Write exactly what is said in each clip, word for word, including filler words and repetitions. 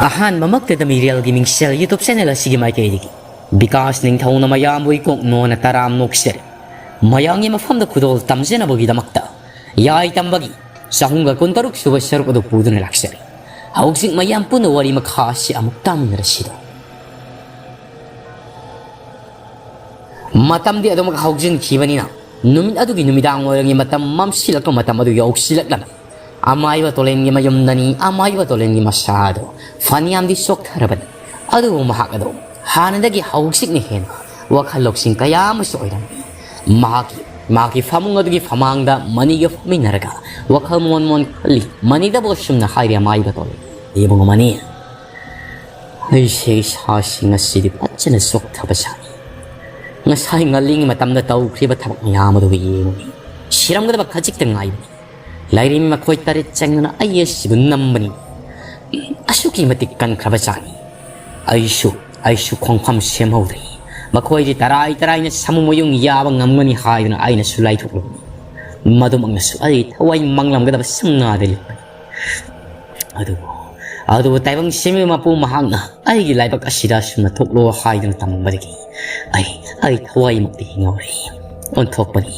ꯑꯍꯥꯟꯕꯃꯛꯇꯗ ꯃꯤꯔꯦꯜꯒꯤ ꯃꯤꯡꯁꯦꯜ YouTube channel ꯑꯁꯤꯒꯤ ꯃꯥꯏꯀꯩꯗꯒꯤ ꯕꯤꯀꯥꯁ ꯅꯤꯡꯊꯧꯅ ꯃꯌꯥꯝꯕꯨ ꯏꯀꯣꯛ ꯅꯣꯟꯅ ꯇꯔꯥꯝ ꯅꯣꯛꯆꯔꯤ꯫ ꯃꯌꯥꯝꯒꯤ ꯃꯐꯝꯗ ꯈꯨꯗꯣꯜ ꯇꯝꯖꯅꯕꯒꯤꯗꯃꯛꯇ ꯌꯥꯏ ꯇꯝꯕꯒꯤ ꯆꯍꯨꯝꯒ ꯀꯨꯟꯇꯔꯨꯛ ꯁꯨꯕ ꯁꯔꯨꯛ ꯑꯗꯨ ꯄꯨꯗꯨꯅ ꯂꯥꯛꯆꯔꯤ꯫ ꯍꯧꯖꯤꯛ ꯃꯌꯥꯝ ꯄꯨꯟꯅ ꯋꯥꯔꯤ ꯃꯈꯥ ꯑꯁꯤ ꯑꯃꯨꯛ ꯇꯥꯃꯤꯟꯅꯔꯁꯤꯗꯣ꯫ ꯃꯇꯝꯗꯤ ꯑꯗꯨꯃꯛ ꯍꯧꯖꯤꯟꯈꯤꯕꯅꯤꯅ ꯅꯨꯃꯤꯠ ꯑꯗꯨꯒꯤ ꯅꯨꯃꯤꯗꯥꯡ ꯋꯥꯏꯔꯝꯒꯤ ꯃꯇꯝ ꯃꯝꯁꯤꯜꯂꯛꯄ ꯃꯇꯝ ꯑꯗꯨ ꯌꯧꯁꯤꯜꯂꯛꯂꯝꯃꯤ꯫ ꯑꯃꯥꯏꯕ ꯇꯣꯂꯦꯟꯒꯤ ꯃꯌꯨꯝꯗꯅꯤ ꯑꯃꯥꯏꯕ ꯇꯣꯂꯦꯟꯒꯤ ꯃꯁꯥꯗꯣ ꯐꯅꯌꯥꯝꯗꯤ ꯆꯣꯛꯊꯔꯕꯅꯤ꯫ ꯑꯗꯨꯕꯨ ꯃꯍꯥꯛ ꯑꯗꯨ ꯍꯥꯟꯅꯗꯒꯤ ꯍꯧꯖꯤꯛꯅ ꯍꯦꯟꯅ ꯋꯥꯈꯜ ꯂꯧꯁꯤꯡ ꯀꯌꯥ ꯑꯃꯁꯨ ꯑꯣꯏꯔꯝꯃꯤ꯫ ꯃꯍꯥꯛꯀꯤ ꯃꯍꯥꯛꯀꯤ ꯐꯃꯨꯡ ꯑꯗꯨꯒꯤ ꯐꯃꯥꯡꯗ ꯃꯅꯤꯒ ꯐꯝꯃꯤꯟꯅꯔꯒ ꯋꯥꯈꯜ ꯃꯣꯟ ꯃꯣꯟ ꯈꯜꯂꯤ꯫ ꯃꯅꯤꯗꯕꯨ ꯑꯁꯨꯝꯅ ꯍꯥꯏꯔꯤ ꯑꯃꯥꯏꯕ ꯇꯣꯂꯦꯟ, "ꯏꯕꯨꯡꯉꯣ ꯃꯅꯤ, ꯑꯩꯁꯦ ꯏꯁꯥꯁꯤ ꯉꯁꯤꯗꯤ ꯐꯖꯅ ꯆꯣꯛꯊꯕ ꯁꯥꯏ꯫ ꯉꯁꯥꯏ ꯉꯜꯂꯤꯉꯩ ꯃꯇꯝꯗ ꯇꯧꯈ꯭ꯔꯤꯕ ꯊꯕꯛ ꯃꯌꯥꯝ ꯑꯗꯨ ꯌꯦꯡꯉꯨꯅꯦ꯫ ꯁꯤꯔꯝꯒꯗꯕ ꯈꯖꯤꯛꯇ ꯉꯥꯏꯕꯅꯤ꯫ ꯂꯥꯏꯔꯦꯝꯕꯤ ꯃꯈꯣꯏ ꯇꯔꯦꯠ ꯆꯪꯗꯨꯅ ꯑꯩ ꯑꯁꯤꯕꯨ ꯅꯝꯕꯅꯤ꯫ ꯑꯁꯨꯛꯀꯤ ꯃꯇꯤꯛ ꯀꯟꯈ꯭ꯔꯕ ꯖꯥꯠꯅꯤ꯫ ꯑꯩꯁꯨ ꯑꯩꯁꯨ ꯈꯣꯡꯐꯝ ꯁꯦꯝꯍꯧꯗ꯭ꯔꯤ꯫ ꯃꯈꯣꯏꯗꯤ ꯇꯔꯥꯏ ꯇꯔꯥꯏꯅ ꯁꯥꯃꯨ ꯃꯌꯨꯡ ꯌꯥꯕ ꯉꯝꯒꯅꯤ ꯍꯥꯏꯗꯨꯅ ꯑꯩꯅꯁꯨ ꯂꯥꯏꯊꯣꯛꯂꯨꯕꯅꯤ꯫ ꯃꯗꯨꯃꯛꯅꯁꯨ ꯑꯩ ꯊꯋꯥꯏ ꯃꯥꯡꯂꯝꯒꯗꯕ ꯁꯝꯅꯥꯗ ꯂꯦꯞꯄꯅꯤ꯫ ꯑꯗꯨꯕꯨ ꯑꯗꯨꯕꯨ ꯇꯥꯏꯕꯪ ꯁꯦꯝꯕ ꯃꯄꯨ ꯃꯍꯥꯛꯅ ꯑꯩꯒꯤ ꯂꯥꯏꯕꯛ ꯑꯁꯤꯗ ꯑꯁꯨꯝꯅ ꯊꯣꯛꯂꯣ ꯍꯥꯏꯗꯨꯅ ꯇꯝꯕꯗꯒꯤ ꯑꯩ ꯑꯩ ꯊꯋꯥꯏꯃꯛꯇꯤ ꯍꯤꯡꯍꯧꯔꯦ꯫ ꯑꯣꯟꯊꯣꯛꯄꯅꯤ,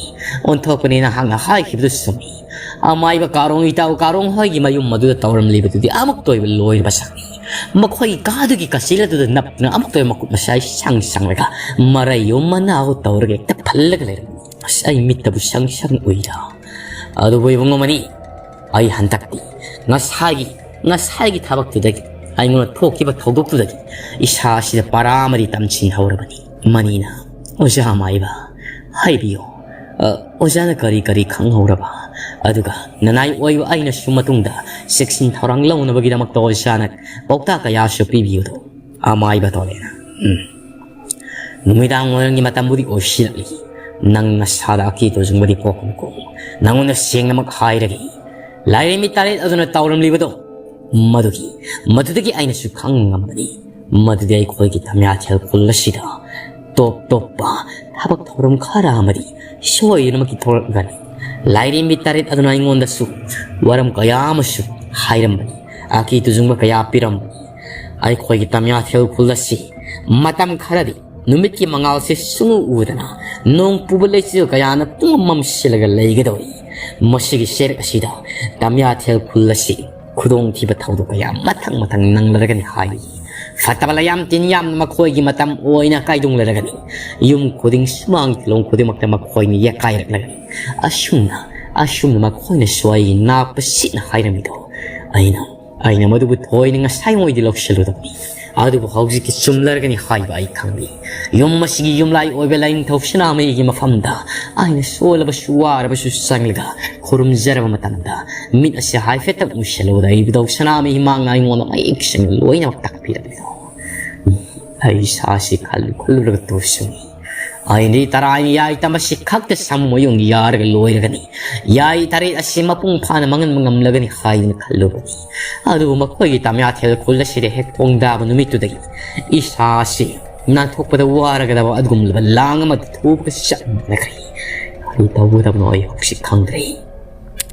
ꯑꯣꯟꯊꯣꯛꯄꯅꯤ, ꯅꯍꯥꯛꯅ ꯍꯥꯏꯈꯤꯕꯗꯨ ꯆꯨꯝꯃꯤ꯫ ꯑꯃꯥꯏꯕ ꯀꯥꯔꯣꯡ ꯏꯇꯥꯎ ꯀꯥꯔꯣꯡ ꯍꯣꯏꯒꯤ ꯃꯌꯨꯝ ꯃꯗꯨꯗ ꯇꯧꯔꯝꯂꯤꯕꯗꯨꯗꯤ ꯑꯃꯨꯛꯇ ꯑꯣꯏꯕ ꯂꯣꯏꯔꯕ ꯁꯛꯅꯤ꯫ ꯃꯈꯣꯏꯒꯤ ꯀꯥꯗꯨꯒꯤ ꯀꯆꯦꯜ ꯑꯗꯨꯗ ꯅꯞꯇꯨꯅ ꯑꯃꯨꯛꯇ ꯑꯣꯏꯕ ꯃꯈꯨꯠ ꯃꯁꯥꯏ ꯁꯪ ꯁꯪꯂꯒ ꯃꯔꯩ ꯌꯣꯝ ꯃꯅꯥꯎ ꯇꯧꯔꯒ ꯍꯦꯛꯇ ꯐꯜꯂꯒ ꯂꯩꯔꯝꯃꯤ꯫ ꯑꯁ, ꯑꯩ ꯃꯤꯠꯇꯕꯨ ꯁꯪ ꯁꯪ ꯎꯏꯗ꯫ ꯑꯗꯨꯕꯨ ꯏꯕꯨꯡꯉꯣ ꯃꯅꯤ, ꯑꯩ ꯍꯟꯗꯛꯇꯤ ꯉꯁꯥꯏꯒꯤ ꯉꯁꯥꯏꯒꯤ ꯊꯕꯛꯇꯨꯗꯒꯤ, ꯑꯩꯉꯣꯟꯗ ꯊꯣꯛꯈꯤꯕ ꯊꯧꯗꯣꯛꯇꯨꯗꯒꯤ ꯏꯁꯥ ꯑꯁꯤꯗ ꯄꯔꯥ ꯑꯃꯗꯤ ꯇꯝꯁꯤꯟꯍꯧꯔꯕꯅꯤ꯫ ꯃꯅꯤꯅ, "ꯑꯣꯖꯥ ꯃꯥꯏꯕ, ꯍꯥꯏꯕꯤꯌꯨ꯫ ꯑ, ꯑꯣꯖꯥꯅ ꯀꯔꯤ ꯀꯔꯤ ꯈꯪꯍꯧꯔꯕ? ꯑꯗꯨꯒ ꯅꯅꯥꯏ ꯑꯣꯏꯕ ꯑꯩꯅꯁꯨ ꯃꯇꯨꯡꯗ ꯆꯦꯛꯁꯤꯟ ꯊꯧꯔꯥꯡ ꯂꯧꯅꯕꯒꯤꯗꯃꯛꯇ ꯑꯣꯖꯥꯅ ꯄꯥꯎꯇꯥꯛ ꯀꯌꯥꯁꯨ ꯄꯤꯕꯤꯌꯨꯗꯣ"꯫ ꯑꯃꯥꯏꯕ ꯇꯣꯂꯦꯅ, "ꯎꯝ, ꯅꯨꯃꯤꯗꯥꯡ ꯋꯥꯏꯔꯝꯒꯤ ꯃꯇꯝꯕꯨꯗꯤ ꯑꯣꯏꯁꯤꯜꯂꯛꯂꯤ꯫ ꯅꯪ ꯅꯁꯥꯗ ꯑꯀꯤ ꯇꯨꯖꯨꯡꯕꯗꯤ ꯄꯣꯛꯀꯅꯨꯀꯣ꯫ ꯅꯉꯣꯟꯗ ꯁꯦꯡꯅꯃꯛ ꯍꯥꯏꯔꯒꯦ, ꯂꯥꯏꯔꯦꯝꯕꯤ ꯇꯔꯦꯠ ꯑꯗꯨꯅ ꯇꯧꯔꯝꯂꯤꯕꯗꯣ, ꯃꯗꯨꯒꯤ, ꯃꯗꯨꯗꯒꯤ ꯑꯩꯅꯁꯨ ꯈꯪꯕ ꯉꯝꯕꯅꯤ꯫ ꯃꯗꯨꯗꯤ ꯑꯩꯈꯣꯏꯒꯤ ꯇꯝꯌꯥꯊꯦꯜ ꯈꯨꯜ ꯑꯁꯤꯗ ꯇꯣꯞ ꯇꯣꯞꯄ ꯊꯕꯛ ꯊꯧꯔꯝ ꯈꯔ ꯑꯃꯗꯤ ꯁꯣꯏꯗꯅꯃꯛꯀꯤ ꯊꯣꯛꯂꯛꯂꯒꯅꯤ꯫ ꯂꯥꯏꯔꯦꯝꯕꯤ ꯇꯔꯦꯠ ꯑꯗꯨꯅ ꯑꯩꯉꯣꯟꯗꯁꯨ ꯋꯥꯔꯝ ꯀꯌꯥ ꯑꯃꯁꯨ ꯍꯥꯏꯔꯝꯕꯅꯤ, ꯑꯀꯤ ꯇꯨꯖꯨꯡꯕ ꯀꯌꯥ ꯄꯤꯔꯝꯕꯅꯤ꯫ ꯑꯩꯈꯣꯏꯒꯤ ꯇꯃꯤꯌꯥꯊꯦꯜ ꯈꯨꯜ ꯑꯁꯤ ꯃꯇꯝ ꯈꯔꯗꯤ ꯅꯨꯃꯤꯠꯀꯤ ꯃꯉꯥꯜꯁꯦ ꯁꯨꯡꯎ ꯎꯗꯅ ꯅꯣꯡ ꯄꯨꯕ ꯂꯩꯆꯤꯜ ꯀꯌꯥꯅ ꯄꯨꯡꯃꯝ ꯃꯝꯁꯤꯜꯂꯒ ꯂꯩꯒꯗꯧꯔꯤ꯫ ꯃꯁꯤꯒꯤ ꯆꯩꯔꯛ ꯑꯁꯤꯗ ꯇꯃꯤꯌꯥꯊꯦꯜ ꯈꯨꯜ ꯑꯁꯤ ꯈꯨꯗꯣꯡꯊꯤꯕ ꯊꯧꯗꯣꯛ ꯀꯌꯥ ꯃꯊꯪ ꯃꯊꯪ ꯅꯪꯂꯔꯒꯅꯤ ꯍꯥꯏꯔꯤ꯫ ꯐꯠꯇꯕ ꯂꯩꯌꯥꯝ ꯇꯤꯟ ꯌꯥꯝꯅ ꯃꯈꯣꯏꯒꯤ ꯃꯇꯝ ꯑꯣꯏꯅ ꯀꯥꯏꯗꯨꯡꯂꯔꯒꯅꯤ꯫ ꯌꯨꯝ ꯈꯨꯗꯤꯡ, ꯁꯨꯃꯥꯡ ꯇꯤꯂꯣꯡ ꯈꯨꯗꯤꯡꯃꯛꯇ ꯃꯈꯣꯏꯅ ꯌꯦꯛꯀꯥꯏꯔꯛꯂꯒꯅꯤ꯫ ꯑꯁꯨꯝꯅ, ꯑꯁꯨꯝꯅ ꯃꯈꯣꯏꯅꯁꯨ ꯑꯩꯒꯤ ꯅꯥꯛꯄ ꯁꯤꯠꯅ ꯍꯥꯏꯔꯝꯃꯤꯗꯣ ꯑꯩꯅ, ꯑꯩꯅ ꯃꯗꯨꯕꯨ ꯊꯣꯏꯅ ꯉꯁꯥꯏꯉꯣꯏꯗꯤ ꯂꯧꯁꯤꯜꯂꯨꯗꯕꯅꯤ꯫ ꯑꯗꯨꯕꯨ ꯍꯧꯖꯤꯛꯇꯤ ꯆꯨꯝꯂꯔꯒꯅꯤ ꯍꯥꯏꯕ ꯑꯩ ꯈꯪꯂꯤ꯫ ꯌꯨꯝ ꯑꯁꯤꯒꯤ ꯌꯨꯝꯂꯥꯏ ꯑꯣꯏꯕ ꯂꯥꯏꯅꯤꯡꯊꯧ ꯁꯅꯥꯃꯍꯤꯒꯤ ꯃꯐꯝꯗ ꯑꯩꯅ ꯁꯣꯜꯂꯕꯁꯨ ꯋꯥꯔꯕꯁꯨ ꯆꯪꯂꯒ ꯈꯨꯔꯨꯝꯖꯔꯕ ꯃꯇꯝꯗ ꯃꯤꯠ ꯑꯁꯤ ꯍꯥꯏꯐꯦꯠꯇꯪ ꯎꯏꯁꯤꯜꯂꯨꯕꯗ ꯏꯕꯨꯙꯧ ꯁꯅꯥꯃꯍꯤ ꯃꯥꯡꯅ ꯑꯩꯉꯣꯟꯗ ꯃꯌꯦꯛ ꯁꯦꯡꯅ ꯂꯣꯏꯅꯃꯛ ꯇꯥꯛꯄꯤꯔꯝꯃꯤꯗꯣ ꯑꯩ ꯏꯁꯥꯁꯤ ꯈꯜꯂꯨ ꯈꯜꯂꯨꯔꯒ ꯇꯨꯁꯨꯡꯉꯤ꯫ ꯑꯩꯅꯗꯤ ꯇꯔꯥꯏꯅ ꯌꯥꯏ ꯇꯝꯕꯁꯤ ꯈꯛꯇ ꯁꯥꯃꯨ ꯃꯌꯨꯡ ꯌꯥꯔꯒ ꯂꯣꯏꯔꯒꯅꯤ꯫ ꯌꯥꯏ ꯇꯔꯦꯠ ꯑꯁꯤ ꯃꯄꯨꯡ ꯐꯥꯅ ꯃꯥꯡꯍꯟꯕ ꯉꯝꯂꯒꯅꯤ ꯍꯥꯏꯗꯨꯅ ꯈꯜꯂꯨꯕꯅꯤ꯫ ꯑꯗꯨꯕꯨ ꯃꯈꯣꯏꯒꯤ ꯇꯃꯤꯌꯥꯊꯦꯜ ꯈꯨꯜ ꯑꯁꯤꯗ ꯍꯦꯛ ꯊꯣꯡꯗꯥꯕ ꯅꯨꯃꯤꯠꯇꯨꯗꯒꯤ ꯏꯁꯥꯁꯤ ꯅꯥꯟꯊꯣꯛꯄꯗ ꯋꯥꯔꯒꯗꯕ ꯑꯗꯨꯒꯨꯝꯂꯕ ꯂꯥꯡ ꯑꯃꯗ ꯊꯨꯕꯒ ꯆꯞ ꯃꯥꯟꯅꯈ꯭ꯔꯦ꯫ ꯀꯔꯤ ꯇꯧꯒꯗꯕꯅꯣ ꯑꯩ ꯍꯧꯖꯤꯛ ꯈꯪꯗ꯭ꯔꯦ꯫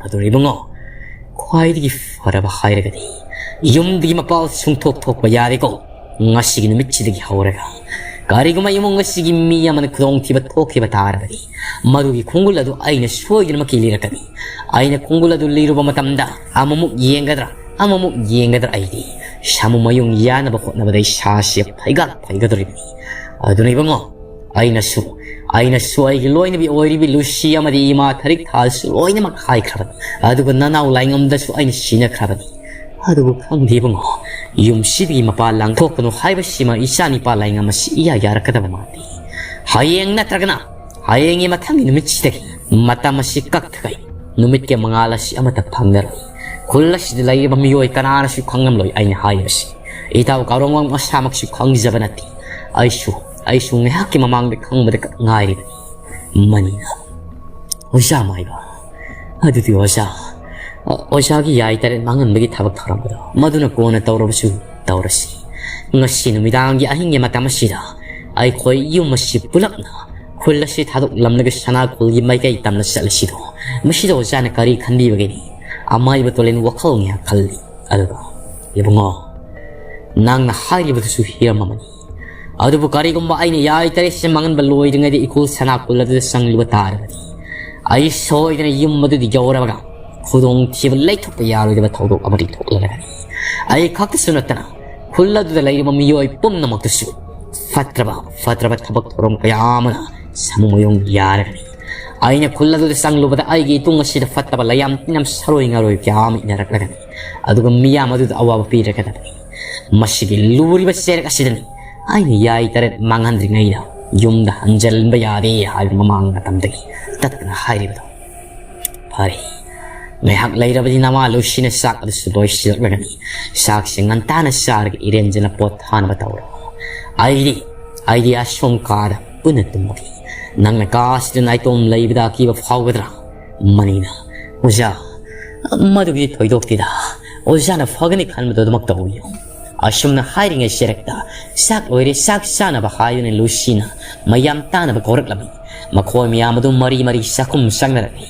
ꯑꯗꯨꯅ ꯏꯕꯨꯡꯉꯣ, ꯈ꯭ꯋꯥꯏꯗꯒꯤ ꯐꯔꯕ ꯍꯥꯏꯔꯒꯗꯤ ꯌꯨꯝꯗꯒꯤ ꯃꯄꯥꯜ ꯁꯨꯡꯊꯣꯛ ꯊꯣꯛꯄ ꯌꯥꯔꯦꯀꯣ꯫ ꯉꯁꯤꯒꯤ ꯅꯨꯃꯤꯠꯁꯤꯗꯒꯤ ꯍꯧꯔꯒ ꯀꯔꯤꯒꯨꯝꯕ ꯏꯃꯨꯡ ꯑꯁꯤꯒꯤ ꯃꯤ ꯑꯃꯅ ꯈꯨꯗꯣꯡꯊꯤꯕ ꯊꯣꯛꯈꯤꯕ ꯇꯥꯔꯕꯗꯤ ꯃꯗꯨꯒꯤ ꯈꯣꯡꯒꯨꯜ ꯑꯗꯨ ꯑꯩꯅ ꯁꯣꯏꯗꯅꯃꯛꯀꯤ ꯂꯤꯔꯛꯀꯅꯤ꯫ ꯑꯩꯅ ꯈꯣꯡꯒꯨꯜ ꯑꯗꯨ ꯂꯤꯔꯨꯕ ꯃꯇꯝꯗ ꯑꯃꯃꯨꯛ ꯌꯦꯡꯒꯗ꯭ꯔꯥ, ꯑꯃꯃꯨꯛ ꯌꯦꯡꯒꯗ꯭ꯔꯥ, ꯑꯩꯗꯤ ꯁꯥꯃꯨ ꯃꯌꯨꯡ ꯌꯥꯅꯕ ꯍꯣꯠꯅꯕꯗ ꯏꯁꯥꯁꯤ ꯐꯩꯒꯥꯛ ꯐꯩꯒꯗꯧꯔꯤꯕꯅꯤ꯫ ꯑꯗꯨꯅ ꯏꯕꯨꯡꯉꯣ, ꯑꯩꯅꯁꯨ, ꯑꯩꯅꯁꯨ ꯑꯩꯒꯤ ꯂꯣꯏꯅꯕꯤ ꯑꯣꯏꯔꯤꯕꯤ ꯂꯨꯁꯤ ꯑꯃꯗꯤ ꯏꯃꯥ ꯊꯔꯤꯛ ꯊꯥꯁꯨ ꯂꯣꯏꯅꯃꯛ ꯍꯥꯏꯈ꯭ꯔꯕꯅꯤ꯫ ꯑꯗꯨꯒ ꯅꯅꯥꯎ ꯂꯥꯏꯉꯝꯗꯁꯨ ꯑꯩꯅ ꯁꯤꯟꯅꯈ꯭ꯔꯕꯅꯤ꯫ ꯑꯗꯨꯕꯨ ꯈꯪꯗꯦ ꯏꯕꯨꯡꯉꯣ, ꯌꯨꯝꯁꯤꯗꯒꯤ ꯃꯄꯥꯟ ꯂꯥꯡꯊꯣꯛꯀꯅꯨ ꯍꯥꯏꯕꯁꯤꯃ ꯏꯆꯥ ꯅꯤꯄꯥ ꯂꯥꯏꯉꯝ ꯑꯁꯤ ꯏꯌꯥ ꯌꯥꯔꯛꯀꯗꯕ ꯃꯥꯟꯗꯦ꯫ ꯍꯌꯦꯡ ꯅꯠꯇ꯭ꯔꯒꯅ ꯍꯌꯦꯡꯒꯤ ꯃꯊꯪꯒꯤ ꯅꯨꯃꯤꯠꯁꯤꯗꯒꯤ ꯃꯇꯝ ꯑꯁꯤ ꯀꯛꯊꯈꯩ ꯅꯨꯃꯤꯠꯀꯤ ꯃꯉꯥꯜ ꯑꯁꯤ ꯑꯃꯠꯇ ꯐꯪꯂꯔꯣꯏ꯫ ꯈꯨꯜ ꯑꯁꯤꯗ ꯂꯩꯔꯤꯕ ꯃꯤꯑꯣꯏ ꯀꯅꯥꯅꯁꯨ ꯈꯪꯂꯝꯂꯣꯏ ꯑꯩꯅ ꯍꯥꯏꯔꯤꯕꯁꯤ꯫ ꯏꯇꯥꯎ ꯀꯥꯔꯣꯡꯃꯪ ꯃꯁꯥꯃꯛꯁꯨ ꯈꯪꯖꯕ ꯅꯠꯇꯦ꯫ ꯑꯩꯁꯨ, ꯑꯩꯁꯨ ꯉꯥꯏꯍꯥꯛꯀꯤ ꯃꯃꯥꯡꯗ ꯈꯪꯕꯗ ꯉꯥꯏꯔꯤꯕꯅꯤ꯫ ꯃꯅꯤꯅ, ꯑꯣꯖꯥ ꯃꯥꯏꯕ, ꯑꯗꯨꯗꯤ ꯑꯣꯖꯥ, ꯑ, ꯑꯣꯖꯥꯒꯤ ꯌꯥꯏ ꯇꯔꯦꯠ ꯃꯥꯡꯍꯟꯕꯒꯤ ꯊꯕꯛ ꯊꯧꯔꯝ ꯑꯗꯣ ꯃꯗꯨꯅ ꯀꯣꯟꯅ ꯇꯧꯔꯕꯁꯨ ꯇꯧꯔꯁꯤ꯫ ꯉꯁꯤ ꯅꯨꯃꯤꯗꯥꯡꯒꯤ ꯑꯍꯤꯡꯒꯤ ꯃꯇꯝ ꯑꯁꯤꯗ ꯑꯩꯈꯣꯏ ꯌꯨꯝ ꯑꯁꯤ ꯄꯨꯂꯞꯅ ꯈꯨꯜ ꯑꯁꯤ ꯊꯥꯗꯣꯛꯂꯝꯂꯒ ꯁꯅꯥ ꯈꯨꯜꯒꯤ ꯃꯥꯏꯀꯩ ꯇꯝꯅ ꯆꯠꯂꯁꯤꯗꯣ꯫ ꯃꯁꯤꯗ ꯑꯣꯖꯥꯅ ꯀꯔꯤ ꯈꯟꯕꯤꯕꯒꯦꯅꯤ? ꯑꯃꯥꯏꯕ ꯇꯣꯂꯦꯟ ꯋꯥꯈꯜ ꯉꯥꯏꯍꯥꯛ ꯈꯜꯂꯤ꯫ ꯑꯗꯨꯒ, ꯏꯕꯨꯡꯉꯣ, ꯅꯪꯅ ꯍꯥꯏꯔꯤꯕꯗꯨꯁꯨ ꯍꯤꯔꯝ ꯑꯃꯅꯤ꯫ ꯑꯗꯨꯕꯨ ꯀꯔꯤꯒꯨꯝꯕ ꯑꯩꯅ ꯌꯥꯏ ꯇꯔꯦꯠꯁꯦ ꯃꯥꯡꯍꯟꯕ ꯂꯣꯏꯗ꯭ꯔꯤꯉꯩꯗ ꯏꯀꯣꯜ ꯁꯅꯥ ꯀꯨꯜ ꯑꯗꯨꯗ ꯆꯪꯂꯨꯕ ꯇꯥꯔꯕꯗꯤ, ꯑꯩ ꯁꯣꯏꯗꯅ ꯌꯨꯝ ꯑꯗꯨꯗ ꯌꯧꯔꯕꯒ ꯈꯨꯗꯣꯡꯊꯤꯕ ꯂꯩꯊꯣꯛꯄ ꯌꯥꯔꯣꯏꯗꯕ ꯊꯧꯗꯣꯛ ꯑꯃꯗꯤ ꯊꯣꯛꯂꯔꯒꯅꯤ꯫ ꯑꯩ ꯈꯛꯇꯁꯨ ꯅꯠꯇꯅ ꯈꯨꯜ ꯑꯗꯨꯗ ꯂꯩꯔꯤꯕ ꯃꯤꯑꯣꯏ ꯄꯨꯝꯅꯃꯛꯇꯁꯨ ꯐꯠꯇ꯭ꯔꯕ ꯐꯠꯇ꯭ꯔꯕ ꯊꯕꯛ ꯊꯧꯔꯝ ꯀꯌꯥ ꯑꯃꯅ ꯁꯥꯃꯨ ꯃꯌꯣꯡ ꯌꯥꯔꯒꯅꯤ꯫ ꯑꯩꯅ ꯈꯨꯜ ꯑꯗꯨꯗ ꯆꯪꯂꯨꯕꯗ ꯑꯩꯒꯤ ꯏꯇꯨꯡ ꯑꯁꯤꯗ ꯐꯠꯇꯕ ꯂꯩꯌꯥꯝ ꯇꯤꯟꯅꯝ ꯁꯔꯣꯏ ꯉꯥꯔꯣꯏ ꯀꯌꯥ ꯑꯃ ꯏꯟꯅꯔꯛꯂꯒꯅꯤ꯫ ꯑꯗꯨꯒ ꯃꯤꯌꯥꯝ ꯑꯗꯨꯗ ꯑꯋꯥꯕ ꯄꯤꯔꯒꯗꯕꯅꯤ꯫ ꯃꯁꯤꯒꯤ ꯂꯨꯔꯤꯕ ꯆꯦꯔꯛ ꯑꯁꯤꯗꯅꯤ ꯑꯩꯅ ꯌꯥꯏ ꯇꯔꯦꯠ ꯃꯥꯡꯍꯟꯗ꯭ꯔꯤꯉꯩꯗ ꯌꯨꯝꯗ ꯍꯟꯖꯤꯟꯕ ꯌꯥꯗꯦ ꯍꯥꯏꯕ ꯃꯃꯥꯡ ꯃꯇꯝꯗꯒꯤ ꯇꯠꯇꯅ ꯍꯥꯏꯔꯤꯕꯗꯣ꯫ ꯐꯔꯦ, ꯉꯥꯏꯍꯥꯛ ꯂꯩꯔꯕꯗꯤ ꯅꯃꯥ ꯂꯨꯁꯤꯅ ꯆꯥꯛ ꯑꯗꯨꯁꯨ ꯂꯣꯏꯁꯤꯜꯂꯛꯂꯒꯅꯤ꯫ ꯆꯥꯛꯁꯤ ꯉꯟꯇꯥꯅ ꯆꯥꯔꯒ ꯏꯔꯦꯟꯖꯅ ꯄꯣꯠ ꯊꯥꯅꯕ ꯇꯧꯔꯣ꯫ ꯑꯩꯗꯤ, ꯑꯩꯗꯤ ꯑꯁꯣꯝ ꯀꯥꯗ ꯄꯨꯟꯅ ꯇꯨꯝꯃꯒꯦ꯫ ꯅꯪꯅ ꯀꯥ ꯑꯁꯤꯗ ꯅꯥꯏꯇꯣꯝ ꯂꯩꯕꯗ ꯑꯀꯤꯕ ꯐꯥꯎꯒꯗ꯭ꯔꯥ? ꯃꯅꯤꯅ, ꯑꯣꯖꯥ, ꯃꯗꯨꯒꯤꯗꯤ ꯊꯣꯏꯗꯣꯛꯇꯦꯗ꯫ ꯑꯣꯖꯥꯅ ꯐꯒꯅꯤ ꯈꯟꯕꯗꯨ ꯑꯗꯨꯃꯛ ꯇꯧꯕꯤꯌꯨ꯫ ꯑꯁꯨꯝꯅ ꯍꯥꯏꯔꯤꯉꯩ ꯆꯦꯔꯛꯇ ꯆꯥꯛ ꯂꯣꯏꯔꯦ, ꯆꯥꯛ ꯆꯥꯅꯕ ꯍꯥꯏꯗꯨꯅ ꯂꯨꯁꯤꯅ ꯃꯌꯥꯝ ꯇꯥꯅꯕ ꯀꯧꯔꯛꯂꯝꯃꯤ꯫ ꯃꯈꯣꯏ ꯃꯌꯥꯝ ꯑꯗꯨ ꯃꯔꯤ ꯃꯔꯤ ꯆꯥꯛꯈꯨꯝ ꯆꯪꯅꯔꯛꯂꯤ꯫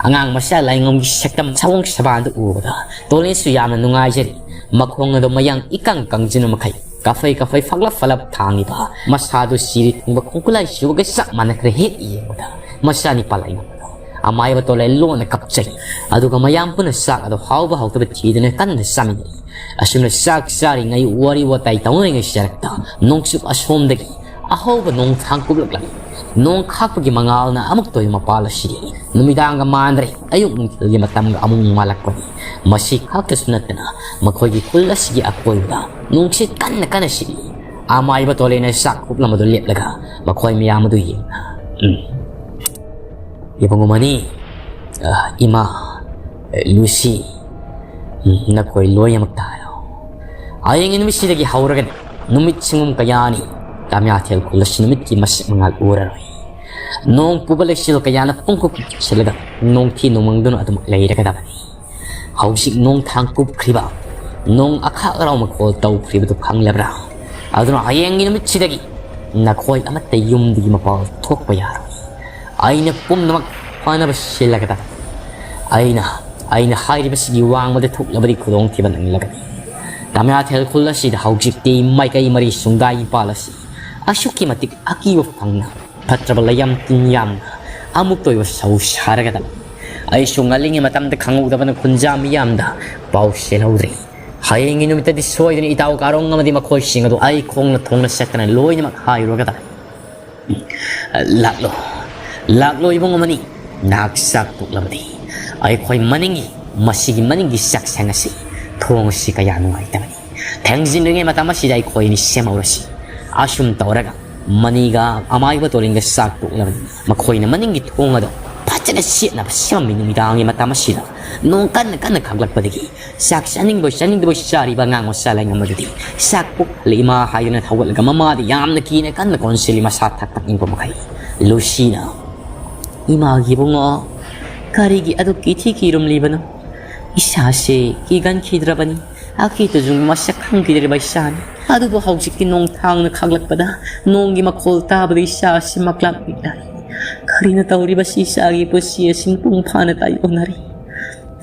ꯑꯉꯥꯡ ꯃꯆꯥ ꯂꯥꯏꯉꯝꯒꯤ ꯁꯛꯇꯝ ꯁꯑꯣꯡ ꯁꯕꯥꯟꯗꯨ ꯎꯕꯗ ꯇꯣꯂꯦꯟꯁꯨ ꯌꯥꯝꯅ ꯅꯨꯡꯉꯥꯏꯖꯔꯤ꯫ ꯃꯈꯣꯡ ꯑꯗꯨ ꯃꯌꯥꯡ ꯏꯀꯪ ꯀꯪꯖꯤꯟꯕ ꯃꯈꯩ ꯀꯥꯐꯩ ꯀꯥꯐꯩ ꯐꯛꯂꯞ ꯐꯂꯞ ꯊꯥꯡꯉꯤꯕ ꯃꯁꯥꯗꯨ ꯁꯤꯔꯤ ꯊꯨꯡꯕ ꯈꯣꯡꯀꯨꯂꯥꯏ ꯆꯨꯕꯒ ꯆꯞ ꯃꯥꯟꯅꯈ꯭ꯔꯦ꯫ ꯍꯦꯛ ꯌꯦꯡꯕꯗ ꯃꯆꯥꯅꯤꯄꯥ ꯂꯥꯏꯉꯝ ꯑꯗꯣ ꯑꯃꯥꯏꯕ ꯇꯣꯂꯦꯟ ꯂꯣꯟꯅ ꯀꯞꯆꯩ꯫ ꯑꯗꯨꯒ ꯃꯌꯥꯝ ꯄꯨꯟꯅ ꯆꯥꯛ ꯑꯗꯨ ꯍꯥꯎꯕ ꯍꯥꯎꯇꯕ ꯊꯤꯗꯨꯅ ꯀꯟꯅ ꯆꯥꯃꯤꯟꯅꯔꯤ꯫ ꯑꯁꯨꯝꯅ ꯆꯥꯛ ꯆꯥꯔꯤꯉꯩ ꯋꯥꯔꯤ ꯋꯥꯇꯥꯏ ꯇꯧꯅꯔꯤꯉꯩ ꯆꯔꯛꯇ ꯅꯣꯡꯆꯨꯞ ꯑꯁꯣꯝꯗꯒꯤ ꯑꯍꯧꯕ ꯅꯣꯡ ꯊꯥꯡ ꯀꯨꯞꯂꯛꯂꯝꯃꯤ꯫ ꯅꯣꯡ ꯈꯥꯛꯄꯒꯤ ꯃꯉꯥꯜꯅ ꯑꯃꯨꯛꯇ ꯑꯣꯏꯕ ꯃꯄꯥꯜ ꯑꯁꯤꯗꯤ ꯅꯨꯃꯤꯗꯥꯡꯒ ꯃꯥꯟꯗ꯭ꯔꯦ꯫ ꯑꯌꯨꯛ ꯅꯨꯡꯊꯤꯜꯒꯤ ꯃꯇꯝꯒ ꯑꯃꯨꯛ ꯃꯥꯜꯂꯛꯄꯅꯤ꯫ ꯃꯁꯤ ꯈꯛꯇꯁꯨ ꯅꯠꯇꯅ ꯃꯈꯣꯏꯒꯤ ꯈꯨꯜ ꯑꯁꯤꯒꯤ ꯑꯀꯣꯏꯕꯗ ꯅꯨꯡꯁꯤꯠ ꯀꯟꯅ ꯀꯟꯅ ꯁꯤꯠꯂꯤ꯫ ꯑꯃꯥꯏꯕ ꯇꯣꯂꯦꯅ ꯆꯥꯛ ꯀꯨꯞꯂꯝꯕꯗꯨ ꯂꯦꯞꯂꯒ ꯃꯈꯣꯏ ꯃꯌꯥꯝ ꯑꯗꯨ ꯌꯦꯡꯅ, "ꯎꯝ, ꯏꯕꯨꯡꯉꯣ ꯃꯅꯤ, ꯑ, ꯏꯃꯥ, ꯑ, ꯂꯨꯁꯤ, ꯎꯝ, ꯅꯈꯣꯏ ꯂꯣꯏꯅꯃꯛ ꯇꯥꯔꯣ꯫ ꯍꯌꯦꯡꯒꯤ ꯅꯨꯃꯤꯠꯁꯤꯗꯒꯤ ꯍꯧꯔꯒꯅꯤ ꯅꯨꯃꯤꯠ ꯁꯤꯡꯒꯨꯝ ꯀꯌꯥꯅꯤ ꯇꯥꯃꯤꯌꯥꯊꯦꯜ ꯈꯨꯜ ꯑꯁꯤ ꯅꯨꯃꯤꯠꯀꯤ ꯃꯁꯛ ꯃꯉꯥꯜ ꯎꯔꯔꯣꯏ꯫ ꯅꯣꯡ ꯄꯨꯕ ꯂꯩꯆꯤꯜ ꯀꯌꯥꯅ ꯄꯨꯡꯀꯨꯞ ꯀꯨꯞꯁꯤꯜꯂꯒ ꯅꯣꯡꯊꯤ ꯅꯣꯡꯃꯪꯗꯨꯅ ꯑꯗꯨꯃꯛ ꯂꯩꯔꯒꯗꯕꯅꯤ꯫ ꯍꯧꯖꯤꯛ ꯅꯣꯡ ꯊꯥꯡ ꯀꯨꯞꯈ꯭ꯔꯤꯕ, ꯅꯣꯡ ꯑꯈꯥꯛ ꯑꯔꯥꯎ ꯃꯈꯣꯜ ꯇꯧꯈ꯭ꯔꯤꯕꯗꯨ ꯈꯪꯂꯕ꯭ꯔꯥ? ꯑꯗꯨꯅ ꯍꯌꯦꯡꯒꯤ ꯅꯨꯃꯤꯠꯁꯤꯗꯒꯤ ꯅꯈꯣꯏ ꯑꯃꯠꯇ ꯌꯨꯝꯗꯒꯤ ꯃꯄꯥꯜ ꯊꯣꯛꯄ ꯌꯥꯔꯣꯏ꯫ ꯑꯩꯅ ꯄꯨꯝꯅꯃꯛ ꯐꯅꯕ ꯁꯤꯜꯂꯒꯗꯕꯅꯤ꯫ ꯑꯩꯅ, ꯑꯩꯅ ꯍꯥꯏꯔꯤꯕꯁꯤꯒꯤ ꯋꯥꯡꯃꯗ ꯊꯣꯛꯂꯕꯗꯤ ꯈꯨꯗꯣꯡꯊꯤꯕ ꯅꯪꯂꯒꯅꯤ꯫ ꯇꯃꯤꯌꯥꯊꯦꯜ ꯈꯨꯜ ꯑꯁꯤꯗ ꯍꯧꯖꯤꯛꯇꯤ ꯃꯥꯏꯀꯩ ꯃꯔꯤ ꯁꯨꯡꯗꯥꯏ ꯏꯝꯐꯥꯜ ꯑꯁꯤ ꯑꯁꯨꯛꯀꯤ ꯃꯇꯤꯛ ꯑꯀꯤꯕ ꯐꯪꯅ, ꯐꯠꯇ꯭ꯔꯕ ꯂꯩꯌꯥꯝ ꯇꯤꯟ ꯌꯥꯝꯅ ꯑꯃꯨꯛꯇ ꯑꯣꯏꯕ ꯁꯧ ꯁꯥꯔꯒꯗꯕ꯫ ꯑꯩꯁꯨ ꯉꯜꯂꯤꯉꯩ ꯃꯇꯝꯗ ꯈꯪꯍꯧꯗꯕꯅ ꯈꯨꯟꯖꯥ ꯃꯤꯌꯥꯝꯗ ꯄꯥꯎ ꯁꯦꯜꯍꯧꯗ꯭ꯔꯦ꯫ ꯍꯌꯦꯡꯒꯤ ꯅꯨꯃꯤꯠꯇꯗꯤ ꯁꯣꯏꯗꯅ ꯏꯇꯥꯎ ꯀꯥꯔꯣꯡ ꯑꯃꯗꯤ ꯃꯈꯣꯏꯁꯤꯡ ꯑꯗꯨ ꯑꯩ ꯈꯣꯡꯅ ꯊꯣꯡꯅ ꯆꯠꯇꯅ ꯂꯣꯏꯅꯃꯛ ꯍꯥꯏꯔꯨꯔꯒꯗ꯫ ꯂꯥꯛꯂꯣ, ꯂꯥꯛꯂꯣ ꯏꯕꯨꯡ ꯑꯃꯅꯤ, ꯅꯍꯥꯛ ꯆꯥꯛ ꯇꯣꯛꯂꯕꯗꯤ ꯑꯩꯈꯣꯏ ꯃꯅꯤꯡꯒꯤ, ꯃꯁꯤꯒꯤ ꯃꯅꯤꯡꯒꯤ ꯆꯥꯛꯁꯪ ꯑꯁꯤ, ꯊꯣꯡ ꯑꯁꯤ ꯀꯌꯥ ꯅꯨꯡꯉꯥꯏꯇꯕꯅꯤ꯫ ꯊꯦꯡꯖꯤꯟꯗ꯭ꯔꯤꯉꯩ ꯃꯇꯝ ꯑꯁꯤꯗ ꯑꯩꯈꯣꯏ ꯑꯅꯤ ꯁꯦꯝꯍꯧꯔꯁꯤ꯫ ꯑꯁꯨꯝ ꯇꯧꯔꯒ ꯃꯅꯤꯒ ꯑꯃꯥꯏꯕ ꯇꯣꯂꯤꯡꯒ ꯆꯥꯛ ꯇꯣꯛꯂꯕꯅꯤ꯫ ꯃꯈꯣꯏꯅ ꯃꯅꯤꯡꯒꯤ ꯊꯣꯡ ꯑꯗꯣ ꯐꯖꯅ ꯆꯦꯠꯅꯕ ꯁꯦꯝꯃꯝꯃꯤ꯫ ꯅꯨꯃꯤꯗꯥꯡꯒꯤ ꯃꯇꯝ ꯑꯁꯤꯗ ꯅꯣꯡ ꯀꯟꯅ ꯀꯟꯅ ꯈꯥꯒꯠꯂꯛꯄꯗꯒꯤ ꯆꯥꯛ ꯆꯥꯅꯤꯡꯕꯣꯏ ꯆꯥꯅꯤꯡꯗꯕꯣꯏ ꯆꯥꯔꯤꯕ ꯑꯉꯥꯡ ꯃꯆꯥ ꯂꯥꯏꯉꯝ ꯑꯗꯨꯗꯤ ꯆꯥꯛ ꯄꯨꯛ ꯊꯜꯂꯦ ꯏꯃꯥ ꯍꯥꯏꯗꯨꯅ ꯍꯧꯒꯠꯂꯒ ꯃꯃꯥꯗꯤ ꯌꯥꯝꯅ ꯀꯤꯅ ꯀꯟꯅ ꯀꯣꯟꯁꯤꯜꯂꯤ, ꯃꯁꯥ ꯊꯛ ꯊꯛ ꯏꯪꯕ ꯃꯈꯩ꯫ ꯂꯨꯁꯤꯅ, "ꯏꯃꯥꯒꯤ ꯏꯕꯨꯡꯉꯣ, ꯀꯔꯤꯒꯤ ꯑꯗꯨꯛ ꯀꯤꯊꯤ ꯀꯤꯔꯨꯝꯂꯤꯕꯅꯣ? ꯏꯁꯥꯁꯦ ꯀꯤꯒꯟꯈꯤꯗ꯭ꯔꯕꯅꯤ꯫ ꯑꯀꯤ ꯇꯨꯖꯨꯡ ꯃꯁꯛ ꯈꯪꯈꯤꯗ꯭ꯔꯤꯕ ꯏꯁꯥꯅꯤ꯫ ꯑꯗꯨꯕꯨ ꯍꯧꯖꯤꯛꯇꯤ ꯅꯣꯡ ꯊꯥꯡꯅ ꯈꯥꯒꯠꯂꯛꯄꯗ ꯅꯣꯡꯒꯤ ꯃꯈꯣꯜ ꯇꯥꯕꯗ ꯏꯁꯥ ꯑꯁꯤ ꯃꯛꯂꯥꯛ ꯃꯤꯛꯂꯥꯛꯏ꯫ ꯀꯔꯤꯅ ꯇꯧꯔꯤꯕꯁꯤ? ꯏꯁꯥꯒꯤ ꯄꯨꯟꯁꯤ ꯑꯁꯤ ꯃꯄꯨꯡ ꯐꯥꯅ ꯇꯥꯏꯑꯣꯟꯅꯔꯤ꯫"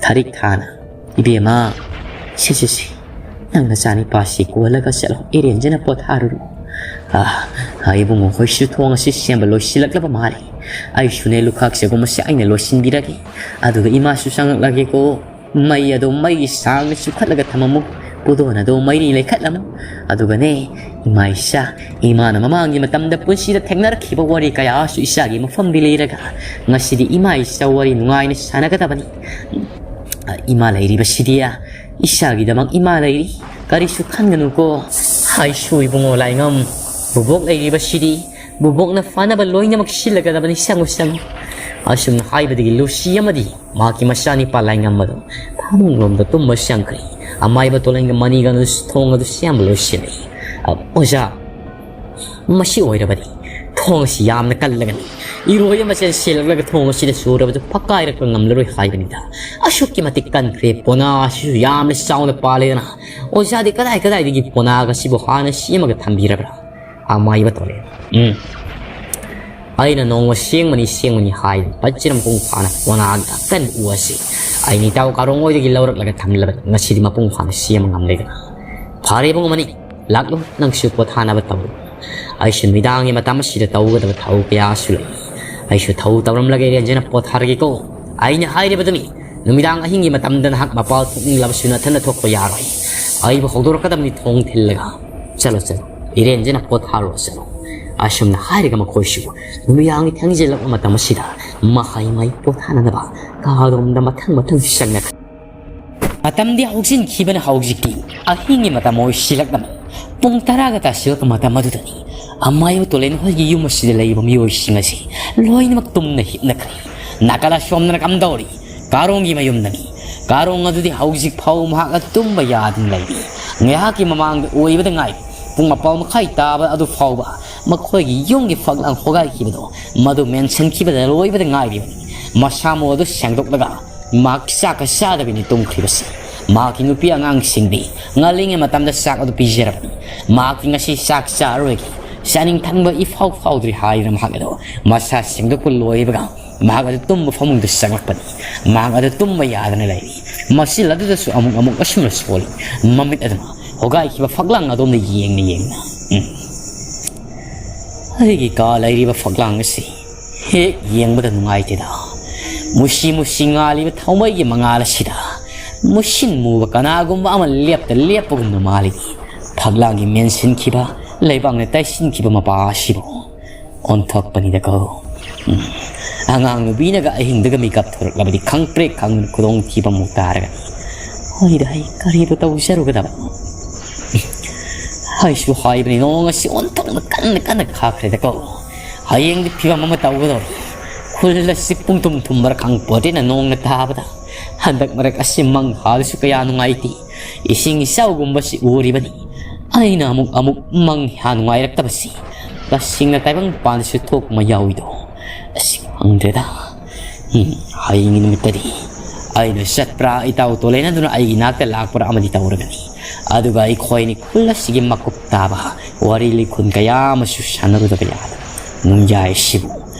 ꯊꯥꯔꯤꯛ ꯊꯥꯅ, "ꯏꯕꯦꯝꯃ, ꯁꯦ, ꯁꯦ, ꯁꯦ, ꯅꯪ ꯅꯆꯥꯅꯤꯄꯥꯁꯤ ꯀꯣꯜꯂꯒ ꯆꯠꯂꯣ, ꯏꯔꯦꯟꯖꯅ ꯄꯣꯊꯥꯔꯨꯔꯣ꯫ ꯑꯥ, ꯑꯥ, ꯏꯕꯨꯡꯉꯣ ꯍꯣꯏꯁꯨ ꯊꯣꯡ ꯑꯁꯤ ꯁꯦꯝꯕ ꯂꯣꯏꯁꯤꯜꯂꯛꯂꯕ ꯃꯥꯜꯂꯦ꯫ ꯑꯩꯁꯨꯅꯦ ꯂꯨꯈꯥꯛ ꯆꯒꯨꯝ ꯑꯁꯤ ꯑꯩꯅ ꯂꯣꯏꯁꯤꯟꯕꯤꯔꯒꯦ꯫ ꯑꯗꯨꯒ ꯏꯃꯥꯁꯨ ꯆꯪꯉꯛꯂꯒꯦꯀꯣ꯫ ꯃꯩ ꯑꯗꯨ ꯃꯩꯒꯤ ꯁꯥꯡꯅ ꯆꯨꯈꯠꯂꯒ ꯊꯝꯃꯝꯃꯨ꯫ ꯄꯨꯗꯣꯟ ꯑꯗꯨ ꯃꯩꯔꯤ ꯂꯩꯈꯠꯂꯝꯃꯨ꯫ ꯑꯗꯨꯒꯅꯦ, ꯏꯃꯥ ꯏꯆꯥ, ꯏꯃꯥꯅ ꯃꯃꯥꯡꯒꯤ ꯃꯇꯝꯗ ꯄꯨꯟꯁꯤꯗ ꯊꯦꯡꯅꯔꯛꯈꯤꯕ ꯋꯥꯔꯤ ꯀꯌꯥꯁꯨ ꯏꯆꯥꯒꯤ ꯃꯐꯝꯗꯤ ꯂꯩꯔꯒ, ꯉꯁꯤꯗꯤ ꯏꯃꯥ ꯏꯆꯥ ꯋꯥꯔꯤ ꯅꯨꯡꯉꯥꯏꯅ ꯁꯥꯟꯅꯒꯗꯕꯅꯤ꯫ ꯏꯃꯥ ꯂꯩꯔꯤꯕꯁꯤꯗꯤ ꯏꯆꯥꯒꯤꯗꯃꯛ ꯏꯃꯥ ꯂꯩꯔꯤ, ꯀꯔꯤꯁꯨ ꯈꯟꯒꯅꯨꯀꯣ꯫ ꯍꯥꯏꯁꯨ ꯏꯕꯨꯡꯉꯣ ꯂꯥꯏꯉꯝ, ꯕꯨꯕꯣꯛ ꯂꯩꯔꯤꯕꯁꯤꯗꯤ, ꯕꯨꯕꯣꯛꯅ ꯐꯅꯕ ꯂꯣꯏꯅꯃꯛ ꯁꯤꯜꯂꯒꯗꯕꯅꯤ, ꯆꯪꯉꯨ, ꯆꯪꯉꯨ꯫" ꯑꯁꯨꯝꯅ ꯍꯥꯏꯕꯗꯒꯤ ꯂꯨꯁꯤ ꯑꯃꯗꯤ ꯃꯍꯥꯛꯀꯤ ꯃꯆꯥꯅꯤꯄꯥ ꯂꯥꯏꯉꯝ ꯑꯗꯨ ꯐꯃꯨꯡꯂꯣꯝꯗ ꯇꯨꯝꯕ ꯆꯪꯈ꯭ꯔꯦ꯫ ꯑꯃꯥꯏꯕ ꯇꯣꯂꯦꯟꯒ ꯃꯅꯤꯒ ꯊꯣꯡ ꯑꯗꯨ ꯁꯦꯝꯕ ꯂꯣꯏꯁꯤꯜꯂꯦ꯫ "ꯑ, ꯑꯣꯖꯥ, ꯃꯁꯤ ꯑꯣꯏꯔꯕꯗꯤ ꯊꯣꯡ ꯑꯁꯤ ꯌꯥꯝꯅ ꯀꯜꯂꯒꯅꯤ꯫ ꯏꯔꯣꯏ ꯑꯃ ꯆꯦꯟꯁꯤꯜꯂꯛꯂꯒ ꯊꯣꯡ ꯑꯁꯤꯗ ꯆꯨꯔꯕꯗꯨ ꯐꯛꯀꯥꯏꯔꯛꯄ ꯉꯝꯂꯔꯣꯏ ꯍꯥꯏꯕꯅꯤꯗ꯫ ꯑꯁꯨꯛꯀꯤ ꯃꯇꯤꯛ ꯀꯟꯈ꯭ꯔꯦ꯫ ꯄꯣꯅꯥ ꯑꯁꯤꯁꯨ ꯌꯥꯝꯅ ꯆꯥꯎꯅ ꯄꯥꯜꯂꯦꯗꯅ꯫ ꯑꯣꯖꯥꯗꯤ ꯀꯗꯥꯏ ꯀꯗꯥꯏꯗꯒꯤ ꯄꯣꯅꯥꯒ ꯑꯁꯤꯕꯨ ꯍꯥꯟꯅ ꯁꯦꯝꯃꯒ ꯊꯝꯕꯤꯔꯕ꯭ꯔꯥ?" ꯑꯃꯥꯏꯕ ꯇꯣꯂꯦꯟ, "ꯎꯝ, ꯑꯩꯅ ꯅꯣꯡꯃ ꯁꯦꯡꯕꯅꯤ, ꯁꯦꯡꯕꯅꯤ ꯍꯥꯏꯗꯨꯅ ꯐꯖꯅ ꯃꯄꯨꯡ ꯐꯥꯅ ꯄꯣꯅꯥꯒꯤ ꯑꯀꯟꯕ ꯎ ꯑꯁꯤ ꯑꯩꯅ ꯏꯇꯥꯎ ꯀꯥꯔꯣꯡ ꯍꯣꯏꯗꯒꯤ ꯂꯧꯔꯛꯂꯒ ꯊꯝꯂꯕꯅꯤ꯫ ꯉꯁꯤꯗꯤ ꯃꯄꯨꯡ ꯐꯥꯅ ꯁꯦꯝꯕ ꯉꯝꯂꯦꯗꯅ꯫ "ꯐꯔꯦ ꯏꯕꯨꯡꯉꯣ ꯃꯅꯤ, ꯂꯥꯛꯂꯣ, ꯅꯪꯁꯨ ꯄꯣꯊꯥꯅꯕ ꯇꯧꯔꯣ꯫ ꯑꯩꯁꯨ ꯅꯨꯃꯤꯗꯥꯡꯒꯤ ꯃꯇꯝ ꯑꯁꯤꯗ ꯇꯧꯒꯗꯕ ꯊꯕꯛ ꯀꯌꯥꯁꯨ ꯂꯩ꯫ ꯑꯩꯁꯨ ꯊꯧ ꯇꯧꯔꯝꯂꯒ ꯏꯔꯦꯟꯖꯅ ꯄꯣꯊꯥꯔꯒꯦꯀꯣ꯫ ꯑꯩꯅ ꯍꯥꯏꯔꯤꯕꯗꯨꯅꯤ, ꯅꯨꯃꯤꯗꯥꯡ ꯑꯍꯤꯡꯒꯤ ꯃꯇꯝꯗ ꯅꯍꯥꯛ ꯃꯄꯥꯟ ꯊꯣꯛꯅꯤꯡꯂꯕꯁꯨ ꯅꯊꯟꯅ ꯊꯣꯛꯄ ꯌꯥꯔꯣꯏ꯫ ꯑꯩꯕꯨ ꯍꯧꯗꯣꯔꯛꯀꯗꯕꯅꯤ ꯊꯣꯡ ꯊꯤꯜꯂꯒ꯫ ꯆꯠꯂꯣ, ꯆꯠꯂꯣ, ꯏꯔꯦꯟꯖꯅ ꯄꯣꯊꯥꯔꯣ, ꯆꯠꯂꯣ"꯫ ꯑꯁꯨꯝꯅ ꯍꯥꯏꯔꯒ ꯃꯈꯣꯏꯁꯨ ꯅꯨꯃꯤꯗꯥꯡꯒꯤ ꯊꯦꯡꯖꯤꯜꯂꯛꯄ ꯃꯇꯝ ꯑꯁꯤꯗ ꯃꯍꯩ ꯃꯍꯩ ꯄꯣꯊꯥꯅꯅꯕ ꯀꯥꯔꯣꯝꯗ ꯃꯊꯪ ꯃꯊꯪ ꯆꯪꯅꯈ꯭ꯔꯦ꯫ ꯃꯇꯝꯗꯤ ꯍꯧꯖꯤꯟꯈꯤꯕꯅ ꯍꯧꯖꯤꯛꯇꯤ ꯑꯍꯤꯡꯒꯤ ꯃꯇꯝ ꯑꯣꯏꯁꯤꯜꯂꯛꯂꯝꯃꯤ꯫ ꯄꯨꯡ ꯇꯔꯥꯒ ꯇꯥꯁꯤꯜꯂꯛꯄ ꯃꯇꯝ ꯑꯗꯨꯗꯅꯤ ꯑꯃꯥꯏꯕ ꯇꯣꯂꯦꯟ ꯍꯣꯏꯒꯤ ꯌꯨꯝ ꯑꯁꯤꯗ ꯂꯩꯔꯤꯕ ꯃꯤꯑꯣꯏꯁꯤꯡ ꯑꯁꯤ ꯂꯣꯏꯅꯃꯛ ꯇꯨꯝꯅ ꯍꯤꯞꯅꯈ꯭ꯔꯦ꯫ ꯅꯥꯀꯜ ꯑꯁꯣꯝꯗꯅ ꯀꯝꯗꯧꯔꯤ? ꯀꯥꯔꯣꯡꯒꯤ ꯃꯌꯨꯝꯗꯅꯤ꯫ ꯀꯥꯔꯣꯡ ꯑꯗꯨꯗꯤ ꯍꯧꯖꯤꯛ ꯐꯥꯎ ꯃꯍꯥꯛ ꯑꯗꯨ ꯇꯨꯝꯕ ꯌꯥꯗꯅ ꯂꯩꯔꯤ꯫ ꯉꯥꯏꯍꯥꯛꯀꯤ ꯃꯃꯥꯡꯗ ꯑꯣꯏꯕꯗ ꯉꯥꯏꯔꯤ꯫ ꯄꯨꯡ ꯃꯥꯄꯜ ꯃꯈꯥꯏ ꯇꯥꯕ ꯑꯗꯨ ꯐꯥꯎꯕ ꯃꯈꯣꯏꯒꯤ ꯌꯨꯝꯒꯤ ꯐꯛꯂꯥꯡ ꯍꯣꯒꯥꯏꯈꯤꯕꯗꯣ ꯃꯗꯨ ꯃꯦꯟꯁꯤꯟꯈꯤꯕꯗ ꯂꯣꯏꯕꯗ ꯉꯥꯏꯔꯤꯕꯅꯤ꯫ ꯃꯁꯥꯃꯛ ꯑꯗꯨ ꯁꯦꯡꯗꯣꯛꯂꯒ ꯃꯍꯥꯛ ꯆꯥꯛꯀ ꯆꯥꯗꯕꯤꯅꯤ ꯇꯨꯝꯈ꯭ꯔꯤꯕꯁꯤ꯫ ꯃꯍꯥꯛꯀꯤ ꯅꯨꯄꯤ ꯑꯉꯥꯡꯁꯤꯡꯗꯤ ꯉꯜꯂꯤꯉꯩ ꯃꯇꯝꯗ ꯆꯥꯛ ꯑꯗꯨ ꯄꯤꯖꯔꯕꯅꯤ꯫ ꯃꯍꯥꯛꯇꯤ ꯉꯁꯤ ꯆꯥꯛ ꯆꯥꯔꯔꯣꯏꯒꯦ, ꯆꯥꯅꯤꯡ ꯊꯛꯅꯤꯡꯕ ꯏꯐꯥꯎ ꯐꯥꯎꯗ꯭ꯔꯤ ꯍꯥꯏꯗꯨꯅ ꯃꯍꯥꯛ ꯑꯗꯨ ꯃꯁꯥ ꯁꯦꯡꯗꯣꯛꯄ ꯂꯣꯏꯕꯒ ꯃꯍꯥꯛ ꯑꯗꯨ ꯇꯨꯝꯕ ꯐꯃꯨꯡꯗ ꯆꯪꯂꯛꯄꯅꯤ꯫ ꯃꯍꯥꯛ ꯑꯗꯨ ꯇꯨꯝꯕ ꯌꯥꯗꯅ ꯂꯩꯔꯤ꯫ ꯃꯆꯤꯜ ꯑꯗꯨꯗꯁꯨ ꯑꯃꯨꯛ ꯑꯃꯨꯛ ꯑꯁꯨꯝꯅ ꯁꯣꯜꯂꯤ꯫ ꯃꯃꯤꯠ ꯑꯗꯨꯅ ꯍꯣꯒꯥꯏꯈꯤꯕ ꯐꯛꯂꯥꯡ ꯑꯗꯣꯝꯗ ꯌꯦꯡꯅ ꯌꯦꯡꯅ, "ꯎꯝ, ꯑꯩꯒꯤ ꯀꯥ ꯂꯩꯔꯤꯕ ꯐꯛꯂꯥꯡ ꯑꯁꯤ ꯍꯦꯛ ꯌꯦꯡꯕꯗ ꯅꯨꯡꯉꯥꯏꯇꯦꯗ꯫ ꯃꯨꯁꯤ ꯃꯨꯁꯤ ꯉꯥꯜꯂꯤꯕ ꯊꯥꯎꯃꯩꯒꯤ ꯃꯉꯥꯜ ꯑꯁꯤꯗ ꯃꯨꯁꯤꯟ ꯃꯨꯕ ꯀꯅꯥꯒꯨꯝꯕ ꯑꯃ ꯂꯦꯞꯇ ꯂꯦꯞꯄꯒꯨꯝꯅ ꯃꯥꯜꯂꯤ꯫ ꯐꯛꯂꯥꯡꯒꯤ ꯃꯦꯟꯁꯤꯟꯈꯤꯕ, ꯂꯩꯕꯥꯛꯅ ꯇꯩꯁꯤꯟꯈꯤꯕ ꯃꯄꯥ ꯑꯁꯤꯕꯨ ꯑꯣꯟꯊꯣꯛꯄꯅꯤꯗꯀꯣ꯫ ꯎꯝ, ꯑꯉꯥꯡ ꯅꯨꯄꯤꯅꯒ ꯑꯍꯤꯡꯗꯒ ꯃꯤꯀꯞ ꯊꯣꯔꯛꯂꯕꯗꯤ ꯈꯪꯄ꯭ꯔꯦꯛ ꯈꯪꯗꯅ ꯈꯨꯗꯣꯡꯊꯤꯕ ꯑꯃꯨꯛ ꯇꯥꯔꯒꯅꯤ꯫ ꯍꯣꯏꯗ, ꯑꯩ ꯀꯔꯤꯕꯨ ꯇꯧꯖꯔꯨꯒꯗꯕ?" ꯑꯩꯁꯨ ꯍꯥꯏꯕꯅꯤ, ꯅꯣꯡ ꯑꯁꯤ ꯑꯣꯟꯊꯣꯛꯅ ꯀꯟꯅ ꯀꯟꯅ ꯈꯥꯛꯈ꯭ꯔꯦꯗꯀꯣ꯫ ꯍꯌꯦꯡꯗꯤ ꯐꯤꯕꯝ ꯑꯃ ꯇꯧꯒꯗꯧꯔꯤ꯫ ꯈꯨꯜ ꯑꯁꯤ ꯄꯨꯡꯊꯨꯝ ꯊꯨꯝꯕ꯭ꯔꯥ ꯈꯪꯄꯣꯠꯇꯦꯅ ꯅꯣꯡꯅ ꯇꯥꯕꯗ꯫ ꯍꯟꯗꯛ ꯃꯔꯛ ꯑꯁꯤ ꯃꯪ ꯍꯥꯜꯂꯁꯨ ꯀꯌꯥ ꯅꯨꯡꯉꯥꯏꯇꯦ꯫ ꯏꯁꯤꯡ ꯏꯆꯥꯎꯒꯨꯝꯕꯁꯤ ꯎꯔꯤꯕꯅꯤ꯫ ꯑꯩꯅ ꯑꯃꯨꯛ ꯑꯃꯨꯛ ꯃꯪ ꯍꯥ ꯅꯨꯡꯉꯥꯏꯔꯛꯇꯕꯁꯤ ꯇꯁꯦꯡꯅ ꯇꯥꯏꯕꯪ ꯄꯥꯟꯗꯁꯨ ꯊꯣꯛꯄ ꯑꯃ ꯌꯥꯎꯏꯗꯣ꯫ ꯑꯁ, ꯈꯪꯗ꯭ꯔꯦꯗ꯫ ꯎꯝ, ꯍꯌꯦꯡꯒꯤ ꯅꯨꯃꯤꯠꯇꯗꯤ ꯑꯩꯅ ꯆꯠꯄ꯭ꯔꯥ, ꯏꯇꯥꯎ ꯇꯣꯂꯦꯟ ꯑꯗꯨꯅ ꯑꯩꯒꯤ ꯅꯥꯛꯇ ꯂꯥꯛꯄ꯭ꯔꯥ ꯑꯃꯗꯤ ꯇꯧꯔꯒꯅꯤ꯫ ꯑꯗꯨꯒ ꯑꯩꯈꯣꯏꯅꯤ ꯈꯨꯜ ꯑꯁꯤꯒꯤ ꯃꯀꯨꯞ ꯇꯥꯕ ꯋꯥꯔꯤ ꯂꯤꯈꯨꯟ ꯀꯌꯥ ꯑꯃꯁꯨ ꯁꯥꯟꯅꯔꯨꯗꯕ ꯌꯥꯗꯕ꯫ ꯅꯨꯡꯌꯥꯏꯁꯤꯕꯨ,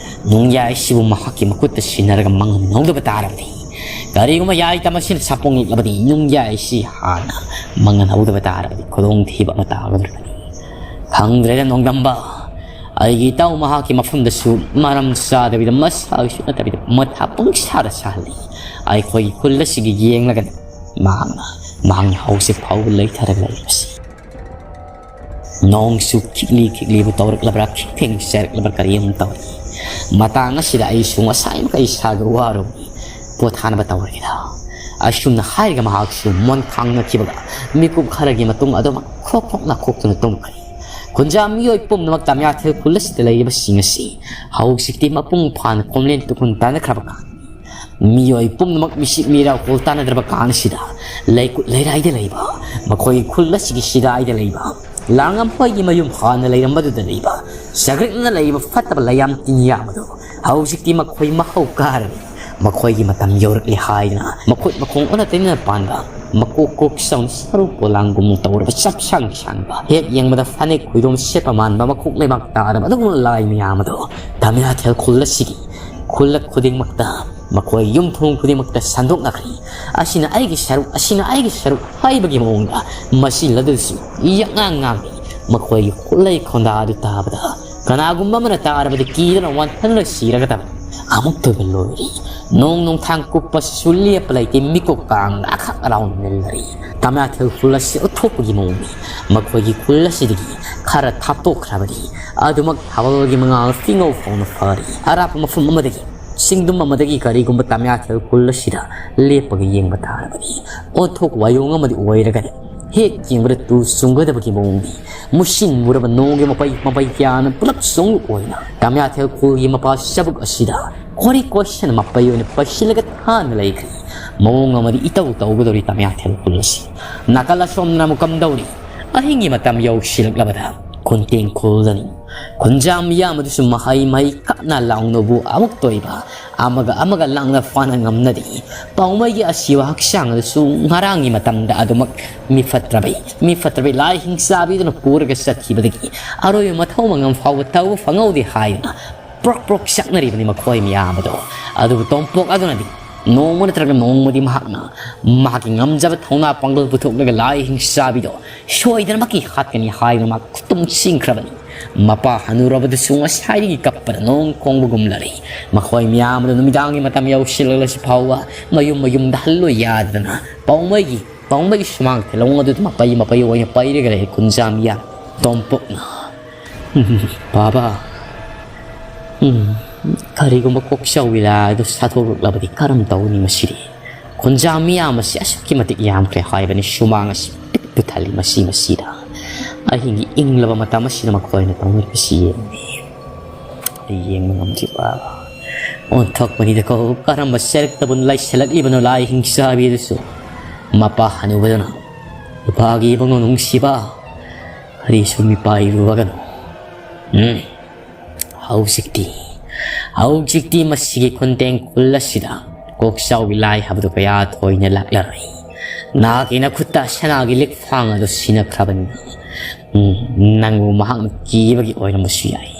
ꯅꯨꯡꯌꯥꯏꯁꯤꯕꯨ ꯃꯍꯥꯛꯀꯤ ꯃꯈꯨꯠꯇ ꯁꯤꯟꯅꯔꯒ ꯃꯥꯡꯍꯟꯍꯧꯗꯕ ꯇꯥꯔꯕꯗꯤ ꯀꯔꯤꯒꯨꯝꯕ ꯌꯥꯏꯇ ꯃꯁꯤꯅ ꯁꯥꯄꯣꯡꯂꯛꯂꯕꯗꯤ ꯅꯨꯡꯌꯥꯏꯁꯤ ꯍꯥꯟꯅ ꯃꯉꯜꯍꯧꯗꯕ ꯇꯥꯔꯕꯗꯤ ꯈꯨꯗꯣꯡꯊꯤꯕ ꯑꯃ ꯇꯥꯒꯗꯧꯔꯤꯕꯅꯤ꯫ ꯈꯪꯗ꯭ꯔꯦꯗ ꯅꯣꯡꯗꯝꯕ, ꯑꯩꯒꯤ ꯏꯇꯥꯎ ꯃꯍꯥꯛꯀꯤ ꯃꯐꯝꯗꯁꯨ ꯃꯔꯝ ꯆꯥꯗꯕꯤꯗ ꯃꯁꯥꯒꯤꯁꯨ ꯅꯠꯇꯕꯤꯗ ꯃꯊꯥ ꯄꯨꯡꯁꯥꯗ ꯁꯥꯍꯜꯂꯤ꯫ ꯑꯩꯈꯣꯏꯒꯤ ꯈꯨꯜ ꯑꯁꯤꯒꯤ ꯌꯦꯡꯂꯒꯅꯤ ꯃꯍꯥꯛꯅ ꯃꯍꯥꯛꯅ ꯍꯧꯖꯤꯛ ꯐꯥꯎꯕ ꯂꯩꯊꯔꯒ ꯂꯩꯔꯤꯕꯁꯤ꯫ ꯅꯣꯡꯁꯨ ꯈꯤꯛꯂꯤ ꯈꯤꯛꯂꯤꯕꯨ ꯇꯧꯔꯛꯂꯕ꯭ꯔꯥ, ꯈꯤꯛꯊꯦꯡ ꯆꯥꯏꯔꯛꯂꯕ꯭ꯔꯥ ꯀꯔꯤ ꯑꯃ ꯇꯧꯔꯤ꯫ ꯃꯇꯥꯡ ꯑꯁꯤꯗ ꯑꯩꯁꯨ ꯉꯁꯥꯏ ꯃꯈꯩ ꯏꯁꯥꯒ ꯋꯥꯔꯨꯕꯅꯤ꯫ ꯄꯣꯊꯥꯅꯕ ꯇꯧꯔꯒꯦꯗ꯫ ꯑꯁꯨꯝꯅ ꯍꯥꯏꯔꯒ ꯃꯍꯥꯛꯁꯨ ꯃꯣꯟ ꯈꯥꯡꯅꯈꯤꯕꯒ ꯃꯤꯀꯨꯞ ꯈꯔꯒꯤ ꯃꯇꯨꯡ ꯑꯗꯨꯃꯛ ꯈ꯭ꯔꯣꯛ ꯈ꯭ꯔꯣꯛ ꯅꯥꯈꯣꯛꯇꯨꯅ ꯇꯨꯝꯈ꯭ꯔꯦ꯫ ꯈꯨꯟꯖꯥ ꯃꯤꯑꯣꯏ ꯄꯨꯝꯅꯃꯛ ꯇꯃꯤꯌꯥꯊꯦꯜ ꯈꯨꯜ ꯑꯁꯤꯗ ꯂꯩꯔꯤꯕꯁꯤꯡ ꯑꯁꯤ ꯍꯧꯖꯤꯛꯇꯤ ꯃꯄꯨꯡ ꯐꯥꯅ ꯈꯣꯝꯂꯦꯟ ꯇꯨꯈꯨꯟ ꯇꯥꯅꯈ꯭ꯔꯕ ꯀꯥꯟ, ꯃꯤꯑꯣꯏ ꯄꯨꯝꯅꯃꯛ ꯃꯤꯁꯤꯛ ꯃꯤꯔꯥ ꯋꯥꯈꯜ ꯇꯥꯅꯗ꯭ꯔꯕ ꯀꯥꯟꯁꯤꯗ, ꯂꯩꯀꯨꯠ ꯂꯩꯔꯥꯏꯗ ꯂꯩꯕ ꯃꯈꯣꯏꯒꯤ ꯈꯨꯜ ꯑꯁꯤꯒꯤ ꯁꯤꯗꯥꯏꯗ ꯂꯩꯕ ꯂꯥꯡꯉꯝꯍꯣꯏꯒꯤ ꯃꯌꯨꯝ ꯍꯥꯟꯅ ꯂꯩꯔꯝꯕꯗꯨꯗ ꯂꯩꯕ ꯆꯒ꯭ꯔꯤꯛꯅ ꯂꯩꯕ ꯐꯠꯇꯕ ꯂꯩꯌꯥꯝ ꯇꯤꯟꯌꯥꯝ ꯑꯗꯨ ꯍꯧꯖꯤꯛꯇꯤ ꯃꯈꯣꯏ ꯃꯍꯧ ꯀꯥꯔꯕꯅꯤ꯫ ꯃꯈꯣꯏꯒꯤ ꯃꯇꯝ ꯌꯧꯔꯛꯂꯦ ꯍꯥꯏꯗꯅ ꯃꯈꯨꯠ ꯃꯈꯣꯡ ꯑꯣꯟꯅ ꯇꯩꯅꯅ ꯄꯥꯟꯕ, ꯃꯀꯣꯛ ꯀꯣꯛ ꯆꯥꯎꯅ ꯁꯔꯨ ꯄꯣꯂꯥꯡꯒꯨꯝ ꯇꯧꯔꯕ, ꯆꯞ ꯁꯥꯡ ꯁꯥꯡꯕ, ꯍꯦꯛ ꯌꯦꯡꯕꯗ ꯐꯅꯦꯛ ꯈꯣꯏꯗꯣꯝ ꯁꯦꯠꯄ ꯃꯥꯟꯕ ꯃꯀꯣꯛ ꯂꯩꯕꯥꯛ ꯇꯥꯔꯕ ꯑꯗꯨꯒꯨꯝꯕ ꯂꯥꯏ ꯃꯌꯥꯝ ꯑꯗꯣ ꯇꯃꯤꯌꯥꯊꯦꯜ ꯈꯨꯜ ꯑꯁꯤꯒꯤ ꯈꯨꯜꯂꯛ ꯈꯨꯗꯤꯡꯃꯛꯇ, ꯃꯈꯣꯏ ꯌꯨꯝꯊꯣꯡ ꯈꯨꯗꯤꯡꯃꯛꯇ ꯁꯟꯗꯣꯛꯅꯈ꯭ꯔꯤ꯫ ꯑꯁꯤꯅ ꯑꯩꯒꯤ ꯁꯔꯨꯛ, ꯑꯁꯤꯅ ꯑꯩꯒꯤ ꯁꯔꯨꯛ ꯍꯥꯏꯕꯒꯤ ꯃꯑꯣꯡꯗ ꯃꯁꯤ ꯂꯗꯨꯁꯨ ꯌꯛꯉꯥꯡ ꯉꯥꯡꯏ꯫ ꯃꯈꯣꯏꯒꯤ ꯈꯨꯠꯂꯩ ꯈꯣꯟꯗꯥ ꯑꯗꯨ ꯇꯥꯕꯗ ꯀꯅꯥꯒꯨꯝꯕ ꯑꯃꯅ ꯇꯥꯔꯕꯗꯤ ꯀꯤꯗꯨꯅ ꯋꯥꯟꯊꯗꯨꯅ ꯁꯤꯔꯒꯗꯕꯅꯤ꯫ ꯑꯃꯨꯛꯇꯣꯏꯕ ꯂꯣꯏꯔꯤ꯫ ꯅꯣꯡ ꯅꯣꯡꯊꯥꯡ ꯀꯨꯞꯄꯁꯤꯁꯨ ꯂꯦꯞꯄ ꯂꯩꯇꯦ, ꯃꯤꯀꯨꯞ ꯀꯥꯡꯅ ꯑꯈꯛ ꯑꯔꯥꯎ ꯅꯤꯜꯂꯔꯤ꯫ ꯇꯃꯤꯌꯥꯊꯦꯜ ꯈꯨꯜ ꯑꯁꯤ ꯎꯠꯊꯣꯛꯄꯒꯤ ꯃꯑꯣꯡꯅꯤ꯫ ꯃꯈꯣꯏꯒꯤ ꯈꯨꯜ ꯑꯁꯤꯗꯒꯤ ꯈꯔ ꯊꯥꯞꯇꯣꯛꯈ꯭ꯔꯕꯗꯤ ꯑꯗꯨꯃꯛ ꯊꯥꯕꯜꯒꯤ ꯃꯉꯥꯜ ꯐꯤꯉꯧ ꯐꯥꯎꯅ ꯐꯔꯤ꯫ ꯑꯔꯥꯞꯄ ꯃꯐꯝ ꯑꯃꯗꯒꯤ, ꯆꯤꯡꯗꯨꯝ ꯑꯃꯗꯒꯤ ꯀꯔꯤꯒꯨꯝꯕ ꯇꯃꯤꯌꯥꯊꯦꯜ ꯈꯨꯜ ꯑꯁꯤꯗ ꯂꯦꯞꯄꯒ ꯌꯦꯡꯕ ꯇꯥꯔꯕꯗꯤ, ꯑꯣꯟꯊꯣꯛ ꯋꯥꯌꯣꯡ ꯑꯃꯗꯤ ꯑꯣꯏꯔꯒꯅꯤ꯫ ꯍꯦꯛ ꯌꯦꯡꯕꯗ ꯇꯨ ꯆꯨꯡꯒꯗꯕꯒꯤ ꯃꯑꯣꯡꯅꯤ꯫ ꯃꯨꯁꯤꯟ ꯃꯨꯔꯕ ꯅꯣꯡꯒꯤ ꯃꯄꯩ ꯃꯄꯩ ꯀꯌꯥꯅ ꯄꯨꯂꯞ ꯆꯣꯡꯂꯨ ꯑꯣꯏꯅ ꯇꯃꯤꯌꯥꯊꯦꯜ ꯈꯨꯜꯒꯤ ꯃꯄꯥ ꯆꯕꯨꯛ ꯑꯁꯤꯗ ꯀꯣꯔꯤ ꯀꯣꯏꯁꯟ ꯃꯄꯩ ꯑꯣꯏꯅ ꯄꯩꯁꯤꯜꯂꯒ ꯊꯥꯅ ꯂꯩꯈ꯭ꯔꯤ꯫ ꯃꯑꯣꯡ ꯑꯃꯗꯤ ꯏꯇꯧ ꯇꯧꯒꯗꯧꯔꯤ ꯇꯃꯤꯌꯥꯊꯦꯜ ꯈꯨꯜ ꯑꯁꯤ꯫ ꯅꯥꯀꯜ ꯑꯁꯣꯝꯗꯅ ꯑꯃꯨꯛ ꯀꯝꯗꯧꯔꯤ? ꯑꯍꯤꯡꯒꯤ ꯃꯇꯝ ꯌꯧꯁꯤꯜꯂꯛꯂꯕꯗ ꯈꯨꯟꯇꯦꯡ ꯈꯨꯜꯗꯅꯤ꯫ ꯈꯨꯟꯖꯥ ꯃꯤꯌꯥꯝ ꯑꯗꯨꯁꯨ ꯃꯍꯩ ꯃꯍꯩ ꯀꯞꯅ ꯂꯥꯎꯅꯕꯨ ꯑꯃꯨꯛ ꯇꯣꯏꯕ, ꯑꯃꯒ ꯑꯃꯒ ꯂꯥꯡꯅ ꯐꯥꯅ ꯉꯝꯅꯗꯦ꯫ ꯄꯥꯎꯃꯩꯒꯤ ꯑꯁꯤꯕ ꯍꯛꯆꯥꯡ ꯑꯗꯨꯁꯨ ꯉꯔꯥꯡꯒꯤ ꯃꯇꯝꯗ ꯑꯗꯨꯃꯛ ꯃꯤ ꯐꯠꯇ꯭ꯔꯕꯩ, ꯃꯤ ꯐꯠꯇ꯭ꯔꯕꯩ ꯂꯥꯏ ꯍꯤꯡꯆꯥꯕꯤꯗꯨꯅ ꯄꯨꯔꯒ ꯆꯠꯈꯤꯕꯗꯒꯤ ꯑꯔꯣꯏꯕ ꯃꯊꯧ ꯃꯉꯝ ꯐꯥꯎꯕ ꯇꯧꯕ ꯐꯪꯍꯧꯗꯦ ꯍꯥꯏꯗꯨꯅ ꯄ꯭ꯔꯣꯛ ꯄ꯭ꯔꯣꯛ ꯆꯥꯛꯅꯔꯤꯕꯅꯤ ꯃꯈꯣꯏ ꯃꯤꯌꯥꯝ ꯑꯗꯣ꯫ ꯑꯗꯨꯕꯨ ꯇꯣꯝꯄꯣꯛ ꯑꯗꯨꯅꯗꯤ ꯅꯣꯡꯃ ꯅꯠꯇ꯭ꯔꯒ ꯅꯣꯡꯃꯗꯤ ꯃꯍꯥꯛꯅ ꯃꯍꯥꯛꯀꯤ ꯉꯝꯖꯕ ꯊꯧꯅꯥ ꯄꯥꯡꯒꯜ ꯄꯨꯊꯣꯛꯂꯒ ꯂꯥꯏ ꯍꯤꯡꯆꯥꯕꯤꯗꯣ ꯁꯣꯏꯗꯅꯃꯛꯀꯤ ꯍꯥꯠꯀꯅꯤ ꯍꯥꯏꯗꯨꯅ ꯃꯍꯥꯛ ꯈꯨꯇꯨꯝ ꯆꯤꯡꯈ꯭ꯔꯕꯅꯤ꯫ ꯃꯄꯥ ꯍꯅꯨꯔꯕꯗꯨꯁꯨ ꯉꯁꯥꯏꯗꯒꯤ ꯀꯞꯄꯗ ꯅꯣꯡ ꯈꯣꯡꯕꯒꯨꯝ ꯂꯩꯔꯤ꯫ ꯃꯈꯣꯏ ꯃꯌꯥꯝ ꯑꯗꯨ ꯅꯨꯃꯤꯗꯥꯡꯒꯤ ꯃꯇꯝ ꯌꯧꯁꯤꯜꯂꯛꯂꯁꯤ ꯐꯥꯎꯕ ꯃꯌꯨꯝ ꯃꯌꯨꯝꯗ ꯍꯜꯂꯣꯏ ꯌꯥꯗꯗꯅ ꯄꯥꯎꯃꯩꯒꯤ ꯄꯥꯎꯃꯩꯒꯤ ꯁꯨꯃꯥꯡ ꯊꯦꯂꯣꯡ ꯑꯗꯨꯗ ꯃꯄꯩ ꯃꯄꯩ ꯑꯣꯏꯅ ꯄꯩꯔꯒ ꯂꯩꯔꯤ ꯀꯨꯟꯖꯥ ꯃꯤꯌꯥꯝ꯫ ꯇꯣꯝꯄꯣꯛꯅ, "ꯕꯥꯕꯥ, ꯎꯝ, ꯀꯔꯤꯒꯨꯝꯕ ꯀꯣꯛꯆꯥꯎꯕꯤ ꯂꯥꯏ ꯑꯗꯨ ꯁꯥꯊꯣꯛꯂꯛꯂꯕꯗꯤ ꯀꯔꯝ ꯇꯧꯅꯤ ꯃꯁꯤꯗꯤ? ꯈꯨꯟꯖꯥ ꯃꯤꯌꯥꯝ ꯑꯁꯤ ꯑꯁꯨꯛꯀꯤ ꯃꯇꯤꯛ ꯌꯥꯝꯈ꯭ꯔꯦ ꯍꯥꯏꯕꯅꯤ, ꯁꯨꯃꯥꯡ ꯑꯁꯤ ꯄꯤꯛ ꯄꯤꯛ ꯊꯜꯂꯤ ꯃꯁꯤ, ꯃꯁꯤꯗ꯫ ꯑꯍꯤꯡꯒꯤ ꯏꯪꯂꯕ ꯃꯇꯝ ꯑꯁꯤꯗ ꯃꯈꯣꯏꯅ ꯇꯧꯅꯔꯤꯕꯁꯤ ꯌꯦꯡꯉꯨꯅꯦ꯫ ꯑꯩ ꯌꯦꯡꯕ ꯉꯝꯗ꯭ꯔꯤꯕ ꯑꯣꯟꯊꯣꯛꯄꯅꯤꯗꯀꯣ, ꯀꯔꯝꯕ ꯆꯔꯛꯇꯕꯨ ꯂꯩꯁꯜꯂꯛꯂꯤꯕꯅꯣ ꯂꯥꯏ ꯍꯤꯡꯆꯥꯕꯤ ꯑꯗꯨꯁꯨ?" ꯃꯄꯥ ꯍꯅꯨꯕꯗꯨꯅ, "ꯏꯄꯥꯒꯤ ꯏꯕꯨꯡꯉꯣ ꯅꯨꯡꯁꯤꯕ, ꯀꯔꯤꯁꯨ ꯃꯤꯄꯥꯏꯔꯨꯔꯒꯅꯨ꯫ ꯎꯝ, ꯍꯧꯖꯤꯛꯇꯤ, ꯍꯧꯖꯤꯛꯇꯤ ꯃꯁꯤꯒꯤ ꯈꯨꯟꯇꯦꯡ ꯈꯨꯜ ꯑꯁꯤꯗ ꯀꯣꯛꯆꯥꯎꯕꯤ ꯂꯥꯏ ꯍꯥꯏꯕꯗꯨ ꯀꯌꯥ ꯊꯣꯏꯅ ꯂꯥꯛꯂꯔꯣꯏ꯫ ꯅꯍꯥꯛꯀꯤ ꯅꯈꯨꯠꯇ ꯁꯅꯥꯒꯤ ꯂꯤꯛꯐꯥꯡ ꯑꯗꯨ ꯁꯤꯟꯅꯈ꯭ꯔꯕꯅꯤꯅ, ꯎꯝ, ꯅꯪꯕꯨ ꯃꯍꯥꯛꯅ ꯀꯤꯕꯒꯤ ꯑꯣꯏꯔꯝꯕꯁꯨ ꯌꯥꯏ꯫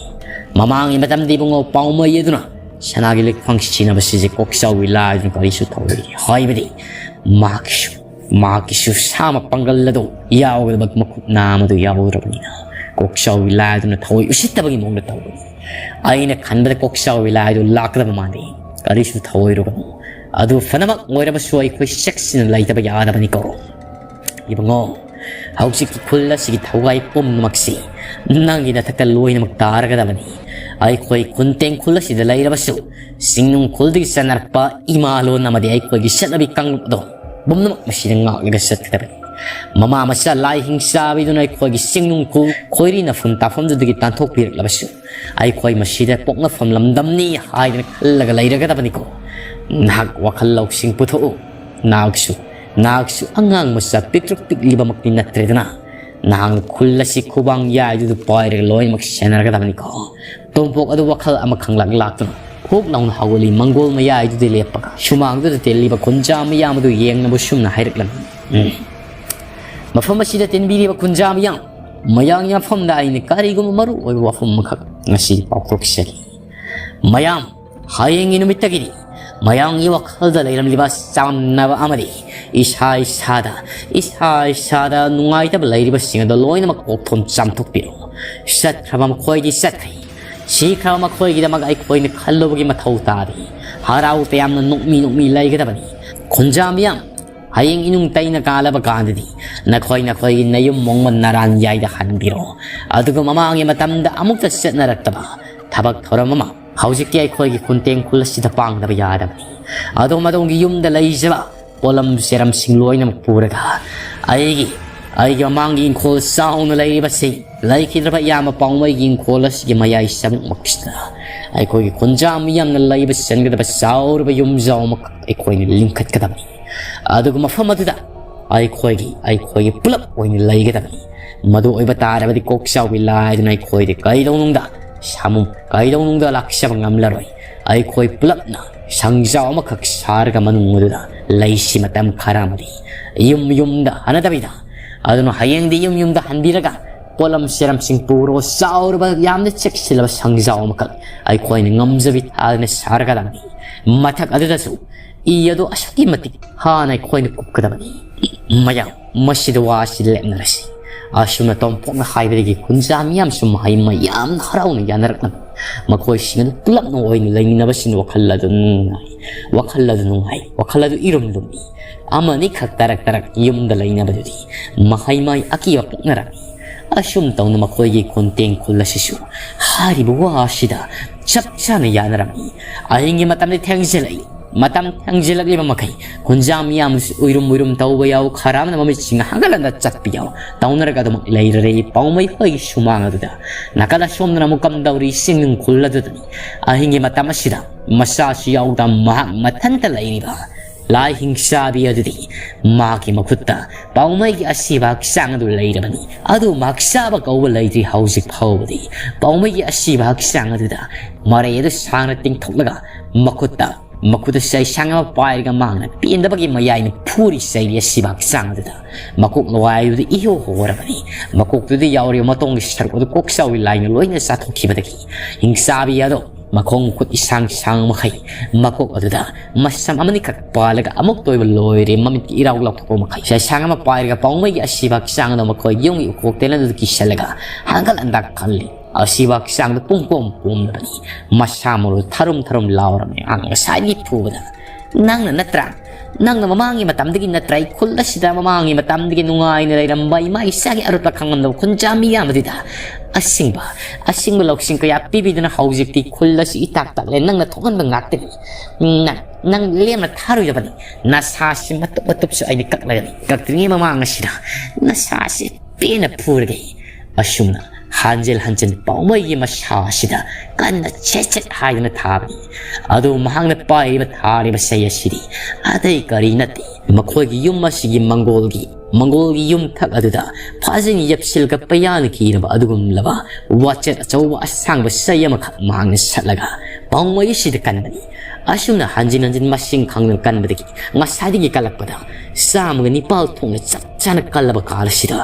ꯃꯃꯥꯡꯒꯤ ꯃꯇꯝꯗ ꯏꯕꯨꯡꯉꯣ ꯄꯥꯎꯃꯩ ꯑꯗꯨꯅ ꯁꯅꯥꯒꯤ ꯂꯤꯛꯐꯥꯡ ꯁꯤꯖꯤꯟꯅꯕꯁꯤꯁꯦ ꯀꯣꯛꯆꯥꯎꯕꯤ ꯂꯥꯏꯗꯨꯅ ꯀꯔꯤꯁꯨ ꯇꯧꯔꯣꯏ, ꯍꯥꯏꯕꯗꯤ ꯃꯍꯥꯛꯁꯨ, ꯃꯍꯥꯛꯀꯤꯁꯨ ꯁꯥꯃ ꯄꯥꯡꯒꯜ ꯑꯗꯨ ꯌꯥꯎꯒꯗꯕ ꯃꯈꯨꯠ ꯅꯥꯝ ꯑꯗꯨ ꯌꯥꯎꯗ꯭ꯔꯕꯅꯤꯅ ꯀꯣꯛꯆꯥꯎꯕꯤ ꯂꯥꯏꯗꯨꯅ ꯊꯑꯣꯏ ꯎꯁꯤꯠꯇꯕꯒꯤ ꯃꯑꯣꯡꯗ ꯇꯧꯕꯅꯤ꯫ ꯑꯩꯅ ꯈꯟꯕꯗ ꯀꯣꯛꯆꯥꯎꯕꯤ ꯂꯥꯏꯗꯨ ꯂꯥꯛꯀꯗꯕ ꯃꯥꯟꯗꯦ꯫ ꯀꯔꯤꯁꯨ ꯊꯑꯣꯏꯔꯨꯒꯅꯨ꯫ ꯑꯗꯨ ꯐꯅꯃꯛ ꯑꯣꯏꯔꯕꯁꯨ ꯑꯩꯈꯣꯏ ꯆꯦꯛꯁꯤꯟꯅ ꯂꯩꯇꯕ ꯌꯥꯗꯕꯅꯤꯀꯣ꯫ ꯏꯕꯨꯡꯉꯣ, ꯍꯧꯖꯤꯛꯀꯤ ꯈꯨꯜ ꯑꯁꯤꯒꯤ ꯊꯧꯒꯥꯏ ꯄꯨꯝꯅꯃꯛꯁꯤ ꯅꯪꯒꯤ ꯅꯊꯛꯇ ꯂꯣꯏꯅꯃꯛ ꯇꯥꯔꯒꯗꯕꯅꯤ꯫ ꯑꯩꯈꯣꯏ ꯈꯨꯟꯇꯦꯡ ꯈꯨꯜ ꯑꯁꯤꯗ ꯂꯩꯔꯕꯁꯨ ꯆꯤꯡꯅꯨꯡ ꯈꯨꯜꯗꯒꯤ ꯆꯠꯅꯔꯛꯄ ꯏꯃꯥ ꯂꯣꯟ ꯑꯃꯗꯤ ꯑꯩꯈꯣꯏꯒꯤ ꯆꯠꯅꯕꯤ ꯀꯥꯡꯂꯨꯞ ꯑꯗꯣ ꯄꯨꯝꯅꯃꯛ ꯃꯁꯤꯗ ꯉꯥꯛꯂꯒ ꯆꯠꯀꯗꯕꯅꯤ꯫ ꯃꯃꯥ ꯃꯆꯥ ꯂꯥꯏ ꯍꯤꯡꯆꯥꯕꯤꯗꯨꯅ ꯑꯩꯈꯣꯏꯒꯤ ꯆꯤꯡꯅꯨꯡ ꯈꯨꯜ ꯈꯣꯏꯔꯤ ꯅꯐꯝ ꯇꯥꯐꯝꯗꯨꯗꯒꯤ ꯇꯥꯟꯊꯣꯛꯄꯤꯔꯛꯂꯕꯁꯨ ꯑꯩꯈꯣꯏ ꯃꯁꯤꯗ ꯄꯣꯛꯅꯐꯝ ꯂꯝꯗꯝꯅꯤ ꯍꯥꯏꯗꯅ ꯈꯜꯂꯒ ꯂꯩꯔꯒꯗꯕꯅꯤꯀꯣ꯫ ꯅꯍꯥꯛ ꯋꯥꯈꯜ ꯂꯧꯁꯤꯡ ꯄꯨꯊꯣꯛꯎ꯫ ꯅꯍꯥꯛꯁꯨ, ꯅꯍꯥꯛꯁꯨ ꯑꯉꯥꯡ ꯃꯆꯥ ꯄꯤꯛꯇ꯭ꯔꯨ ꯄꯤꯛꯂꯤꯕꯃꯛꯇꯤ ꯅꯠꯇ꯭ꯔꯦꯗꯅ꯫ ꯅꯍꯥꯛꯅ ꯈꯨꯜ ꯑꯁꯤ ꯈꯨꯕꯥꯡ ꯌꯥꯏꯗꯨꯗ ꯄꯥꯏꯔꯒ ꯂꯣꯏꯅꯃꯛ ꯁꯦꯟꯅꯔꯒꯗꯕꯅꯤꯀꯣ꯫ ꯇꯣꯝꯄꯣꯛ ꯑꯗꯨ ꯋꯥꯈꯜ ꯑꯃ ꯈꯪꯂꯛ ꯂꯥꯛꯇꯨꯅ ꯐꯣꯛ ꯂꯥꯎꯅ ꯍꯧꯒꯠꯂꯤ꯫ ꯃꯪꯒꯣꯜ ꯃꯌꯥꯏꯗꯨꯗ ꯂꯦꯞꯄꯒ ꯁꯨꯃꯥꯡꯗꯨꯗ ꯇꯦꯜꯂꯤꯕ ꯈꯨꯟꯖꯥ ꯃꯌꯥꯝ ꯑꯗꯨ ꯌꯦꯡꯅꯕ ꯁꯨꯝꯅ ꯍꯥꯏꯔꯛꯂꯝꯃꯤ꯫ ꯎꯝ꯫ ꯃꯐꯝ ꯑꯁꯤꯗ ꯇꯤꯟꯕꯤꯔꯤꯕ ꯈꯨꯟꯖꯥ ꯃꯤꯌꯥꯝ, ꯃꯌꯥꯝꯒꯤ ꯃꯐꯝꯗ ꯑꯩꯅ ꯀꯔꯤꯒꯨꯝꯕ ꯃꯔꯨ ꯑꯣꯏꯕ ꯋꯥꯐꯝ ꯑꯃꯈꯛ ꯉꯁꯤ ꯄꯥꯎꯊꯣꯛꯆꯒꯦ꯫ ꯃꯌꯥꯝ, ꯍꯌꯦꯡꯒꯤ ꯅꯨꯃꯤꯠꯇꯒꯤꯗꯤ ꯃꯌꯥꯝꯒꯤ ꯋꯥꯈꯜꯗ ꯂꯩꯔꯝꯂꯤꯕ ꯆꯥꯝꯅꯕ ꯑꯃꯗꯤ ꯏꯁꯥ ꯏꯁꯥꯗ, ꯏꯁꯥ ꯏꯁꯥꯗ ꯅꯨꯡꯉꯥꯏꯇꯕ ꯂꯩꯔꯤꯕꯁꯤꯡ ꯑꯗꯨ ꯂꯣꯏꯅꯃꯛ ꯀꯣꯛꯊꯣꯛ ꯆꯥꯝꯊꯣꯛꯄꯤꯔꯣ꯫ ꯆꯠꯈ꯭ꯔꯕ ꯃꯈꯣꯏꯗꯤ ꯆꯠꯈ꯭ꯔꯦ꯫ ꯁꯤꯈ꯭ꯔꯕ ꯃꯈꯣꯏꯒꯤꯗꯃꯛ ꯑꯩꯈꯣꯏꯅ ꯈꯜꯂꯨꯕꯒꯤ ꯃꯊꯧ ꯇꯥꯗꯦ꯫ ꯍꯔꯥꯎ ꯇꯌꯥꯝꯅ ꯅꯣꯛꯃꯤ ꯅꯣꯛꯃꯤ ꯂꯩꯒꯗꯕꯅꯤ꯫ ꯈꯨꯟꯖꯥ ꯃꯤꯌꯥꯝ, ꯍꯌꯦꯡ ꯏꯅꯨꯡ ꯇꯩꯅ ꯀꯥꯜꯂꯕ ꯀꯥꯟꯗꯗꯤ ꯅꯈꯣꯏ ꯅꯈꯣꯏꯒꯤ ꯅꯌꯨꯝ ꯃꯣꯡꯃ ꯅꯔꯥꯟ ꯌꯥꯏꯗ ꯍꯟꯕꯤꯔꯣ꯫ ꯑꯗꯨꯒ ꯃꯃꯥꯡꯒꯤ ꯃꯇꯝꯗ ꯑꯃꯨꯛꯇ ꯆꯠꯅꯔꯛꯇꯕ ꯊꯕꯛ ꯊꯧꯔꯝ ꯑꯃ ꯍꯧꯖꯤꯛꯇꯤ ꯑꯩꯈꯣꯏꯒꯤ ꯈꯨꯟꯇꯦꯡ ꯈꯨꯜ ꯑꯁꯤꯗ ꯄꯥꯡꯗꯕ ꯌꯥꯗꯕꯅꯤ꯫ ꯑꯗꯣꯝ ꯑꯗꯣꯝꯒꯤ ꯌꯨꯝꯗ ꯂꯩꯖꯕ ꯄꯣꯠꯂꯝ ꯆꯦꯔꯝꯁꯤꯡ ꯂꯣꯏꯅꯃꯛ ꯄꯨꯔꯒ ꯑꯩꯒꯤ, ꯑꯩꯒꯤ ꯃꯃꯥꯡꯒꯤ ꯏꯪꯈꯣꯜ ꯆꯥꯎꯅ ꯂꯩꯔꯤꯕꯁꯤ, ꯂꯩꯈꯤꯗ꯭ꯔꯕ ꯏꯌꯥꯝꯕ ꯄꯥꯎꯃꯩꯒꯤ ꯏꯪꯈꯣꯜ ꯑꯁꯤꯒꯤ ꯃꯌꯥꯏ ꯆꯕꯨꯛꯃꯛꯁꯤꯗ ꯑꯩꯈꯣꯏꯒꯤ ꯈꯨꯟꯖꯥ ꯃꯤꯌꯥꯝꯅ ꯂꯩꯕ ꯆꯟꯒꯗꯕ ꯆꯥꯎꯔꯕ ꯌꯨꯝꯖꯥꯎ ꯑꯃꯈꯛ ꯑꯩꯈꯣꯏꯅ ꯂꯤꯡꯈꯠꯀꯗꯕꯅꯤ꯫ ꯑꯗꯨꯒ ꯃꯐꯝ ꯑꯗꯨꯗ ꯑꯩꯈꯣꯏꯒꯤ, ꯑꯩꯈꯣꯏꯒꯤ ꯄꯨꯂꯞ ꯑꯣꯏꯅ ꯂꯩꯒꯗꯕꯅꯤ꯫ ꯃꯗꯨ ꯑꯣꯏꯕ ꯇꯥꯔꯕꯗꯤ ꯀꯣꯛꯆꯥꯎꯕꯤ ꯂꯥꯏꯗꯨꯅ ꯑꯩꯈꯣꯏꯗ ꯀꯩꯗꯧꯅꯨꯡꯗ ꯁꯥꯃꯨ, ꯀꯩꯗꯧꯅꯨꯡꯗ ꯂꯥꯛꯆꯕ ꯉꯝꯂꯔꯣꯏ꯫ ꯑꯩꯈꯣꯏ ꯄꯨꯂꯞꯅ ꯁꯪꯖꯥꯎ ꯑꯃꯈꯛ ꯁꯥꯔꯒ ꯃꯅꯨꯡ ꯑꯗꯨꯗ ꯂꯩꯁꯤ ꯃꯇꯝ ꯈꯔ ꯑꯃꯗꯤ꯫ ꯌꯨꯝ ꯌꯨꯝꯗ ꯍꯟꯅꯗꯕꯤꯗ꯫ ꯑꯗꯨꯅ ꯍꯌꯦꯡꯗꯤ ꯌꯨꯝ ꯌꯨꯝꯗ ꯍꯟꯕꯤꯔꯒ ꯄꯣꯠꯂꯝ ꯆꯦꯔꯝꯁꯤꯡ ꯄꯨꯔꯣ, ꯆꯥꯎꯔꯕ, ꯌꯥꯝꯅ ꯆꯦꯛꯁꯤꯜꯂꯕ ꯁꯪꯖꯥꯎ ꯑꯃꯈꯛ ꯑꯩꯈꯣꯏꯅ ꯉꯝꯖꯕꯤ ꯊꯥꯗꯅ ꯁꯥꯔꯒꯗꯕꯅꯤ꯫ ꯃꯊꯛ ꯑꯗꯨꯗꯁꯨ ꯏ ꯑꯗꯨ ꯑꯁꯨꯛꯀꯤ ꯃꯇꯤꯛ ꯍꯥꯟꯅ ꯑꯩꯈꯣꯏꯅ ꯀꯨꯞꯀꯗꯕꯅꯤ꯫ ꯃꯌꯥꯝ, ꯃꯁꯤꯗ ꯋꯥ ꯑꯁꯤ ꯂꯦꯞꯅꯔꯁꯤ꯫ ꯑꯁꯨꯝꯅ ꯇꯣꯝꯄꯣꯛꯅ ꯍꯥꯏꯕꯗꯒꯤ ꯈꯨꯟꯖꯥ ꯃꯤꯌꯥꯝꯁꯨ ꯃꯍꯩ ꯃꯌꯥꯝꯅ ꯍꯔꯥꯎꯅ ꯌꯥꯅꯔꯛꯂꯝꯃꯤ꯫ ꯃꯈꯣꯏꯁꯤꯡ ꯑꯗꯨ ꯄꯨꯂꯞꯅ ꯑꯣꯏꯅ ꯂꯩꯃꯤꯟꯅꯕꯁꯤꯡ ꯋꯥꯈꯜ ꯑꯗꯨ ꯅꯨꯡꯉꯥꯏ, ꯋꯥꯈꯜ ꯑꯗꯨ ꯅꯨꯡꯉꯥꯏ, ꯋꯥꯈꯜ ꯑꯗꯨ ꯏꯔꯨꯝ ꯂꯨꯝꯃꯤ꯫ ꯑꯃꯅꯤꯈꯛ ꯇꯔꯛ ꯇꯔꯛ ꯌꯨꯝꯗ ꯂꯩꯅꯕꯗꯨꯗꯤ ꯃꯍꯩ ꯃꯍꯩ ꯑꯀꯤꯕ ꯄꯣꯛꯅꯔꯝꯃꯤ꯫ ꯑꯁꯨꯝ ꯇꯧꯅ ꯃꯈꯣꯏꯒꯤ ꯈꯨꯟꯇꯦꯡ ꯈꯨꯜ ꯑꯁꯤꯁꯨ ꯍꯥꯏꯔꯤꯕ ꯋꯥ ꯑꯁꯤꯗ ꯆꯞ ꯆꯥꯅ ꯌꯥꯅꯔꯝꯃꯤ꯫ ꯑꯍꯤꯡꯒꯤ ꯃꯇꯝꯗꯤ ꯊꯦꯡꯖꯤꯜꯂꯛꯏ꯫ ꯃꯇꯝ ꯊꯦꯡꯖꯤꯜꯂꯛꯂꯤꯕ ꯃꯈꯩ ꯈꯨꯟꯖꯥ ꯃꯤꯌꯥꯝꯁꯨ ꯎꯏꯔꯨꯝ ꯎꯏꯔꯨꯝ ꯇꯧꯕ ꯌꯥꯎ, ꯈꯔ ꯑꯃꯅ ꯃꯃꯤꯠꯁꯤꯡ ꯍꯥꯡꯒꯠꯂꯒ ꯆꯠꯄ ꯌꯥꯎ꯫ ꯇꯧꯅꯔꯒ ꯑꯗꯨꯃꯛ ꯂꯩꯔꯔꯦ ꯄꯥꯎꯃꯩ ꯍꯣꯏꯒꯤ ꯁꯨꯃꯥꯡ ꯑꯗꯨꯗ꯫ ꯅꯥꯀꯜ ꯑꯁꯣꯝꯗꯅ ꯑꯃꯨꯛ ꯀꯝꯗꯧꯔꯤ ꯆꯤꯡꯅꯨꯡ ꯈꯨꯜ ꯑꯗꯨꯗꯅꯤ꯫ ꯑꯍꯤꯡꯒꯤ ꯃꯇꯝ ꯑꯁꯤꯗ ꯃꯆꯥꯁꯨ ꯌꯥꯎꯗ ꯃꯍꯥꯛ ꯃꯊꯟꯇ ꯂꯩꯔꯤꯕ ꯂꯥꯏ ꯍꯤꯡꯆꯥꯕꯤ ꯑꯗꯨꯗꯤ ꯃꯥꯒꯤ ꯃꯈꯨꯠꯇ ꯄꯥꯎꯃꯩꯒꯤ ꯑꯁꯤꯕ ꯍꯛꯆꯥꯡ ꯑꯗꯨ ꯂꯩꯔꯕꯅꯤ꯫ ꯑꯗꯨ ꯃꯍꯥꯛ ꯆꯥꯕ ꯀꯧꯕ ꯂꯩꯇ꯭ꯔꯤ ꯍꯧꯖꯤꯛ ꯐꯥꯎꯕꯗꯤ꯫ ꯄꯥꯎꯃꯩꯒꯤ ꯑꯁꯤꯕ ꯍꯛꯆꯥꯡ ꯑꯗꯨꯗ ꯃꯔꯩ ꯑꯗꯨ ꯁꯥꯡꯅ ꯇꯤꯡꯊꯣꯛꯂꯒ ꯃꯈꯨꯠꯇ, ꯃꯈꯨꯠꯇ ꯆꯩꯁꯥꯡ ꯑꯃ ꯄꯥꯏꯔꯒ ꯃꯥꯅ ꯄꯦꯟꯗꯕꯒꯤ ꯃꯌꯥꯏꯅ ꯐꯨꯔꯤ ꯆꯩꯔꯤ ꯑꯁꯤꯕ ꯍꯛꯆꯥꯡ ꯑꯗꯨꯗ꯫ ꯃꯀꯣꯛ ꯂꯋꯥꯏ ꯑꯗꯨꯗꯤ ꯏꯍꯣ ꯍꯣꯔꯕꯅꯤ꯫ ꯃꯀꯣꯛꯇꯨꯗ ꯌꯥꯎꯔꯤꯕ ꯃꯇꯣꯡꯒꯤ ꯁꯔꯨꯛ ꯑꯗꯨ ꯀꯣꯛꯆꯥꯎꯕꯤ ꯂꯥꯏꯅ ꯂꯣꯏꯅ ꯆꯥꯊꯣꯛꯈꯤꯕꯗꯒꯤ ꯍꯤꯡꯆꯥꯕꯤ ꯑꯗꯣ ꯃꯈꯣꯡ ꯃꯈꯨꯠ ꯏꯁꯥꯡ ꯁꯥꯡ ꯃꯈꯩ ꯃꯀꯣꯛ ꯑꯗꯨꯗ ꯃꯁꯝ ꯑꯃꯅꯤꯈꯛ ꯄꯥꯜꯂꯒ ꯑꯃꯨꯛꯇ ꯑꯣꯏꯕ ꯂꯣꯏꯔꯦ ꯃꯃꯤꯠꯀꯤ ꯏꯔꯥꯎ ꯂꯥꯎꯊꯣꯛꯄ ꯃꯈꯩ ꯁꯦꯁꯥꯡ ꯑꯃ ꯄꯥꯏꯔꯒ ꯄꯥꯎꯃꯩꯒꯤ ꯑꯁꯤꯕ ꯍꯛꯆꯥꯡ ꯑꯗꯨ ꯃꯈꯣꯏ ꯌꯨꯝꯒꯤ ꯎꯀꯣꯛ ꯇꯦꯂꯦꯟ ꯑꯗꯨ ꯀꯤꯁꯜꯂꯒ ꯍꯪꯒꯠ ꯍꯟꯗꯥ ꯈꯜꯂꯤ꯫ ꯑꯁꯤꯕ ꯍꯛꯆꯥꯡꯗꯨ ꯄꯨꯝ ꯄꯣꯝ ꯄꯣꯝꯂꯕꯅꯤ꯫ ꯃꯁꯥ ꯃꯔꯨ ꯊꯔꯨꯝ ꯊꯔꯨꯝ ꯂꯥꯎꯔꯕꯅꯤ꯫ ꯑꯉꯥꯡ ꯉꯁꯥꯏꯗꯒꯤ ꯐꯨꯕꯗ, "ꯅꯪꯅ ꯅꯠꯇ꯭ꯔꯥ? ꯅꯪꯅ ꯃꯃꯥꯡꯒꯤ ꯃꯇꯝꯗꯒꯤ ꯅꯠꯇ꯭ꯔꯥ ꯑꯩ ꯈꯨꯜ ꯑꯁꯤꯗ ꯃꯃꯥꯡꯒꯤ ꯃꯇꯝꯗꯒꯤ ꯅꯨꯡꯉꯥꯏꯅ ꯂꯩꯔꯝꯕ ꯏꯃꯥ ꯏꯆꯥꯒꯤ ꯑꯔꯨꯠꯄ ꯈꯪꯂꯝꯗꯕ ꯈꯨꯟꯖꯥ ꯃꯤꯌꯥꯝ ꯑꯗꯨꯗ ꯑꯁꯤꯡꯕ, ꯑꯁꯤꯡꯕ ꯂꯧꯁꯤꯡ ꯀꯌꯥ ꯄꯤꯕꯤꯗꯨꯅ ꯍꯧꯖꯤꯛꯇꯤ ꯈꯨꯜ ꯑꯁꯤ ꯏꯇꯥꯛ ꯇꯥꯛꯂꯦ꯫ ꯅꯪꯅ ꯊꯣꯛꯍꯟꯕ ꯉꯥꯛꯇꯅꯤ꯫ ꯅꯪ, ꯅꯪ ꯂꯦꯝꯅ ꯊꯥꯔꯣꯏꯗꯕꯅꯤ꯫ ꯅꯁꯥꯁꯤ ꯃꯇꯨꯞ ꯃꯇꯨꯞꯁꯨ ꯑꯩꯅ ꯀꯛꯂꯒꯅꯤ꯫ ꯀꯛꯇ꯭ꯔꯤꯉꯩ ꯃꯃꯥꯡ ꯑꯁꯤꯗ ꯅꯁꯥꯁꯤ ꯄꯦꯟꯅ ꯐꯨꯔꯒꯦ꯫" ꯑꯁꯨꯝꯅ ꯍꯟꯖꯤꯜ ꯍꯟꯖꯤꯜ ꯄꯥꯎꯃꯩꯒꯤ ꯃꯁꯥ ꯑꯁꯤꯗ ꯀꯟꯅ ꯁꯦꯠ ꯁꯦꯠ ꯍꯥꯏꯗꯨꯅ ꯊꯥꯕꯅꯤ꯫ ꯑꯗꯨ ꯃꯍꯥꯛꯅ ꯄꯥꯏꯔꯤꯕ ꯊꯥꯔꯤꯕ ꯆꯩ ꯑꯁꯤꯗꯤ ꯑꯇꯩ ꯀꯔꯤ ꯅꯠꯇꯦ, ꯃꯈꯣꯏꯒꯤ ꯌꯨꯝ ꯑꯁꯤꯒꯤ ꯃꯪꯒꯣꯜꯒꯤ, ꯃꯪꯒꯣꯜꯒꯤ ꯌꯨꯝꯊꯛ ꯑꯗꯨꯗ ꯐꯖꯅ ꯌꯦꯞꯁꯤꯜꯂꯒ ꯄꯩꯌꯥꯅ ꯀꯤꯔꯕ ꯑꯗꯨꯒꯨꯝꯂꯕ ꯋꯥꯆꯦꯠ ꯑꯆꯧꯕ ꯑꯁꯥꯡꯕ ꯆꯩ ꯑꯃꯈꯛ ꯃꯍꯥꯛꯅ ꯁꯠꯂꯒ ꯄꯥꯎꯃꯩ ꯑꯁꯤꯗ ꯀꯟꯕꯅꯤ꯫ ꯑꯁꯨꯝꯅ ꯍꯟꯖꯤꯟ ꯍꯟꯖꯤꯟ ꯃꯁꯤꯡ ꯈꯪꯗꯅ ꯀꯟꯕꯗꯒꯤ ꯉꯁꯥꯏꯗꯒꯤ ꯀꯜꯂꯛꯄꯗ ꯆꯥꯝꯃꯒ ꯅꯤꯄꯥꯜ ꯊꯣꯛꯅ ꯆꯞ ꯆꯥꯅ ꯀꯜꯂꯕ ꯀꯥꯜ ꯑꯁꯤꯗ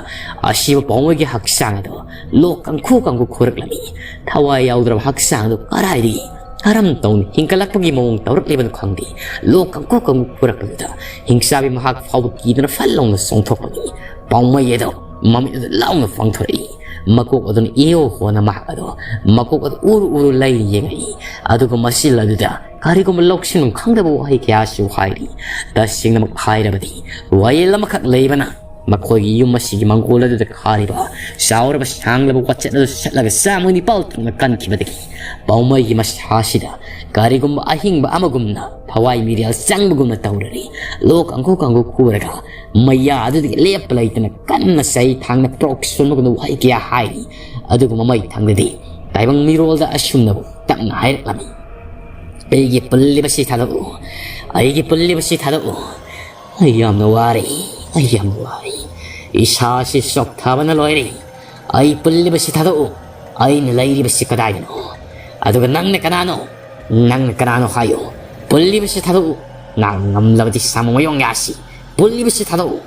ꯑꯁꯤꯕ ꯄꯥꯎꯃꯩꯒꯤ ꯍꯛꯆꯥꯡ ꯑꯗꯨ ꯂꯣꯛ ꯀꯥꯡꯈꯨ ꯀꯥꯡꯈꯨ ꯈꯨꯔꯛꯂꯝꯃꯤ꯫ ꯊꯋꯥꯏ ꯌꯥꯎꯗ꯭ꯔꯕ ꯍꯛꯆꯥꯡ ꯑꯗꯨ ꯀꯗꯥꯏꯗꯒꯤ ꯀꯔꯝ ꯇꯧꯅ ꯍꯤꯡꯒꯠꯂꯛꯄꯒꯤ ꯃꯑꯣꯡ ꯇꯧꯔꯛꯂꯤꯕꯅꯣ ꯈꯪꯗꯦ꯫ ꯂꯣꯛ ꯀꯥꯡꯈꯨ ꯀꯥꯡꯈꯨ ꯈꯨꯔꯛꯄꯗꯨꯗ ꯍꯤꯡꯆꯥꯕꯤ ꯃꯍꯥꯛ ꯐꯥꯎꯕ ꯀꯤꯗꯨꯅ ꯐꯠ ꯂꯥꯎꯅ ꯆꯣꯡꯊꯣꯛꯄꯅꯤ꯫ ꯄꯥꯎꯃꯩ ꯑꯗꯣ ꯃꯃꯤꯠ ꯑꯗꯨ ꯂꯥꯎꯅ ꯄꯥꯡꯊꯣꯔꯛꯏ꯫ ꯃꯀꯣꯛ ꯑꯗꯨꯅ ꯏꯍꯣ ꯍꯣꯅ ꯃꯍꯥꯛ ꯑꯗꯣ ꯃꯀꯣꯛ ꯑꯗꯨ ꯎꯔꯨ ꯎꯔꯨ ꯂꯩꯅ ꯌꯦꯡꯉꯛꯏ꯫ ꯑꯗꯨꯒ ꯃꯆꯤꯜ ꯑꯗꯨꯗ ꯀꯔꯤꯒꯨꯝꯕ ꯂꯧꯁꯤꯟꯐꯝ ꯈꯪꯗꯕ ꯋꯥꯍꯩ ꯀꯌꯥꯁꯨ ꯍꯥꯏꯔꯤ꯫ ꯇꯁꯦꯡꯅꯃꯛ ꯍꯥꯏꯔꯕꯗꯤ ꯋꯥꯌꯦꯜ ꯑꯃꯈꯛ ꯂꯩꯕꯅ ꯃꯈꯣꯏꯒꯤ ꯌꯨꯝ ꯑꯁꯤꯒꯤ ꯃꯪꯒꯣꯜ ꯑꯗꯨꯗ ꯈꯥꯔꯤꯕ ꯆꯥꯎꯔꯕ ꯁꯥꯡꯂꯕ ꯋꯥꯆꯦꯠ ꯑꯗꯨ ꯁꯠꯂꯒ ꯆꯥꯝꯃ ꯅꯤꯄꯥꯜ ꯊꯣꯛꯅ ꯀꯟꯈꯤꯕꯗꯒꯤ ꯄꯥꯎꯃꯩꯒꯤ ꯃꯁꯥꯁꯤꯗ ꯀꯔꯤꯒꯨꯝꯕ ꯑꯍꯤꯡꯕ ꯑꯃꯒꯨꯝꯅ ꯊꯋꯥꯏ ꯃꯤꯔꯦꯜ ꯆꯪꯕꯒꯨꯝꯅ ꯇꯧꯔꯔꯤ꯫ ꯂꯣꯛ ꯀꯥꯡꯈꯨ ꯀꯥꯡꯈꯨ ꯈꯨꯔꯒ ꯃꯌꯥ ꯑꯗꯨꯗꯒꯤ ꯂꯦꯞꯄ ꯂꯩꯇꯅ ꯀꯟꯅ ꯆꯩ ꯊꯥꯡꯅ ꯄ꯭ꯔꯣꯛ ꯁꯣꯟꯕꯒꯨꯝꯅ ꯋꯥꯍꯩ ꯀꯌꯥ ꯍꯥꯏꯔꯤ꯫ ꯑꯗꯨꯒ ꯃꯃꯩ ꯊꯪꯗꯗꯤ ꯇꯥꯏꯕꯪ ꯃꯤꯔꯣꯜꯗ ꯑꯁꯨꯝꯅꯕꯨ ꯇꯞꯅ ꯍꯥꯏꯔꯛꯂꯝꯃꯤ: "ꯑꯩꯒꯤ ꯄꯨꯜꯂꯤꯕꯁꯤ ꯊꯥꯗꯣꯛꯎ, ꯑꯩꯒꯤ ꯄꯨꯜꯂꯤꯕꯁꯤ ꯊꯥꯗꯣꯛꯎ꯫ ꯑꯩ ꯌꯥꯝꯅ ꯋꯥꯔꯦ, ꯑꯩ ꯌꯥꯝꯅ ꯋꯥꯔꯦ꯫ ꯏꯁꯥꯁꯤ ꯆꯣꯛꯊꯕꯅ ꯂꯣꯏꯔꯦ꯫ ꯑꯩ ꯄꯨꯜꯂꯤꯕꯁꯤ ꯊꯥꯗꯣꯛꯎ꯫ ꯑꯩꯅ ꯂꯩꯔꯤꯕꯁꯤ ꯀꯗꯥꯏꯗꯅꯣ? ꯑꯗꯨꯒ ꯅꯪꯅ ꯀꯅꯥꯅꯣ? ꯅꯪꯅ ꯀꯅꯥꯅꯣ ꯍꯥꯏꯌꯨ꯫ ꯄꯨꯜꯂꯤꯕꯁꯤ ꯊꯥꯗꯣꯛꯎ꯫ ꯅꯪ ꯉꯝꯂꯕꯗꯤ ꯁꯥꯃꯨ ꯃꯌꯣꯡ ꯌꯥꯁꯤ꯫ ꯄꯨꯜꯂꯤꯕꯁꯤ ꯊꯥꯗꯣꯛꯎ꯫"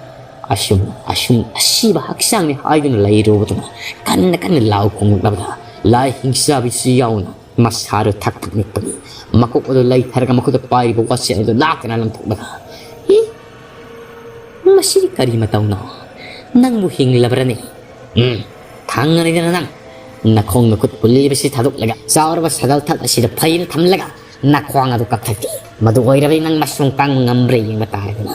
ꯑꯁꯨꯝꯅ, ꯑꯁꯨꯝ ꯑꯁꯤꯕ ꯍꯛꯆꯥꯡꯅꯤ ꯍꯥꯏꯗꯨꯅ ꯂꯩꯔꯨꯕꯗꯨꯅ ꯀꯟꯅ ꯀꯟꯅ ꯂꯥꯎ ꯈꯣꯡꯂꯛꯂꯕꯗ ꯂꯥꯏ ꯍꯤꯡꯆꯥꯕꯤꯁꯨ ꯌꯥꯎꯅ ꯃꯁꯥꯗꯨ ꯊꯛ ꯊꯛ ꯅꯤꯛꯄꯅꯤ꯫ ꯃꯀꯣꯛ ꯑꯗꯨ ꯂꯩꯊꯔꯒ ꯃꯈꯨꯠꯇ ꯄꯥꯏꯔꯤꯕ ꯋꯥꯆꯦꯠ ꯑꯗꯨ ꯂꯥꯛꯇꯅ ꯂꯪꯊꯣꯛꯂꯒ, "ꯏ! ꯃꯁꯤꯗꯤ ꯀꯔꯤ ꯃꯇꯧꯅꯣ? ꯅꯪꯕꯨ ꯍꯤꯡꯂꯕ꯭ꯔꯅꯦ? ꯎꯝ, ꯈꯪꯉꯅꯤꯗꯅ ꯅꯪ꯫ ꯅꯈꯣꯡ ꯅꯈꯨꯠ ꯄꯨꯜꯂꯤꯕꯁꯤ ꯊꯥꯗꯣꯛꯂꯒ ꯆꯥꯎꯔꯕ ꯁꯗꯜ ꯊꯛ ꯑꯁꯤꯗ ꯐꯩꯅ ꯊꯝꯂꯒ ꯅꯈ꯭ꯋꯥꯡ ꯑꯗꯨ ꯀꯛꯊꯠꯀꯦ꯫ ꯃꯗꯨ ꯑꯣꯏꯔꯕꯗꯤ ꯅꯪ ꯃꯁꯨꯡ ꯇꯥꯡꯕ ꯉꯝꯕ꯭ꯔꯥ ꯌꯦꯡꯕ ꯇꯥꯔꯦꯗꯅ꯫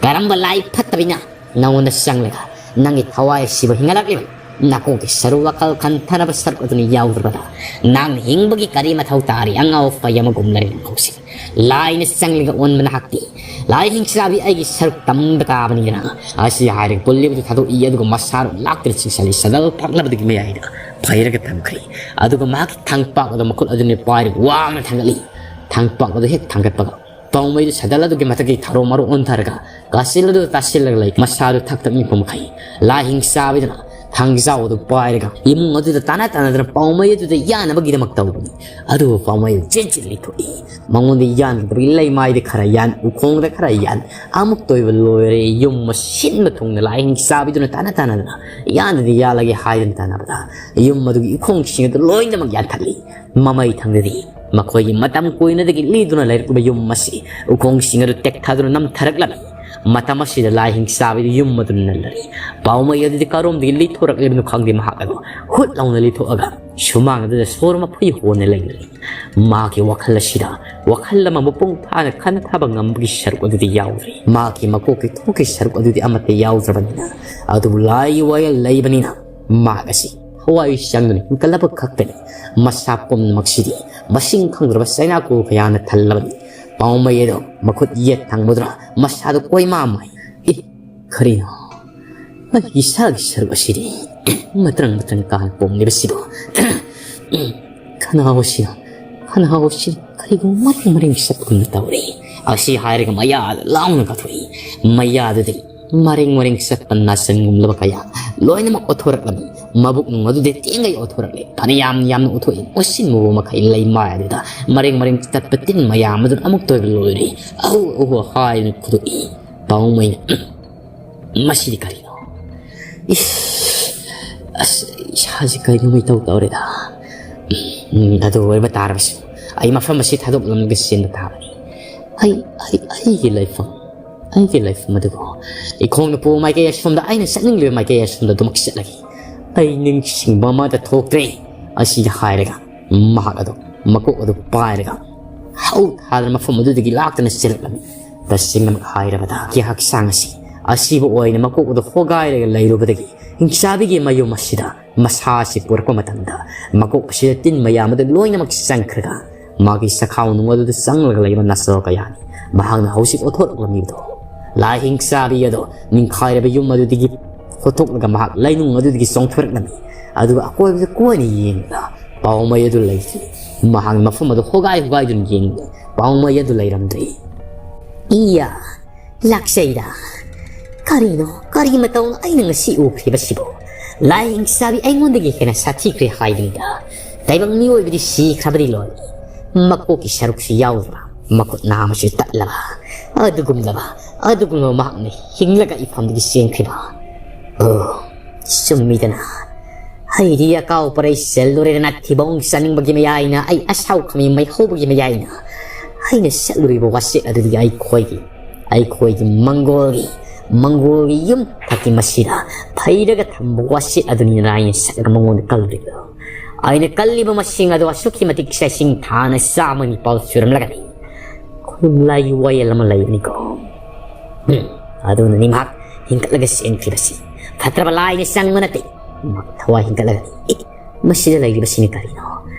ꯀꯔꯝꯕ ꯂꯥꯏ ꯐꯠꯇꯕꯤꯅ ꯅꯉꯣꯟꯗ ꯆꯪꯂꯒ ꯅꯪꯒꯤ ꯊꯋꯥꯏ ꯑꯁꯤꯕꯨ ꯍꯤꯡꯍꯜꯂꯛꯂꯤꯕ? ꯅꯀꯣꯛꯀꯤ ꯁꯔꯨ ꯋꯥꯈꯜ ꯈꯟꯊꯅꯕ ꯁꯔꯨꯛ ꯑꯗꯨꯅ ꯌꯥꯎꯗ꯭ꯔꯕꯗ ꯅꯪ ꯍꯤꯡꯕꯒꯤ ꯀꯔꯤ ꯃꯊꯧ ꯇꯥꯔꯤ? ꯑꯉꯥꯎ ꯐꯩ ꯑꯃꯒꯨꯝꯂꯔꯦ ꯅꯀꯣꯛꯁꯦ꯫ ꯂꯥꯏꯅ ꯆꯪꯂꯒ ꯑꯣꯟꯕ ꯅꯍꯥꯛꯇꯤ ꯂꯥꯏ ꯍꯤꯡꯆꯥꯕꯤ ꯑꯩꯒꯤ ꯁꯔꯨꯛ ꯇꯝꯕ ꯇꯥꯕꯅꯤꯗꯅ"꯫ ꯑꯁꯤ ꯍꯥꯏꯔꯒ ꯄꯨꯜꯂꯤꯕꯗꯨ ꯊꯥꯗꯣꯛꯏ, ꯑꯗꯨꯒ ꯃꯁꯥꯗꯨ ꯂꯥꯛꯇꯨꯅ ꯆꯤꯡꯁꯤꯜꯂꯤ꯫ ꯁꯗꯜ ꯄꯥꯛꯂꯕꯗꯨꯒꯤ ꯃꯌꯥꯏꯗ ꯐꯩꯔꯒ ꯊꯝꯈ꯭ꯔꯤ꯫ ꯑꯗꯨꯒ ꯃꯍꯥꯛꯀꯤ ꯊꯥꯡꯄꯥꯛ ꯑꯗꯨ ꯃꯈꯨꯠ ꯑꯗꯨꯅ ꯄꯥꯏꯔꯒ ꯋꯥꯡꯅ ꯊꯥꯡꯒꯠꯂꯤ꯫ ꯊꯥꯡꯄꯥꯛ ꯑꯗꯨ ꯍꯦꯛ ꯊꯥꯡꯒꯠꯄꯒ ꯄꯥꯎꯃꯩꯗꯨ ꯁꯗꯜ ꯑꯗꯨꯒꯤ ꯃꯊꯛꯀꯤ ꯊꯔꯣ ꯃꯔꯨ ꯑꯣꯟꯊꯔꯒ ꯀꯥꯆꯤꯜ ꯑꯗꯨꯗ ꯇꯥꯁꯤꯜꯂꯒ ꯂꯩ꯫ ꯃꯁꯥꯗꯨ ꯊꯛ ꯊꯛ ꯅꯤꯛꯄ ꯃꯈꯩ ꯂꯥꯏ ꯍꯤꯡꯆꯥꯕꯤꯗꯨꯅ ꯊꯥꯡꯖꯥꯎ ꯑꯗꯨ ꯄꯥꯏꯔꯒ ꯏꯃꯨꯡ ꯑꯗꯨꯗ ꯇꯥꯅ ꯇꯥꯅꯗꯅ ꯄꯥꯎꯃꯩ ꯑꯗꯨꯗ ꯌꯥꯅꯕꯒꯤꯗꯃꯛ ꯇꯧꯕꯅꯤ꯫ ꯑꯗꯨꯕꯨ ꯄꯥꯎꯃꯩ ꯑꯗꯨ ꯆꯦꯟ ꯆꯦꯟ ꯂꯩꯊꯣꯛꯏ꯫ ꯃꯉꯣꯟꯗ ꯌꯥꯟꯒꯗꯕꯒꯤ ꯂꯩꯃꯥꯏꯗ ꯈꯔ ꯌꯥꯟ, ꯎꯈꯣꯡꯗ ꯈꯔ ꯌꯥꯟ, ꯑꯃꯨꯛꯇ ꯑꯣꯏꯕ ꯂꯣꯏꯔꯦ꯫ ꯌꯨꯝ ꯃꯁꯤꯟꯕ ꯊꯨꯡꯅ ꯂꯥꯏ ꯍꯤꯡꯆꯥꯕꯤꯗꯨꯅ ꯇꯥꯅ ꯇꯥꯅꯗꯅ ꯌꯥꯟꯗꯗꯤ ꯌꯥꯜꯂꯒꯦ ꯍꯥꯏꯗꯨꯅ ꯇꯥꯅꯕꯗ ꯌꯨꯝ ꯑꯗꯨꯒꯤ ꯎꯈꯣꯡꯁꯤꯡ ꯑꯗꯨ ꯂꯣꯏꯅꯃꯛ ꯌꯥꯟꯊꯠꯂꯤ꯫ ꯃꯃꯩ ꯊꯪꯗꯗꯤ ꯃꯈꯣꯏꯒꯤ ꯃꯇꯝ ꯀꯨꯏꯅꯗꯒꯤ ꯂꯤꯗꯨꯅ ꯂꯩꯔꯛꯂꯤꯕ ꯌꯨꯝ ꯑꯁꯤ ꯎꯈꯣꯡꯁꯤꯡ ꯑꯗꯨ ꯇꯦꯛꯊꯗꯨꯅ ꯅꯝꯊꯔꯛꯂꯝꯃꯤ꯫ ꯃꯇꯝ ꯑꯁꯤꯗ ꯂꯥꯏ ꯍꯤꯡꯆꯥꯕꯤꯗꯨ ꯌꯨꯝ ꯑꯗꯨ ꯅꯜꯂꯔꯤ꯫ ꯄꯥꯎꯃꯩ ꯑꯗꯨꯗꯤ ꯀꯔꯣꯝꯗꯒꯤ ꯂꯤꯊꯣꯔꯛꯂꯤꯕꯅꯣ ꯈꯪꯗꯦ, ꯃꯍꯥꯛ ꯑꯗꯨ ꯍꯨꯠ ꯂꯥꯎꯅ ꯂꯤꯊꯣꯛꯑꯒ ꯁꯨꯃꯥꯡ ꯑꯗꯨꯗ ꯁꯣꯔ ꯃꯐꯩ ꯍꯣꯟꯅ ꯂꯩꯔꯤ꯫ ꯃꯥꯒꯤ ꯋꯥꯈꯜ ꯑꯁꯤꯗ ꯋꯥꯈꯜ ꯑꯃ ꯃꯄꯨꯡ ꯐꯥꯅ ꯈꯟꯊꯕ ꯉꯝꯕꯒꯤ ꯁꯔꯨꯛ ꯑꯗꯨꯗꯤ ꯌꯥꯎꯗ꯭ꯔꯤ꯫ ꯃꯥꯒꯤ ꯃꯀꯣꯛꯀꯤ ꯊꯣꯛꯀꯤ ꯁꯔꯨꯛ ꯑꯗꯨꯗꯤ ꯑꯃꯠꯇ ꯌꯥꯎꯗ꯭ꯔꯕꯅꯤꯅ, ꯑꯗꯨꯕꯨ ꯂꯥꯏꯒꯤ ꯋꯥꯌꯦꯜ ꯂꯩꯕꯅꯤꯅ ꯃꯍꯥꯛ ꯑꯁꯤ ꯊꯋꯥꯏ ꯆꯪꯗꯨꯅ ꯍꯤꯡꯒꯠꯂꯕ ꯈꯛꯇꯅꯤ꯫ ꯃꯁꯥ ꯄꯨꯝꯅꯃꯛꯁꯤꯗꯤ ꯃꯁꯤꯡ ꯈꯪꯗ꯭ꯔꯕ ꯆꯩꯅꯥꯀꯣ ꯀꯌꯥꯅ ꯊꯜꯂꯕꯅꯤ꯫ ꯄꯥꯎꯃꯩ ꯑꯗꯨ ꯃꯈꯨꯠ ꯌꯦꯠ ꯊꯪꯕꯗꯨꯅ ꯃꯁꯥꯗꯨ ꯀꯣꯏꯃꯥ ꯃꯥꯏ꯫ "ꯏ, ꯀꯔꯤꯅꯣ? ꯑꯩꯒꯤ ꯏꯁꯥꯒꯤ ꯁꯔꯨꯛ ꯑꯁꯤꯗꯤ ꯃꯇ꯭ꯔꯪ ꯃꯇ꯭ꯔꯪ ꯀꯥꯟ ꯄꯣꯝꯂꯤꯕꯁꯤꯕꯨ? ꯈꯅꯥꯎ ꯑꯁꯤꯅ, ꯈꯅꯥꯎ ꯑꯁꯤ ꯀꯔꯤꯒꯨꯝꯕ ꯃꯔꯦꯡ ꯃꯔꯦꯡ ꯆꯠꯄꯒꯨꯝ ꯇꯧꯔꯦ"꯫ ꯑꯁꯤ ꯍꯥꯏꯔꯒ ꯃꯌꯥꯗ ꯂꯥꯎꯅ ꯀꯥꯊꯣꯛꯏ꯫ ꯃꯌꯥꯗꯨꯗꯒꯤ ꯃꯔꯦꯡ ꯃꯔꯦꯡ ꯆꯠꯄ ꯅꯥꯆꯟꯒꯨꯝꯂꯕ ꯀꯌꯥ ꯂꯣꯏꯅꯃꯛ ꯑꯣꯠꯊꯣꯔꯛꯂꯝꯃꯤ꯫ ꯃꯕꯨꯛ ꯅꯨꯡ ꯑꯗꯨꯗꯤ ꯇꯦꯡꯒꯩ ꯑꯣꯠꯊꯣꯔꯛꯂꯦ꯫ ꯐꯅꯌꯥꯝ ꯌꯥꯝꯅ ꯑꯣꯠꯊꯣꯛꯏ꯫ ꯑꯣꯠꯁꯤꯟꯕꯕꯨ ꯃꯈꯩ ꯂꯩꯃꯥꯏ ꯑꯗꯨꯗ ꯃꯔꯦꯡ ꯃꯔꯦꯡ ꯆꯠꯄ ꯇꯤꯟ ꯃꯌꯥꯝ ꯑꯗꯨꯅ ꯑꯃꯨꯛꯇ ꯑꯣꯏꯕ ꯂꯣꯏꯔꯦ꯫ "ꯑꯍꯨ ꯑꯍꯨ" ꯍꯥꯏꯗꯨꯅ ꯈꯨꯗꯣꯛꯏ꯫ ꯄꯥꯎꯃꯩꯅ, "ꯃꯁꯤꯗꯤ ꯀꯔꯤꯅꯣ? ꯏꯁ, ꯑꯁ, ꯏꯁꯥꯁꯤ ꯀꯩꯅꯣꯝ ꯏꯇꯧ ꯇꯧꯔꯦꯗ"꯫ ꯎꯝ, ꯑꯗꯨ ꯑꯣꯏꯕ ꯇꯥꯔꯕꯁꯨ ꯑꯩ ꯃꯐꯝ ꯑꯁꯤ ꯊꯥꯗꯣꯛꯂꯝꯂꯒ ꯆꯦꯟꯕ ꯇꯥꯕꯅꯤ꯫ ꯑꯩ, ꯑꯩ, ꯑꯩꯒꯤ ꯂꯩꯐꯝ, ꯑꯩꯒꯤ ꯂꯩꯐꯝ ꯑꯗꯨꯕꯨ ꯏꯈꯣꯡꯅ ꯄꯨꯕ ꯃꯥꯏꯀꯩ ꯑꯁꯣꯝꯗ, ꯑꯩꯅ ꯆꯠꯅꯤꯡꯂꯤꯕ ꯃꯥꯏꯀꯩ ꯑꯁꯣꯝꯗ ꯑꯗꯨꯃꯛ ꯆꯠꯂꯒꯦ꯫ ꯑꯩ ꯅꯤꯡꯁꯤꯡꯕ ꯑꯃꯠꯇ ꯊꯣꯛꯇ꯭ꯔꯦ꯫ ꯑꯁꯤ ꯍꯥꯏꯔꯒ ꯃꯍꯥꯛ ꯑꯗꯨ ꯃꯀꯣꯛ ꯑꯗꯨ ꯄꯥꯏꯔꯒ ꯍꯧ ꯊꯥꯗꯅ ꯃꯐꯝ ꯑꯗꯨꯗꯒꯤ ꯂꯥꯛꯇꯅ ꯆꯦꯜꯂꯛꯂꯝꯃꯤ꯫ ꯇꯁꯦꯡꯅꯃꯛ ꯍꯥꯏꯔꯕꯗ ꯑꯩꯒꯤ ꯍꯛꯆꯥꯡ ꯑꯁꯤ ꯑꯁꯤꯕ ꯑꯣꯏꯅ ꯃꯀꯣꯛ ꯑꯗꯨ ꯍꯣꯒꯥꯏꯔꯒ ꯂꯩꯔꯨꯕꯗꯒꯤ ꯍꯤꯡꯆꯥꯕꯤꯒꯤ ꯃꯌꯨꯝ ꯑꯁꯤꯗ ꯃꯁꯥ ꯑꯁꯤ ꯄꯨꯔꯛꯄ ꯃꯇꯝꯗ ꯃꯀꯣꯛ ꯑꯁꯤꯗ ꯇꯤꯟ ꯃꯌꯥꯝ ꯑꯗꯨ ꯂꯣꯏꯅꯃꯛ ꯆꯪꯈ꯭ꯔꯒ ꯃꯥꯒꯤ ꯁꯈꯥꯎ ꯅꯨꯡ ꯑꯗꯨꯗ ꯆꯪꯂꯒ ꯂꯩꯕ ꯅꯁꯥ ꯀꯌꯥꯅꯤ ꯃꯍꯥꯛꯅ ꯍꯧꯖꯤꯛ ꯑꯣꯊꯣꯔꯛꯂꯝꯃꯤꯕꯗꯣ꯫ ꯂꯥꯏ ꯍꯤꯡꯆꯥꯕꯤ ꯑꯗꯣ ꯅꯤꯡꯈꯥꯏꯔꯕ ꯌꯨꯝ ꯑꯗꯨꯗꯒꯤ ꯍꯣꯠꯇꯣꯛꯂꯒ ꯃꯍꯥꯛ ꯂꯩꯅꯨꯡ ꯑꯗꯨꯗꯒꯤ ꯆꯣꯡꯊꯣꯔꯛꯂꯝꯃꯤ꯫ ꯑꯗꯨꯒ ꯑꯀꯣꯏꯕꯗ ꯀꯣꯏꯅ ꯌꯦꯡꯂꯒ ꯄꯥꯎꯃꯩ ꯑꯗꯨ ꯂꯩꯇ꯭ꯔꯤ꯫ ꯃꯍꯥꯛꯅ ꯃꯐꯝ ꯑꯗꯨ ꯍꯣꯒꯥꯏ ꯍꯣꯒꯥꯏꯗꯨꯅ ꯌꯦꯡꯂꯤ꯫ ꯄꯥꯎꯃꯩ ꯑꯗꯨ ꯂꯩꯔꯝꯗ꯭ꯔꯤ꯫ ꯏꯌꯥ, ꯂꯥꯛꯆꯩꯗ꯫ ꯀꯔꯤꯅꯣ, ꯀꯔꯤ ꯃꯇꯧꯅꯣ ꯑꯩꯅ ꯉꯁꯤ ꯎꯈ꯭ꯔꯤꯕꯁꯤꯕꯨ? ꯂꯥꯏ ꯍꯤꯡꯆꯥꯕꯤ ꯑꯩꯉꯣꯟꯗꯒꯤ ꯍꯦꯟꯅ ꯁꯥꯊꯤꯈ꯭ꯔꯦ ꯍꯥꯏꯕꯅꯤꯗ꯫ ꯇꯥꯏꯕꯪ ꯃꯤꯑꯣꯏꯕꯗꯤ ꯁꯤꯈ꯭ꯔꯕꯗꯤ ꯂꯣꯏꯔꯦ, ꯃꯀꯣꯛꯀꯤ ꯁꯔꯨꯛꯁꯨ ꯌꯥꯎꯗ꯭ꯔꯕ, ꯃꯈꯨꯠ ꯅꯥꯝꯃꯁꯨ ꯇꯠꯂꯕ, ꯑꯗꯨꯒꯨꯝꯂꯕ, ꯑꯗꯨꯒꯨꯝꯂꯕ ꯃꯍꯥꯛꯅ ꯍꯤꯡꯂꯒ ꯏꯐꯝꯗꯒꯤ ꯆꯦꯟꯈ꯭ꯔꯤꯕ꯫ ꯑꯣ, ꯆꯨꯝꯃꯤꯗꯅ꯫ ꯑꯩꯗꯤ ꯑꯀꯥꯎ ꯄꯔꯩ ꯆꯦꯜꯂꯨꯔꯦꯗꯅ, ꯊꯤꯕꯣꯡ ꯆꯥꯅꯤꯡꯕꯒꯤ ꯃꯌꯥꯏꯅ, ꯑꯩ ꯑꯁꯥꯎ ꯈꯥꯃꯤ ꯃꯩꯍꯧꯕꯒꯤ ꯃꯌꯥꯏꯅ ꯑꯩꯅ ꯆꯠꯂꯨꯔꯤꯕ ꯋꯥꯆꯦꯠ ꯑꯗꯨꯗꯤ ꯑꯩꯈꯣꯏꯒꯤ, ꯑꯩꯈꯣꯏꯒꯤ ꯃꯪꯒꯣꯜꯒꯤ, ꯃꯪꯒꯣꯜꯒꯤ ꯌꯨꯝ ꯊꯛꯀꯤ ꯃꯁꯤꯗ ꯐꯩꯔꯒ ꯊꯝꯕ ꯋꯥꯆꯦꯠ ꯑꯗꯨꯅꯤꯗꯅ ꯑꯩꯅ ꯆꯠꯂꯒ ꯃꯉꯣꯟꯗ ꯀꯜꯂꯨꯔꯤꯕꯗꯣ꯫ ꯑꯩꯅ ꯀꯜꯂꯤꯕ ꯃꯁꯤꯡ ꯑꯗꯣ ꯑꯁꯨꯛꯀꯤ ꯃꯇꯤꯛ ꯆꯩꯁꯤꯡ ꯊꯥꯅ ꯆꯥꯝꯃꯒꯤ ꯄꯥꯎ ꯆꯨꯔꯝꯂꯒꯅꯤ꯫ ꯈꯨꯟꯂꯥꯏꯒꯤ ꯋꯥꯌꯦꯜ ꯑꯃ ꯂꯩꯕꯅꯤꯀꯣ꯫ ꯎꯝ, ꯑꯗꯨꯅꯅꯤ ꯃꯍꯥꯛ ꯍꯤꯡꯒꯠꯂꯒ ꯆꯦꯟꯈꯤꯕꯁꯤ꯫ ꯐꯠꯇ꯭ꯔꯕ ꯂꯥꯏꯅ ꯆꯪꯕ ꯅꯠꯇꯦ꯫ ꯃꯍꯥꯛ ꯊꯋꯥꯏ ꯍꯤꯡꯒꯠꯂꯒꯅꯤ꯫ ꯑꯦ, ꯃꯁꯤꯗ ꯂꯩꯔꯤꯕꯁꯤꯅ ꯀꯔꯤꯅꯣ?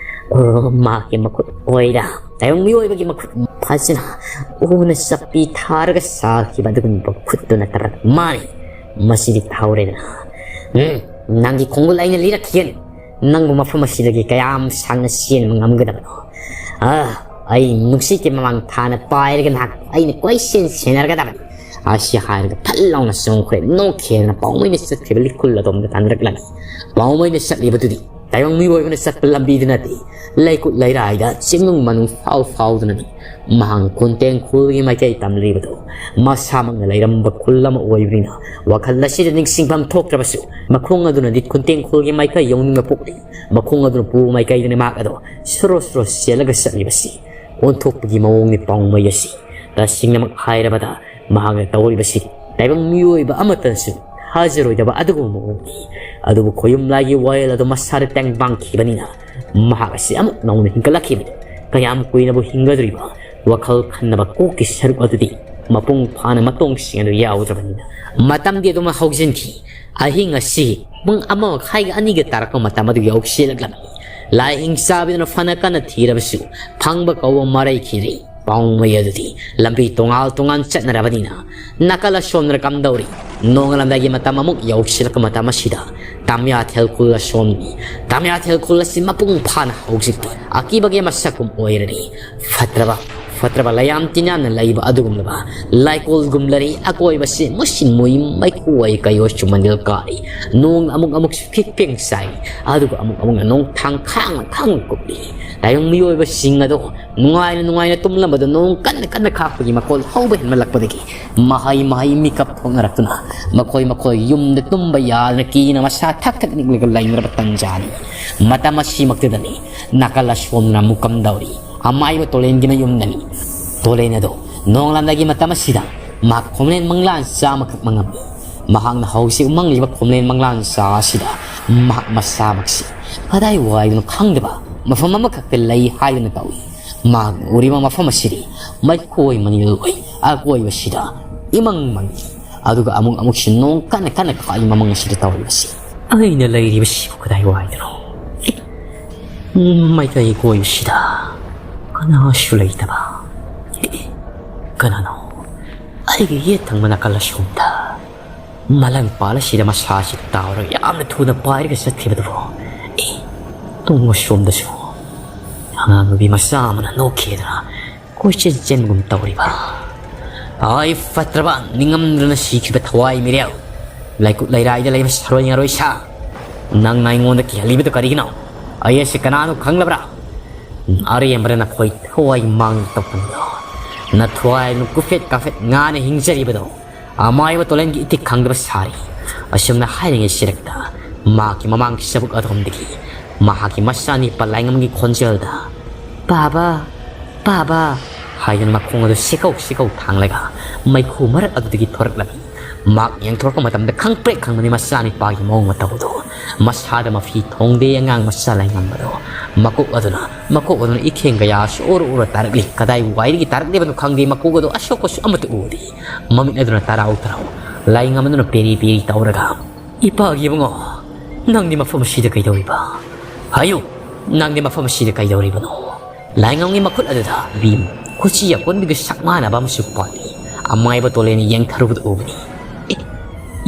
ꯑꯣ, ꯃꯍꯥꯛꯀꯤ ꯃꯈꯨꯠ ꯑꯣꯏꯔ꯫ ꯇꯥꯏꯕꯪ ꯃꯤꯑꯣꯏꯕꯒꯤ ꯃꯈꯨꯠ ꯐꯖꯅ ꯎꯅ ꯆꯞꯄꯤ ꯊꯥꯔꯒ ꯁꯥꯈꯤꯕ ꯑꯗꯨꯒꯨꯝꯕ ꯈꯨꯠꯇꯨ ꯅꯠꯇꯕ ꯃꯥꯅꯤ꯫ ꯃꯁꯤꯗꯤ ꯇꯥꯍꯧꯔꯦꯗꯅ꯫ ꯎꯝ, ꯅꯪꯒꯤ ꯈꯣꯡꯒꯨꯜ ꯑꯩꯅ ꯂꯤꯔꯛꯈꯤꯒꯅꯤ꯫ ꯅꯪꯕꯨ ꯃꯐꯝ ꯑꯁꯤꯗꯒꯤ ꯀꯌꯥꯝ ꯁꯥꯡꯅ ꯆꯦꯟꯕ ꯉꯝꯒꯗꯕꯅꯣ? ꯑꯥ, ꯑꯩ ꯅꯨꯡꯁꯤꯠꯀꯤ ꯃꯃꯥꯡ ꯊꯥꯅ ꯄꯥꯏꯔꯒ ꯅꯍꯥꯛ ꯑꯩꯅ ꯀꯣꯏꯁꯦꯟ ꯁꯦꯟꯅꯔꯒꯗꯕꯅꯤ꯫ ꯑꯁꯤ ꯍꯥꯏꯔꯒ ꯐꯠ ꯂꯥꯎꯅ ꯆꯣꯡꯈ꯭ꯔꯦ꯫ ꯅꯣꯛꯈꯤꯗꯅ ꯄꯥꯎꯃꯩꯅ ꯆꯠꯈ꯭ꯔꯤꯕ ꯂꯤꯈꯨꯜ ꯑꯗꯣꯝꯗ ꯇꯥꯟꯅꯔꯛꯂꯝꯃꯤ꯫ ꯄꯥꯎꯃꯩꯅ ꯆꯠꯂꯤꯕꯗꯨꯗꯤ ꯇꯥꯏꯕꯪ ꯃꯤꯑꯣꯏꯕꯅ ꯆꯠꯄ ꯂꯝꯕꯤꯗꯨ ꯅꯠꯇꯦ, ꯂꯩꯀꯨꯠ ꯂꯩꯔꯥꯏꯗ ꯆꯤꯡꯅꯨꯡ ꯃꯅꯨꯡ ꯐꯥꯎ ꯐꯥꯎꯗꯨꯅꯅꯤ꯫ ꯃꯍꯥꯛꯅ ꯈꯨꯟꯇꯦꯡ ꯈꯨꯜꯒꯤ ꯃꯥꯏꯀꯩ ꯇꯝꯂꯤꯕꯗꯨ ꯃꯁꯥꯃꯛꯅ ꯂꯩꯔꯝꯕ ꯈꯨꯜ ꯑꯃ ꯑꯣꯏꯕꯅꯤꯅ ꯋꯥꯈꯜ ꯑꯁꯤꯗ ꯅꯤꯡꯁꯤꯡꯐꯝ ꯊꯣꯛꯇ꯭ꯔꯕꯁꯨ, ꯃꯈꯣꯡ ꯑꯗꯨꯅꯗꯤ ꯈꯨꯟꯇꯦꯡ ꯈꯨꯜꯒꯤ ꯃꯥꯏꯀꯩ ꯌꯧꯅꯤꯡꯕ ꯄꯣꯛꯂꯤ꯫ ꯃꯈꯣꯡ ꯑꯗꯨꯅ ꯄꯨꯕ ꯃꯥꯏꯀꯩꯗꯅꯤ ꯃꯍꯥꯛ ꯑꯗꯣ ꯁꯨꯔꯣ ꯁꯨꯔꯣ ꯆꯦꯜꯂꯒ ꯆꯠꯂꯤꯕꯁꯤ꯫ ꯑꯣꯟꯊꯣꯛꯄꯒꯤ ꯃꯑꯣꯡꯅꯤ ꯄꯥꯎꯃꯩ ꯑꯁꯤ꯫ ꯇꯁꯦꯡꯅꯃꯛ ꯍꯥꯏꯔꯕꯗ, ꯃꯍꯥꯛꯅ ꯇꯧꯔꯤꯕꯁꯤ ꯇꯥꯏꯕꯪ ꯃꯤꯑꯣꯏꯕ ꯑꯃꯠꯇꯅꯁꯨ ꯊꯥꯖꯔꯣꯏꯗꯕ ꯑꯗꯨꯒꯨꯝꯕ ꯃꯑꯣꯡꯅꯤ꯫ ꯑꯗꯨꯕꯨ ꯈꯣꯌꯨꯝ ꯂꯥꯏꯒꯤ ꯋꯥꯌꯦꯜ ꯑꯗꯨ ꯃꯁꯥꯗ ꯇꯦꯡꯕꯥꯡꯈꯤꯕꯅꯤꯅ, ꯃꯍꯥꯛ ꯑꯁꯤ ꯑꯃꯨꯛ ꯅꯧꯅ ꯍꯤꯡꯒꯠꯂꯛꯈꯤꯕꯅꯤ꯫ ꯀꯌꯥꯝ ꯀꯨꯏꯅꯕꯨ ꯍꯤꯡꯒꯗꯧꯔꯤꯕ? ꯋꯥꯈꯜ ꯈꯟꯅꯕ ꯀꯣꯛꯀꯤ ꯁꯔꯨꯛ ꯑꯗꯨꯗꯤ ꯃꯄꯨꯡ ꯐꯥꯅ ꯃꯇꯣꯡꯁꯤꯡ ꯑꯗꯨ ꯌꯥꯎꯗ꯭ꯔꯕꯅꯤꯅ, ꯃꯇꯝꯗꯤ ꯑꯗꯨꯝ ꯍꯧꯖꯤꯟꯈꯤ꯫ ꯑꯍꯤꯡ ꯑꯁꯤ ꯄꯨꯡ ꯑꯃ ꯃꯈꯥꯏꯒ ꯑꯅꯤꯒ ꯇꯥꯔꯛꯄ ꯃꯇꯝ ꯑꯗꯨ ꯌꯧꯁꯤꯜꯂꯛꯂꯝꯃꯤ꯫ ꯂꯥꯏꯍꯤꯡ ꯆꯥꯕꯤꯗꯨꯅ ꯐꯅ ꯀꯟꯅ ꯊꯤꯔꯕꯁꯨ, ꯐꯪꯕ ꯀꯧꯕ ꯃꯔꯩꯈꯤꯗ꯭ꯔꯤ꯫ ꯄꯥꯎꯃꯩ ꯑꯗꯨꯗꯤ ꯂꯝꯕꯤ ꯇꯣꯉꯥꯟ ꯇꯣꯉꯥꯟ ꯆꯠꯅꯔꯕꯅꯤꯅ, ꯅꯥꯀꯜ ꯑꯁꯣꯝꯗꯅ ꯀꯝꯗꯧꯔꯤ? ꯅꯣꯡꯉꯥꯜꯂꯝꯗꯥꯏꯒꯤ ꯃꯇꯝ ꯑꯃꯨꯛ ꯌꯧꯁꯤꯜꯂꯛꯄ ꯃꯇꯝ ꯑꯁꯤꯗ, ꯇꯥꯃꯤꯌꯥꯊꯦꯜ ꯈꯨꯜ ꯑꯁꯣꯝꯅꯤ꯫ ꯇꯥꯃꯤꯌꯥꯊꯦꯜ ꯈꯨꯜ ꯑꯁꯤ ꯃꯄꯨꯡ ꯐꯥꯅ ꯍꯧꯖꯤꯛꯇꯤ ꯑꯀꯤꯕꯒꯤ ꯃꯁꯛꯀꯨꯝ ꯑꯣꯏꯔꯅꯤ꯫ ꯐꯠꯇ꯭ꯔꯕ, ꯐꯠꯇ꯭ꯔꯕ ꯂꯩꯌꯥꯝ ꯇꯤꯟꯌꯥꯝꯅ ꯂꯩꯕ ꯑꯗꯨꯒꯨꯝꯂꯕ ꯂꯥꯏꯀꯣꯜꯒꯨꯝꯂꯔꯤ꯫ ꯑꯀꯣꯏꯕꯁꯤ ꯃꯨꯁꯤꯟ ꯃꯨꯏ, ꯃꯩꯈꯨ ꯑꯣꯏ ꯀꯩꯑꯣꯏ ꯆꯨꯃꯟꯗꯦꯜ ꯀꯥꯔꯤ꯫ ꯅꯣꯡ ꯑꯃꯨꯛ ꯑꯃꯨꯛꯁꯨ ꯐꯤꯛ ꯐꯦꯡ ꯆꯥꯏ, ꯑꯗꯨꯒ ꯑꯃꯨꯛ ꯑꯃꯨꯛꯅ ꯅꯣꯡ ꯊꯥꯡ ꯈꯥꯡꯅ ꯈꯥꯡꯅ ꯀꯨꯞꯂꯤ꯫ ꯇꯥꯏꯕꯪ ꯃꯤꯑꯣꯏꯕꯁꯤꯡ ꯑꯗꯣ ꯅꯨꯡꯉꯥꯏꯅ ꯅꯨꯡꯉꯥꯏꯅ ꯇꯨꯝꯂꯝꯕꯗ ꯅꯣꯡ ꯀꯟꯅ ꯀꯟꯅ ꯈꯥꯛꯄꯒꯤ ꯃꯈꯣꯜ ꯍꯧꯕ ꯍꯦꯟꯃꯜꯂꯛꯄꯗꯒꯤ ꯃꯍꯩ ꯃꯍꯩ ꯃꯤꯀꯞ ꯊꯣꯛꯅꯔꯛꯇꯨꯅ ꯃꯈꯣꯏ ꯃꯈꯣꯏ ꯌꯨꯝꯗ ꯇꯨꯝꯕ ꯌꯥꯗꯅ ꯀꯤꯅ ꯃꯁꯥ ꯊꯛ ꯊꯛ ꯅꯤꯛꯂꯒ ꯂꯩꯅꯔꯕ ꯇꯟꯖꯥꯅꯤ꯫ ꯃꯇꯝ ꯑꯁꯤꯃꯛꯇꯗꯅꯤ ꯅꯥꯀꯜ ꯑꯁꯣꯝꯗꯅ ꯑꯃꯨꯛ ꯀꯝꯗꯧꯔꯤ꯫ ꯑꯃꯥꯏꯕ ꯇꯣꯂꯦꯟꯒꯤ ꯃꯌꯨꯝꯗꯅꯤ꯫ ꯇꯣꯂꯦꯟ ꯑꯗꯣ ꯅꯣꯡꯂꯝꯗꯥꯏꯒꯤ ꯃꯇꯝ ꯑꯁꯤꯗ ꯃꯍꯥꯛ ꯈꯣꯝꯂꯦꯟ ꯃꯪꯂꯥꯟ ꯆꯥꯃꯈꯛ ꯃꯪꯉꯝꯃꯤ꯫ ꯃꯍꯥꯛꯅ ꯍꯧꯖꯤꯛ ꯃꯪꯂꯤꯕ ꯈꯣꯝꯂꯦꯟ ꯃꯪꯂꯥꯟ ꯆꯥ ꯑꯁꯤꯗ ꯃꯍꯥꯛ ꯃꯁꯥꯃꯛꯁꯤ ꯀꯗꯥꯏ ꯋꯥꯏꯗꯅꯣ ꯈꯪꯗꯕ ꯃꯐꯝ ꯑꯃꯈꯛꯇ ꯂꯩ ꯍꯥꯏꯗꯨꯅ ꯇꯧꯏ꯫ ꯃꯍꯥꯛꯅ ꯎꯔꯤꯕ ꯃꯐꯝ ꯑꯁꯤꯗꯤ ꯃꯩꯈꯣꯏ ꯃꯅꯤꯜ ꯑꯣꯏ꯫ ꯑꯀꯣꯏꯕꯁꯤꯗ ꯏꯃꯪ ꯃꯪꯏ꯫ ꯑꯗꯨꯒ ꯑꯃꯨꯛ ꯑꯃꯨꯛꯁꯨ ꯅꯣꯡ ꯀꯟꯅ ꯀꯟꯅ ꯈꯥꯛꯏ ꯃꯃꯪ ꯑꯁꯤꯗ ꯇꯧꯔꯤꯕꯁꯤ꯫ ꯑꯩꯅ ꯂꯩꯔꯤꯕꯁꯤꯕꯨ ꯀꯗꯥꯏ ꯋꯥꯏꯗꯅꯣ? ꯃꯥꯏꯀꯩ ꯀꯣꯏꯕꯁꯤꯗ ꯀꯅꯥꯁꯨ ꯂꯩꯇꯕ꯫ ꯑꯦ, ꯀꯅꯥꯅꯣ? ꯑꯩꯒꯤ ꯌꯦꯠ ꯊꯪꯕ ꯅꯥꯀꯜ ꯑꯁꯣꯝꯗ ꯃꯂꯪ ꯄꯥꯜ ꯑꯁꯤꯗ ꯃꯁꯥꯁꯤ ꯇꯥꯎꯔꯒ ꯌꯥꯝꯅ ꯊꯨꯅ ꯄꯥꯏꯔꯒ ꯆꯠꯈꯤꯕꯗꯨꯕꯨ꯫ ꯑꯦ, ꯇꯨꯡ ꯑꯁꯣꯝꯗꯁꯨ ꯑꯉꯥꯡ ꯅꯨꯄꯤ ꯃꯆꯥ ꯑꯃꯅ ꯅꯣꯛꯈꯤꯗꯅ ꯀꯣꯏꯆꯦꯟ ꯆꯦꯟꯕꯒꯨꯝ ꯇꯧꯔꯤꯕ꯫ ꯑꯩ ꯐꯠꯇ꯭ꯔꯕ, ꯅꯤꯡꯉꯝꯗꯅ ꯁꯤꯈꯤꯕ ꯊꯋꯥꯏ ꯃꯤꯔꯦꯜ, ꯂꯩꯀꯨꯠ ꯂꯩꯔꯥꯏꯗ ꯂꯩꯕ ꯁꯥꯔꯣꯏ ꯉꯥꯔꯣꯏ ꯁꯥ, ꯅꯪꯅ ꯑꯩꯉꯣꯟꯗ ꯀꯤꯍꯜꯂꯤꯕꯗꯨ ꯀꯔꯤꯒꯤꯅꯣ? ꯑꯩ ꯑꯁꯤ ꯀꯅꯥꯅꯣ ꯈꯪꯂꯕ꯭ꯔꯥ? ꯑꯔꯦꯝꯕꯗ ꯅꯈꯣꯏ ꯊꯋꯥꯏ ꯃꯥꯡꯗ ꯇꯧꯐꯝꯗꯣ, ꯅꯊ꯭ꯋꯥꯏ ꯀꯨꯐꯦꯠ ꯀꯥꯐꯦꯠ ꯉꯥꯅ ꯍꯤꯡꯖꯔꯤꯕꯗꯣ ꯑꯃꯥꯏꯕ ꯇꯣꯂꯦꯟꯒꯤ ꯏꯊꯤꯛ ꯈꯪꯗꯕ ꯁꯥꯔꯤ꯫ ꯑꯁꯨꯝꯅ ꯍꯥꯏꯔꯤꯉꯩ ꯁꯤꯔꯛꯇ ꯃꯍꯥꯛꯀꯤ ꯃꯃꯥꯡꯒꯤ ꯆꯕꯨꯛ ꯑꯗꯣꯝꯗꯒꯤ ꯃꯍꯥꯛꯀꯤ ꯃꯆꯥꯅꯤꯄꯥ ꯂꯥꯏꯉꯝꯒꯤ ꯈꯣꯟꯖꯦꯜꯗ, "ꯄꯥꯕ, ꯄꯥꯕ" ꯍꯥꯏꯗꯨꯅ ꯃꯈꯣꯡ ꯑꯗꯨ ꯁꯤꯀꯧ ꯁꯤꯀꯧ ꯊꯥꯡꯂꯒ ꯃꯩꯈꯨ ꯃꯔꯛ ꯑꯗꯨꯗꯒꯤ ꯊꯣꯔꯛꯂꯝꯃꯤ꯫ ꯃꯍꯥꯛ ꯌꯦꯡꯊꯣꯔꯛꯄ ꯃꯇꯝꯗ ꯈꯪꯄ꯭ꯔꯦꯛ ꯈꯪꯕꯅꯤ ꯃꯆꯥꯅꯤꯄꯥꯒꯤ ꯃꯑꯣꯡ ꯃꯇꯧ ꯑꯗꯨ꯫ ꯃꯁꯥꯗ ꯃꯐꯤ ꯊꯣꯡꯗꯦ ꯑꯉꯥꯡ ꯃꯆꯥ ꯂꯥꯏꯉꯝꯕꯗꯣ꯫ ꯃꯀꯣꯛ ꯑꯗꯨꯅ, ꯃꯀꯣꯛ ꯑꯗꯨꯅ ꯏꯈꯦꯡ ꯀꯌꯥꯁꯨ ꯎꯔ ꯎꯔ ꯇꯥꯔꯛꯂꯤ꯫ ꯀꯗꯥꯏ ꯋꯥꯏꯗꯒꯤ ꯇꯥꯔꯛꯂꯤꯕꯅꯣ ꯈꯪꯗꯦ, ꯃꯀꯣꯛ ꯑꯗꯨ ꯑꯁꯣꯛꯄꯁꯨ ꯑꯃꯠꯇ ꯎꯗꯦ꯫ ꯃꯃꯤꯠ ꯑꯗꯨꯅ ꯇꯔꯥꯎ ꯇꯔꯥꯎ ꯂꯥꯏꯉꯝ ꯑꯗꯨꯅ ꯄꯦꯔꯤ ꯄꯦꯔꯤ ꯇꯧꯔꯒ, "ꯏꯄꯥꯒꯤ ꯏꯕꯨꯡꯉꯣ, ꯅꯪꯗꯤ ꯃꯐꯝ ꯑꯁꯤꯗ ꯀꯩꯗꯧꯔꯤꯕ? ꯍꯥꯏꯌꯨ, ꯅꯪꯗꯤ ꯃꯐꯝ ꯑꯁꯤꯗ ꯀꯩꯗꯧꯔꯤꯕꯅꯣ?" ꯂꯥꯏꯉꯝꯒꯤ ꯃꯈꯨꯠ ꯑꯗꯨꯗ ꯚꯤꯝ ꯈꯨꯠꯁꯤ ꯑꯀꯣꯟꯕꯤꯒ ꯁꯛ ꯃꯥꯟꯅꯕ ꯑꯃꯁꯨ ꯄꯥꯜꯂꯤ꯫ ꯑꯃꯥꯏꯕ ꯇꯣꯂꯦꯟ ꯌꯦꯡꯊꯔꯨꯕꯗ ꯎꯕꯅꯤ꯫ "ꯑꯦ,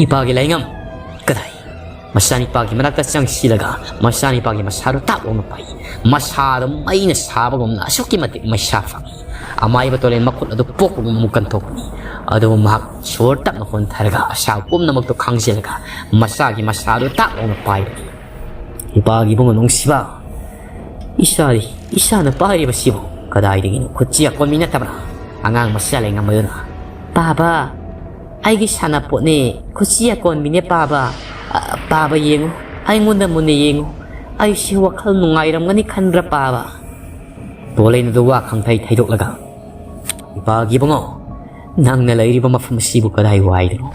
ꯏꯄꯥꯒꯤ ꯂꯥꯏꯉꯝ, ꯀꯗꯥꯏ?" ꯃꯆꯥꯅꯤꯄꯥꯒꯤ ꯃꯅꯥꯛꯇ ꯆꯪꯁꯤꯜꯂꯒ ꯃꯆꯥꯅꯤꯄꯥꯒꯤ ꯃꯁꯥꯗꯨ ꯇꯥꯛ ꯂꯥꯎꯅ ꯄꯥꯏ꯫ ꯃꯁꯥꯗꯨ ꯃꯩꯅ ꯁꯥꯕꯒꯨꯝꯅ ꯑꯁꯨꯛꯀꯤ ꯃꯇꯤꯛ ꯃꯩꯁꯥ ꯐꯪꯏ꯫ ꯑꯃꯥꯏꯕ ꯇꯣꯂꯦꯟ ꯃꯈꯨꯠ ꯑꯗꯨ ꯄꯣꯛꯄꯒꯨꯝ ꯑꯃꯨꯛ ꯀꯟꯊꯣꯛꯄꯅꯤ꯫ ꯑꯗꯨꯕꯨ ꯃꯍꯥꯛ ꯁꯣꯔ ꯇꯞꯅ ꯍꯣꯟꯊꯔꯒ ꯑꯁꯥ ꯄꯨꯝꯅꯃꯛꯇꯨ ꯈꯥꯡꯖꯤꯜꯂꯒ ꯃꯆꯥꯒꯤ ꯃꯁꯥꯗꯨ ꯇꯥꯛ ꯂꯥꯎꯅ ꯄꯥꯏꯕꯅꯤ꯫ "ꯏꯄꯥꯒꯤ ꯏꯕꯨꯡꯉꯣ ꯅꯨꯡꯁꯤꯕ, ꯏꯆꯥꯗꯤ, ꯏꯆꯥꯅ ꯄꯥꯏꯔꯤꯕꯁꯤꯕꯨ ꯀꯗꯥꯏꯗꯒꯤꯅꯣ? ꯈꯨꯠꯁꯤ ꯑꯀꯣꯟꯕꯤ ꯅꯠꯇꯕ꯭ꯔꯥ?" ꯑꯉꯥꯡ ꯃꯆꯥ ꯂꯩꯉꯝꯕꯗꯨꯅ, "ꯄꯥꯕ, ꯑꯩꯒꯤ ꯁꯥꯟꯅꯄꯣꯠꯅꯦ, ꯈꯨꯠꯁꯤ ꯑꯀꯣꯟꯕꯤꯅꯦ ꯄꯥꯕ꯫ ꯑ, ꯄꯥꯕ ꯌꯦꯡꯉꯨ, ꯑꯩꯉꯣꯟꯗ ꯃꯨꯟꯅ ꯌꯦꯡꯉꯨ꯫ ꯑꯩꯁꯤ ꯋꯥꯈꯜ ꯅꯨꯡꯉꯥꯏꯔꯝꯒꯅꯤ ꯈꯟꯕ꯭ꯔꯥ ꯄꯥꯕ?" ꯇꯣꯂꯦꯟ ꯑꯗꯨ ꯋꯥ ꯈꯪꯊꯩ ꯊꯩꯗꯣꯛꯂꯒ, "ꯏꯄꯥꯒꯤ ꯏꯕꯨꯡꯉꯣ, ꯅꯪꯅ ꯂꯩꯔꯤꯕ ꯃꯐꯝ ꯑꯁꯤꯕꯨ ꯀꯗꯥꯏ ꯋꯥꯏꯗꯅꯣ?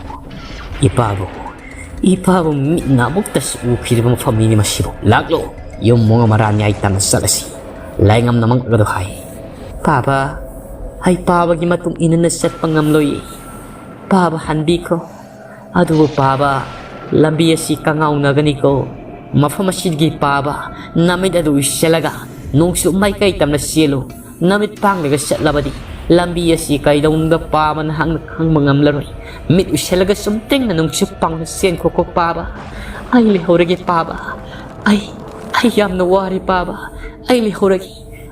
ꯏꯄꯥꯕꯨ, ꯏꯄꯥꯕꯨ ꯃꯤꯠꯅ ꯑꯃꯨꯛꯇꯁꯨ ꯎꯈꯤꯗ꯭ꯔꯤꯕ ꯃꯐꯝꯅꯤꯅꯦ ꯃꯁꯤꯕꯨ꯫ ꯂꯥꯛꯂꯣ, ꯌꯨꯝ ꯃꯑꯣꯡ ꯃꯔꯥ ꯅ꯭ꯌꯥꯏ ꯇꯥꯅ ꯆꯠꯂꯁꯤ꯫" ꯂꯥꯏꯉꯝꯅ ꯃꯪꯂꯛ ꯑꯗꯨ ꯍꯥꯏ, "ꯄꯥꯕ, ꯑꯩ ꯄꯥꯕꯒꯤ ꯃꯇꯨꯡ ꯏꯟꯅ ꯆꯠꯄ ꯉꯝꯂꯣꯏꯌꯦ꯫ ꯄꯥꯕ ꯍꯟꯕꯤꯈ꯭ꯔꯣ꯫ ꯑꯗꯨꯕꯨ ꯄꯥꯕ, ꯂꯝꯕꯤ ꯑꯁꯤ ꯀꯉꯥꯎꯅꯒꯅꯤꯀꯣ꯫ ꯃꯐꯝ ꯑꯁꯤꯗꯒꯤ ꯄꯥꯕ, ꯅꯃꯤꯠ ꯑꯗꯨ ꯎꯏꯁꯤꯜꯂꯒ ꯅꯣꯡꯆꯨꯞ ꯃꯥꯏꯀꯩ ꯇꯝꯅ ꯆꯦꯜꯂꯨ꯫ ꯅꯃꯤꯠ ꯄꯥꯡꯂꯒ ꯆꯠꯂꯕꯗꯤ ꯂꯝꯕꯤ ꯑꯁꯤ ꯀꯩꯗꯧꯅꯨꯡꯗ ꯄꯥꯕ ꯅꯍꯥꯛꯅ ꯈꯪꯕ ꯉꯝꯂꯔꯣꯏ꯫ ꯃꯤꯠ ꯎꯏꯁꯤꯜꯂꯒ ꯆꯨꯝꯇ꯭ꯔꯤꯡꯅ ꯅꯣꯡꯆꯨꯞ ꯄꯥꯡꯅ ꯆꯦꯟꯈꯣꯀꯣ ꯄꯥꯕ꯫ ꯑꯩ ꯂꯩꯍꯧꯔꯒꯦ ꯄꯥꯕ꯫ ꯑꯩ, ꯑꯩ ꯌꯥꯝꯅ ꯋꯥꯔꯦ ꯄꯥꯕ꯫ ꯑꯩ ꯂꯩꯍꯧꯔꯒꯦ꯫"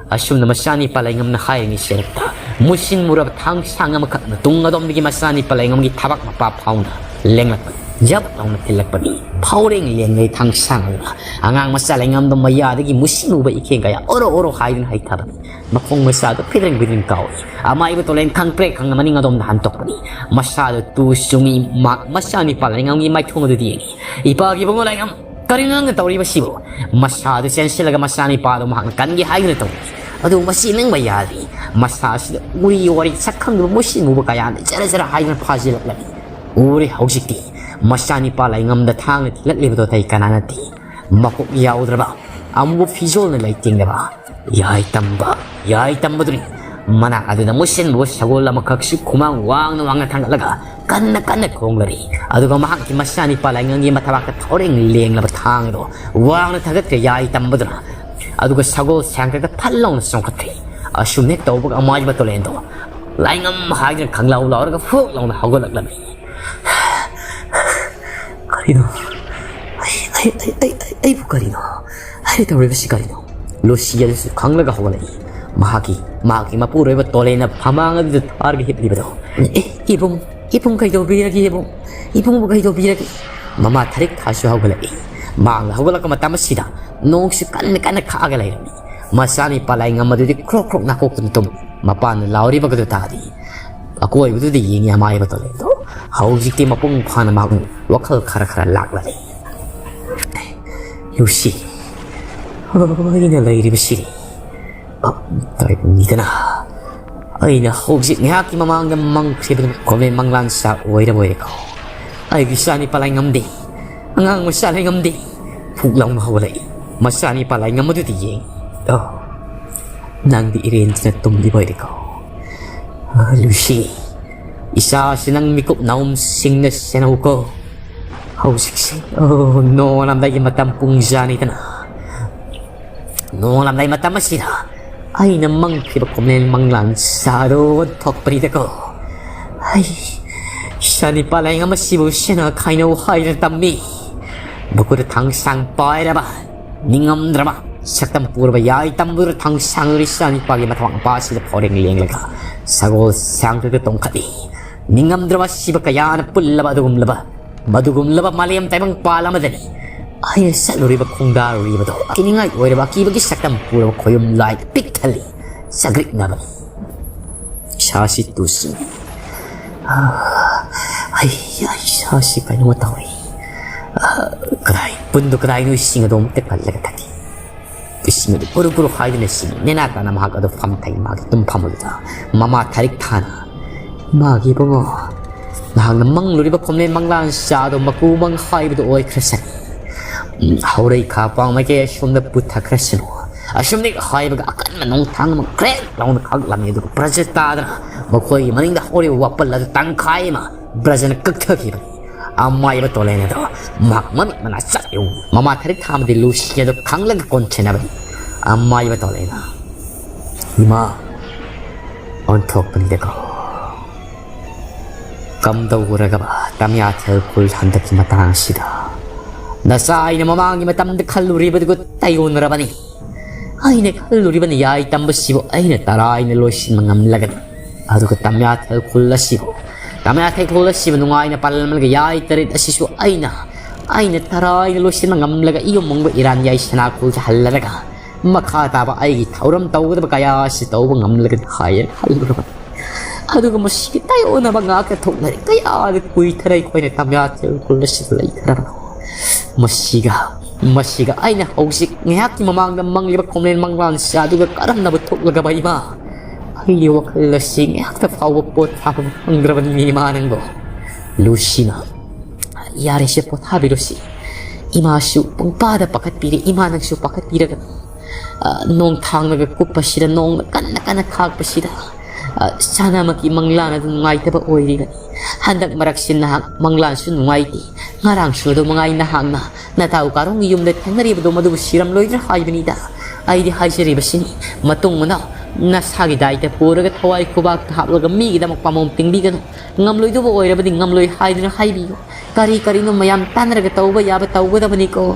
ꯑꯁꯨꯝꯅ ꯃꯆꯥꯅꯤꯄꯥ ꯂꯩꯉꯝꯅ ꯍꯥꯏꯔꯤꯉꯩ ꯁꯦꯔꯛꯇ ꯃꯨꯁꯤꯟ ꯃꯨꯔꯕ ꯊꯥꯡ ꯁꯥꯡ ꯑꯃꯈꯛꯅ ꯇꯨꯡ ꯑꯗꯣꯝꯗꯒꯤ ꯃꯆꯥꯅꯤꯄꯥ ꯂꯩꯉꯝꯒꯤ ꯊꯕꯥꯛ ꯃꯄꯥ ꯐꯥꯎꯅ ꯂꯦꯡꯂꯛꯄꯅꯤ꯫ ꯖꯞ ꯂꯥꯎꯅ ꯊꯤꯜꯂꯛꯄꯅꯤ꯫ ꯐꯥꯎꯔꯦꯡ ꯂꯦꯡꯉꯩ ꯊꯥꯡꯁꯥꯡ ꯑꯗꯨꯅ ꯑꯉꯥꯡ ꯃꯆꯥ ꯂꯩꯉꯝꯗ ꯃꯌꯥꯗꯒꯤ ꯃꯨꯁꯤ ꯃꯨꯕ ꯏꯈꯦꯡ ꯀꯌꯥ ꯑꯣꯔꯣ ꯑꯣꯔꯣ ꯍꯥꯏꯗꯨꯅ ꯍꯩꯊꯕꯅꯤ꯫ ꯃꯈꯣꯡ ꯃꯆꯥꯗꯨ ꯐꯤꯗ꯭ꯔꯤꯡ ꯐꯤꯗ꯭ꯔꯤꯡ ꯀꯥꯎꯏ꯫ ꯑꯃꯥꯏꯕ ꯇꯣꯂꯦꯟ ꯈꯪ ꯄ꯭ꯔꯦꯛ ꯈꯪꯅ ꯃꯅꯤꯡ ꯑꯗꯣꯝꯗ ꯍꯟꯇꯣꯛꯄꯅꯤ꯫ ꯃꯁꯥꯗꯨ ꯇꯨ ꯆꯨꯡꯏ꯫ ꯃꯥ-, ꯃꯆꯥꯅꯤꯄꯥ ꯂꯩꯉꯝꯒꯤ ꯃꯥꯏꯊꯣꯡ ꯑꯗꯨꯗ ꯌꯦꯡꯏ꯫ "ꯏꯄꯥꯒꯤ ꯏꯕꯨꯡꯉꯣ ꯂꯩꯉꯝ, ꯀꯔꯤꯅꯣ ꯅꯪꯅ ꯇꯧꯔꯤꯕꯁꯤꯕꯨ?" ꯃꯁꯥꯗꯨ ꯆꯦꯟꯁꯤꯜꯂꯒ ꯃꯆꯥꯅꯤꯄꯥꯗꯨ ꯃꯍꯥꯛꯅ ꯀꯟꯒꯦ ꯍꯥꯏꯗꯨꯅ ꯇꯧꯏ꯫ ꯑꯗꯨꯕꯨ ꯃꯁꯤ ꯅꯤꯡꯕ ꯌꯥꯗ꯭ꯔꯤ꯫ ꯃꯁꯥ ꯑꯁꯤꯗ ꯎꯔꯤ ꯋꯥꯔꯤ ꯁꯛꯈꯪꯗꯕ ꯃꯨꯁꯤ ꯃꯨꯕ ꯀꯌꯥꯅ ꯖꯔ ꯖꯔ ꯍꯥꯏꯗꯨꯅ ꯐꯥꯖꯤꯜꯂꯛꯂꯝꯃꯤ꯫ ꯎꯔꯦ ꯍꯧꯖꯤꯛꯇꯤ꯫ ꯃꯆꯥꯅꯤꯄꯥ ꯂꯩꯉꯝꯗ ꯊꯥꯡꯅ ꯊꯤꯜꯂꯛꯂꯤꯕꯗꯣ ꯑꯇꯩ ꯀꯅꯥ ꯅꯠꯇꯦ꯫ ꯃꯀꯣꯛ ꯌꯥꯎꯗ꯭ꯔꯕ, ꯑꯃꯨꯕ ꯐꯤꯖꯣꯜꯅ ꯂꯩꯇꯦꯡꯗꯕ ꯌꯥꯏ ꯇꯝꯕ, ꯌꯥꯏ ꯇꯝꯕꯗꯨꯅꯤ꯫ ꯃꯅꯥꯛ ꯑꯗꯨꯗ ꯃꯨꯁꯤꯟꯕ ꯁꯒꯣꯜ ꯑꯃꯈꯛꯁꯨ ꯈꯨꯃꯥꯡ ꯋꯥꯡꯅ ꯋꯥꯡꯅ ꯊꯥꯡꯒꯠꯂꯒ ꯀꯟꯅ ꯀꯟꯅ ꯈꯣꯡꯂꯔꯤ꯫ ꯑꯗꯨꯒ ꯃꯍꯥꯛꯀꯤ ꯃꯆꯥꯅꯤꯄꯥ ꯂꯥꯏꯉꯪꯒꯤ ꯃꯊꯕꯥꯛꯇ ꯊꯧꯔꯦꯡ ꯂꯦꯡꯂꯕ ꯊꯥꯡ ꯑꯗꯨ ꯋꯥꯡꯅ ꯊꯥꯡꯒꯠꯈ꯭ꯔꯦ ꯌꯥꯏ ꯇꯝꯕꯗꯨꯅ꯫ ꯑꯗꯨꯒ ꯁꯒꯣꯜ ꯁꯦꯡꯈ꯭ꯔꯒ ꯐꯠ ꯂꯥꯎꯅ ꯆꯣꯡꯈꯠꯈ꯭ꯔꯦ꯫ ꯑꯁꯨꯝ ꯍꯦꯛ ꯇꯧꯕꯒ ꯑꯃꯥꯏꯕ ꯇꯣꯂꯦꯟꯗꯣ ꯂꯥꯏꯉꯝ ꯍꯥꯏꯗꯨꯅ ꯈꯪꯂꯥꯎ ꯂꯥꯎꯔꯒ ꯐꯨꯛ ꯂꯥꯎꯅ ꯍꯧꯒꯠꯂꯛꯂꯝꯃꯤ꯫ "ꯀꯔꯤꯅꯣ? ꯑꯩ, ꯑꯩ, ꯑꯩ, ꯑꯩ, ꯑꯩ, ꯑꯩꯕꯨ ꯀꯔꯤꯅꯣ? ꯑꯩꯅ ꯇꯧꯔꯤꯕꯁꯤ ꯀꯔꯤꯅꯣ?" ꯂꯨꯁꯤ ꯑꯗꯨꯁꯨ ꯈꯪꯂꯒ ꯍꯧꯒꯠꯂꯛꯏ꯫ ꯃꯍꯥꯛꯀꯤ, ꯃꯍꯥꯛꯀꯤ ꯃꯄꯨꯔꯣꯏꯕ ꯇꯣꯂꯦꯟꯅ ꯐꯃꯥꯡ ꯑꯗꯨꯗ ꯊꯥꯔꯒ ꯍꯤꯞꯂꯤꯕꯗꯣ꯫ "ꯑꯦ, ꯏꯕꯨꯡ, ꯏꯕꯨꯡ ꯀꯩꯗꯧꯕꯤꯔꯒꯦ ꯏꯕꯨꯡ? ꯏꯕꯨꯡꯕꯨ ꯀꯩꯗꯧꯕꯤꯔꯒꯦ?" ꯃꯃꯥ ꯊꯔꯤꯛ ꯊꯥꯁꯨ ꯍꯧꯒꯠꯂꯛꯏ꯫ ꯃꯍꯥꯛꯅ ꯍꯧꯒꯠꯂꯛꯄ ꯃꯇꯝ ꯑꯁꯤꯗ ꯅꯣꯡꯁꯨ ꯀꯟꯅ ꯀꯟꯅ ꯈꯥꯛꯑꯒ ꯂꯩꯔꯝꯃꯤ꯫ ꯃꯆꯥꯅꯤꯄꯥ ꯂꯥꯏꯉꯝ ꯑꯗꯨꯗꯤ ꯈ꯭ꯔꯣꯛ ꯈ꯭ꯔꯣꯛ ꯅꯥꯀꯣꯛꯇꯨꯅ ꯇꯨꯝꯃꯤ꯫ ꯃꯄꯥꯅ ꯂꯥꯎꯔꯤꯕꯒꯗꯨ ꯇꯥꯗꯦ꯫ ꯑꯀꯣꯏꯕꯗꯨꯗ ꯌꯦꯡꯉꯤ ꯑꯃꯥꯏꯕ ꯇꯣꯂꯦꯟꯗꯣ꯫ ꯍꯧꯖꯤꯛꯇꯤ ꯃꯄꯨꯡ ꯐꯥꯅ ꯃꯍꯥꯛ ꯋꯥꯈꯜ ꯈꯔ ꯈꯔ ꯂꯥꯛꯂꯔꯦ꯫ "ꯂꯨꯁꯤ, ꯑꯩꯅ ꯂꯩꯔꯤꯕꯁꯤꯗꯤ, ꯑ, ꯇꯥꯏꯕꯪ ꯃꯤꯗꯅ ꯑꯩꯅ ꯍꯧꯖꯤꯛ ꯉꯥꯏꯍꯥꯛꯀꯤ ꯃꯃꯥꯡꯗ ꯃꯪꯈ꯭ꯔꯤꯕ ꯀꯣꯃꯦ ꯃꯪꯂꯥꯟ ꯁꯥ ꯑꯣꯏꯔꯕ ꯑꯣꯏꯔꯦꯀꯣ꯫ ꯑꯩꯒꯤ ꯏꯆꯥꯅꯤꯄꯥ ꯂꯥꯏꯉꯝꯗꯤ, ꯑꯉꯥꯡ ꯃꯆꯥ ꯂꯩꯉꯝꯗꯤ", ꯐꯨꯛ ꯂꯥꯎꯅ ꯍꯧꯒꯠꯂꯛꯏ꯫ ꯃꯆꯥꯅꯤꯄꯥ ꯂꯥꯏꯉꯝ ꯑꯗꯨꯗꯤ ꯌꯦꯡ꯫ "ꯑꯣ, ꯅꯪꯗꯤ ꯏꯔꯦꯟꯁꯤꯅ ꯇꯨꯝꯂꯤꯕ ꯑꯣꯏꯔꯦꯀꯣ꯫ ꯑ, ꯂꯨꯁꯤ, ꯏꯆꯥꯁꯤ ꯅꯪ ꯃꯤꯀꯨꯞ ꯅꯥꯎꯝꯁꯤꯡꯅ ꯁꯦꯟꯅꯧꯀꯣ꯫ ꯍꯧꯖꯤꯛꯁꯦ, ꯑꯣ, ꯅꯣꯡꯉꯥꯜꯂꯝꯗꯥꯏꯒꯤ ꯃꯇꯝ ꯄꯨꯡ ꯖꯥꯅꯤꯗꯅ꯫ ꯅꯣꯡꯉꯥꯜꯂꯝꯗꯥꯏ ꯃꯇꯝ ꯑꯁꯤꯗ ꯑꯩꯅ ꯃꯪꯈꯤꯕ ꯀꯣꯃꯦꯟ ꯃꯪꯂꯥꯟ ꯁꯥꯗꯣ ꯊꯣꯛꯄꯅꯤꯗꯀꯣ꯫ ꯑꯩ ꯏꯆꯥꯅꯤꯄꯥ ꯂꯥꯏꯌꯦꯡ ꯑꯃꯁꯤꯕꯨ ꯁꯦꯟꯅ ꯈꯥꯏꯅꯧ ꯍꯥꯏꯗꯨꯅ ꯇꯝꯃꯤ꯫ ꯃꯈꯨꯠꯇ ꯊꯥꯡꯁꯥꯡ ꯄꯥꯏꯔꯕ, ꯅꯤꯡꯉꯝꯗ꯭ꯔꯕ ꯁꯛꯇꯝ ꯄꯨꯔꯕ ꯌꯥꯏ ꯇꯝꯕꯗꯨꯗ ꯊꯥꯡꯁꯥꯡꯗꯨꯅ ꯏꯆꯥꯅꯤꯄꯥꯒꯤ ꯃꯊꯕꯥꯛ ꯃꯄꯥ ꯑꯁꯤꯗ ꯐꯥꯎꯔꯦꯡ ꯂꯦꯡꯂꯒ ꯁꯒꯣꯜ ꯁꯥꯡꯗꯨꯗ ꯇꯣꯡꯈꯠꯂꯤ꯫ ꯅꯤꯡꯉꯝꯗ꯭ꯔꯕ ꯁꯤꯕ ꯀꯌꯥꯅ ꯄꯨꯜꯂꯕ ꯑꯗꯨꯒꯨꯝꯂꯕ ꯃꯗꯨꯒꯨꯝꯂꯕ ꯃꯥꯂꯦꯝ ꯇꯥꯏꯕꯪꯄꯥꯜ ꯑꯃꯗꯅꯤ ꯑꯩꯅ ꯆꯠꯂꯨꯔꯤꯕ ꯈꯣꯡꯗꯥꯔꯨꯔꯤꯕꯗꯣ ꯀꯤꯅꯤꯡꯉꯥꯏ ꯑꯣꯏꯔꯕ ꯑꯀꯤꯕꯒꯤ ꯁꯛꯇꯝ ꯄꯨꯔꯕ ꯈꯣꯌꯨꯝ ꯂꯥꯏ ꯄꯤꯛ ꯊꯜꯂꯤ꯫ ꯆꯒ꯭ꯔꯤꯛꯅꯕꯅꯤ꯫ ꯏꯁꯥꯁꯤ ꯇꯨꯁꯤꯡ꯫ ꯑꯩ, ꯑꯩ ꯏꯁꯥꯁꯤ ꯀꯩꯅꯣꯝꯃ ꯇꯧꯔꯤ꯫ ꯀꯗꯥꯏ, ꯄꯨꯟꯗꯨ ꯀꯗꯥꯏꯅꯣ? ꯏꯁꯤꯡ ꯑꯗꯨ ꯑꯃꯨꯛꯇ ꯀꯜꯂꯒ ꯊꯛꯀꯦ꯫ ꯏꯁꯤꯡ ꯑꯗꯨ ꯀꯨꯔꯨ ꯀꯨꯔꯨ ꯍꯥꯏꯗꯨꯅ ꯁꯤꯡ꯫ ꯅꯦꯅꯥ ꯇꯥꯅ ꯃꯍꯥꯛ ꯑꯗꯨ ꯐꯝꯊꯩ꯫ ꯃꯥꯒꯤ ꯇꯨꯝꯐꯝ ꯑꯗꯨꯗ ꯃꯃꯥ ꯊꯥꯔꯤꯛ ꯊꯥꯅ, "ꯃꯥꯒꯤ ꯏꯕꯨꯡꯉꯣ, ꯅꯍꯥꯛꯅ ꯃꯪꯂꯨꯔꯤꯕ ꯈꯣꯝꯂꯦꯟ ꯃꯪꯂꯥꯟ ꯆꯥꯗꯣ ꯃꯀꯨ ꯃꯪ ꯍꯥꯏꯕꯗꯨ ꯑꯣꯏꯈ꯭ꯔꯁꯅꯤ꯫ ꯎꯝ, ꯍꯧꯔꯩ ꯈꯥ ꯄꯥꯡ ꯃꯥꯏꯀꯩ ꯑꯁꯣꯝꯗ ꯄꯨꯊꯈ꯭ꯔꯁꯅꯨ꯫" ꯑꯁꯨꯝꯅ ꯍꯥꯏꯕꯒ ꯑꯀꯟꯕ ꯅꯣꯡꯊꯥꯡ ꯑꯃ ꯀ꯭ꯔꯦꯛ ꯂꯥꯎꯅ ꯈꯥꯛꯂꯝꯃꯤ꯫ ꯑꯗꯨꯒ ꯄ꯭ꯔꯖꯥ ꯇꯥꯗꯅ ꯃꯈꯣꯏꯒꯤ ꯃꯅꯤꯡꯗ ꯍꯧꯔꯤꯕ ꯋꯥꯄꯜ ꯑꯗꯨ ꯇꯪꯈꯥꯏ ꯑꯃ ꯕ꯭ꯔꯖꯅ ꯀꯛꯊꯈꯤꯕꯅꯤ꯫ ꯑꯃꯥꯏꯕ ꯇꯣꯂꯦꯟ ꯑꯗꯣ ꯃꯍꯥꯛ ꯃꯃꯤꯠ ꯃꯅꯥ ꯆꯠ ꯌꯨꯡ꯫ ꯃꯃꯥ ꯊꯥꯔꯤꯛ ꯊꯥ ꯑꯃꯗꯤ ꯂꯨꯁꯤ ꯑꯗꯨ ꯈꯪꯂꯒ ꯀꯣꯟꯁꯤꯟꯅꯕꯅꯤ꯫ ꯑꯃꯥꯏꯕ ꯇꯣꯂꯦꯟꯅ, "ꯏꯃꯥ, ꯑꯣꯟꯊꯣꯛꯄꯅꯤꯗꯀꯣ꯫ ꯀꯝꯗꯧꯔꯒꯕ ꯇꯃꯤꯌꯥꯊꯦꯜ ꯈꯨꯜ ꯍꯟꯗꯛꯀꯤ ꯃꯇꯥꯡꯁꯤꯗ ꯅꯆꯥ ꯑꯩꯅ ꯃꯃꯥꯡꯒꯤ ꯃꯇꯝꯗ ꯈꯜꯂꯨꯔꯤꯕꯗꯨꯒ ꯇꯩꯌꯣꯟꯅꯔꯕꯅꯤ꯫ ꯑꯩꯅ ꯈꯜꯂꯨꯔꯤꯕ ꯅꯤꯌꯥꯏ ꯇꯝꯕꯁꯤꯕꯨ ꯑꯩꯅ ꯇꯔꯥꯏꯅ ꯂꯣꯏꯁꯤꯟꯕ ꯉꯝꯂꯒꯅꯤ꯫ ꯑꯗꯨꯒ ꯇꯃꯤꯌꯥꯊꯦꯜ ꯈꯨꯜ ꯑꯁꯤꯕꯨ, ꯇꯃꯤꯌꯥꯊꯦꯜ ꯈꯨꯜ ꯑꯁꯤꯕꯨ ꯅꯨꯡꯉꯥꯏꯅ ꯄꯥꯜꯂꯝꯂꯒ ꯌꯥꯏ ꯇꯔꯦꯠ ꯑꯁꯤꯁꯨ ꯑꯩꯅ, ꯑꯩꯅ ꯇꯔꯥꯏꯅ ꯂꯣꯏꯁꯤꯟꯕ ꯉꯝꯂꯒ ꯏꯌꯣꯝ ꯃꯪꯕ ꯏꯔꯥꯟ ꯌꯥꯏ ꯁꯅꯥ ꯈꯨꯜꯁꯦ ꯍꯜꯂꯔꯒ ꯃꯈꯥ ꯇꯥꯕ ꯑꯩꯒꯤ ꯊꯧꯔꯝ ꯇꯧꯒꯗꯕ ꯀꯌꯥ ꯑꯁꯤ ꯇꯧꯕ ꯉꯝꯂꯒꯅꯤ ꯍꯥꯏꯅ ꯈꯜꯂꯨꯔꯕꯅꯤ꯫ ꯑꯗꯨꯒ ꯃꯁꯤꯒꯤ ꯇꯥꯏꯑꯣꯟꯅꯕ ꯉꯥꯛꯀ ꯊꯣꯛꯅꯔꯤ ꯀꯌꯥꯗ ꯀꯨꯏꯊꯔꯦ ꯑꯩꯈꯣꯏꯅ ꯇꯃꯤꯌꯥꯊꯦꯜ ꯈꯨꯜ ꯑꯁꯤꯗ ꯂꯩꯊꯔꯕ꯫ ꯃꯁꯤꯒ, ꯃꯁꯤꯒ ꯑꯩꯅ ꯍꯧꯖꯤꯛ ꯉꯥꯏꯍꯥꯛꯀꯤ ꯃꯃꯥꯡꯗ ꯃꯪꯂꯤꯕ ꯈꯣꯝꯂꯦꯟ ꯃꯪꯂꯥꯟꯁꯦ ꯑꯗꯨꯒ ꯀꯔꯝꯅꯕ ꯊꯣꯛꯂꯒꯕ ꯏꯃꯥ? ꯑꯩꯒꯤ ꯋꯥꯈꯜ ꯑꯁꯤ ꯉꯥꯏꯍꯥꯛꯇ ꯐꯥꯎꯕ ꯄꯣꯠ ꯊꯥꯕ ꯐꯪꯗ꯭ꯔꯕꯅꯤ ꯏꯃꯥ ꯅꯪꯕꯣ꯫" ꯂꯨꯁꯤꯅ, "ꯌꯥꯔꯦꯁꯦ, ꯄꯣꯊꯥꯕꯤꯔꯣꯁꯤ꯫ ꯏꯃꯥꯁꯨ ꯄꯨꯡꯄꯥꯗ ꯄꯥꯈꯠꯄꯤꯔꯦ, ꯏꯃꯥ ꯅꯪꯁꯨ ꯄꯥꯈꯠꯄꯤꯔꯒꯅꯨ꯫ ꯑ, ꯅꯣꯡ ꯊꯥꯡꯅꯒ ꯀꯨꯞꯄꯁꯤꯗ, ꯅꯣꯡꯅ ꯀꯟꯅ ꯀꯟꯅ ꯈꯥꯛꯄꯁꯤꯗ, ꯑ, ꯆꯥꯅꯃꯛꯀꯤ ꯃꯪꯂꯥꯟ ꯑꯗꯨ ꯅꯨꯡꯉꯥꯏꯇꯕ ꯑꯣꯏꯔꯤꯕꯅꯤ꯫ ꯍꯟꯗꯛ ꯃꯔꯛꯁꯤ ꯅꯍꯥꯛ ꯃꯪꯂꯥꯟꯁꯨ ꯅꯨꯡꯉꯥꯏꯇꯦ, ꯉꯔꯥꯡꯁꯨ ꯑꯗꯨ ꯃꯉꯥꯏ ꯅꯍꯥꯛꯅ ꯅꯇꯥꯎ ꯀꯥꯔꯣꯡꯒꯤ ꯌꯨꯝꯗ ꯊꯦꯡꯅꯔꯤꯕꯗꯣ ꯃꯗꯨꯕꯨ ꯁꯤꯔꯝꯂꯣꯏꯗ꯭ꯔꯥ ꯍꯥꯏꯕꯅꯤꯗ꯫ ꯑꯩꯗꯤ ꯍꯥꯏꯖꯔꯤꯕꯁꯤꯅꯤ, ꯃꯇꯨꯡ ꯃꯅꯥꯎ ꯅꯁꯥꯒꯤ ꯗꯥꯏꯇ ꯄꯨꯔꯒ ꯊꯋꯥꯏ ꯈꯨꯕꯥꯛꯇ ꯍꯥꯞꯂꯒ ꯃꯤꯒꯤꯗꯃꯛ ꯄꯥꯝꯕꯣꯝ ꯇꯤꯡꯕꯤꯒꯅꯨ꯫ ꯉꯝꯂꯣꯏꯗꯧꯕ ꯑꯣꯏꯔꯕꯗꯤ ꯉꯝꯂꯣꯏ ꯍꯥꯏꯗꯨꯅ ꯍꯥꯏꯕꯤꯌꯨ꯫ ꯀꯔꯤ ꯀꯔꯤꯅꯣ ꯃꯌꯥꯝ ꯇꯥꯟꯅꯔꯒ ꯇꯧꯕ ꯌꯥꯕ ꯇꯧꯒꯗꯕꯅꯤꯀꯣ꯫"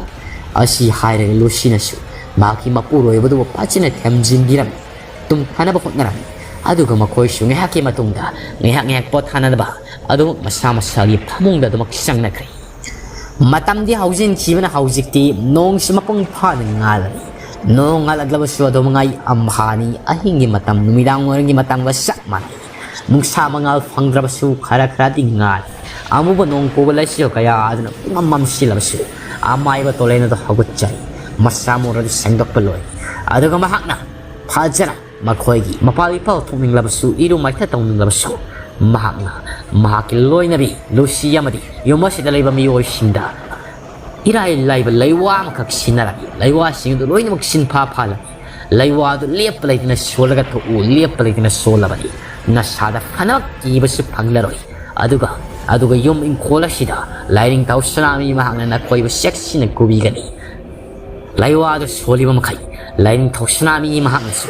ꯑꯁꯤ ꯍꯥꯏꯔꯒ ꯂꯨꯁꯤꯅꯁꯨ ꯃꯍꯥꯛꯀꯤ ꯃꯄꯨꯔꯣꯏꯕꯗꯨꯕꯨ ꯐꯖꯅ ꯊꯦꯝꯖꯤꯟꯕꯤꯔꯝꯃꯤ꯫ ꯇꯨꯝꯊꯅꯕ ꯍꯣꯠꯅꯔꯝꯃꯤ꯫ ꯑꯗꯨꯒ ꯃꯈꯣꯏꯁꯨ ꯉꯥꯏꯍꯥꯛꯀꯤ ꯃꯇꯨꯡꯗ ꯉꯥꯏꯍꯥꯛ ꯉꯥꯏꯍꯥꯛ ꯄꯣꯊꯥꯅꯅꯕ ꯑꯗꯨꯃꯛ ꯃꯁꯥ ꯃꯁꯥꯒꯤ ꯐꯃꯨꯡꯗ ꯑꯗꯨꯃꯛ ꯆꯪꯅꯈ꯭ꯔꯦ꯫ ꯃꯇꯝꯗꯤ ꯍꯧꯖꯤꯟꯈꯤꯕꯅ ꯍꯧꯖꯤꯛꯇꯤ ꯅꯣꯡꯁꯨ ꯃꯄꯨꯡ ꯐꯥꯅ ꯉꯥꯜꯂꯤ꯫ ꯅꯣꯡ ꯉꯥꯜꯂꯛꯂꯕꯁꯨ ꯑꯗꯨꯃꯉꯥꯏ ꯑꯝꯍꯥꯅꯤ꯫ ꯑꯍꯤꯡꯒꯤ ꯃꯇꯝ, ꯅꯨꯃꯤꯗꯥꯡ ꯋꯥꯏꯔꯝꯒꯤ ꯃꯇꯝꯒ ꯆꯞ ꯃꯥꯟꯅꯩ꯫ ꯅꯨꯡꯁꯥ ꯃꯉꯥꯜ ꯐꯪꯗ꯭ꯔꯕꯁꯨ ꯈꯔ ꯈꯔꯗꯤ ꯉꯥꯜꯂꯤ꯫ ꯑꯃꯨꯕ ꯅꯣꯡ ꯄꯨꯕ ꯂꯩꯆꯤꯜ ꯀꯌꯥ ꯑꯗꯨꯅ ꯄꯨꯡꯃꯝ ꯃꯝꯁꯤꯜꯂꯕꯁꯨ ꯑꯃꯥꯏꯕ ꯇꯣꯂꯦꯟ ꯑꯗꯨ ꯍꯧꯒꯠꯆꯔꯤ꯫ ꯃꯁꯥ ꯃꯎ ꯑꯗꯨ ꯁꯦꯡꯗꯣꯛꯄ ꯂꯣꯏ꯫ ꯑꯗꯨꯒ ꯃꯍꯥꯛꯅ ꯐꯖꯅ ꯃꯈꯣꯏꯒꯤ ꯃꯄꯥꯜ ꯏꯄꯥꯜ ꯊꯣꯛꯅꯤꯡꯂꯕꯁꯨ, ꯏꯔꯨ ꯃꯥꯏꯊ ꯇꯧꯅꯤꯡꯂꯕꯁꯨ, ꯃꯍꯥꯛꯅ ꯃꯍꯥꯛꯀꯤ ꯂꯣꯏꯅꯕꯤ ꯂꯨꯁꯤ ꯑꯃꯗꯤ ꯌꯨꯝ ꯑꯁꯤꯗ ꯂꯩꯕ ꯃꯤꯑꯣꯏꯁꯤꯡꯗ ꯏꯔꯥꯏ ꯂꯥꯏꯕ ꯂꯩꯋꯥ ꯑꯃꯈꯛ ꯁꯤꯟꯅꯔꯝꯃꯤ꯫ ꯂꯩꯋꯥꯁꯤꯡ ꯑꯗꯨ ꯂꯣꯏꯅꯃꯛ ꯁꯤꯟꯐꯥ ꯐꯥꯜꯂꯝꯃꯤ꯫ ꯂꯩꯋꯥ ꯑꯗꯨ ꯂꯦꯞꯄ ꯂꯩꯇꯅ ꯁꯣꯜꯂꯒ ꯊꯣꯛꯎ, ꯂꯦꯞꯄ ꯂꯩꯇꯅ ꯁꯣꯜꯂꯕꯗꯤ ꯅꯁꯥꯗ ꯐꯅꯃꯛ ꯀꯤꯕꯁꯨ ꯐꯪꯂꯔꯣꯏ꯫ ꯑꯗꯨꯒ, ꯑꯗꯨꯒ ꯌꯨꯝ ꯏꯪꯈꯣꯜ ꯑꯁꯤꯗ ꯂꯥꯏꯅꯤꯡꯊꯧ ꯁꯅꯥꯃꯍꯤ ꯃꯍꯥꯛꯅ ꯅꯈꯣꯏꯕꯨ ꯆꯦꯛꯁꯤꯟꯅ ꯀꯨꯕꯤꯒꯅꯤ꯫ ꯂꯩꯋꯥꯗꯨ ꯁꯣꯜꯂꯤꯕ ꯃꯈꯩ ꯂꯥꯏꯅꯤꯡꯊꯧ ꯁꯅꯥꯃꯍꯤ ꯃꯍꯥꯛꯅꯁꯨ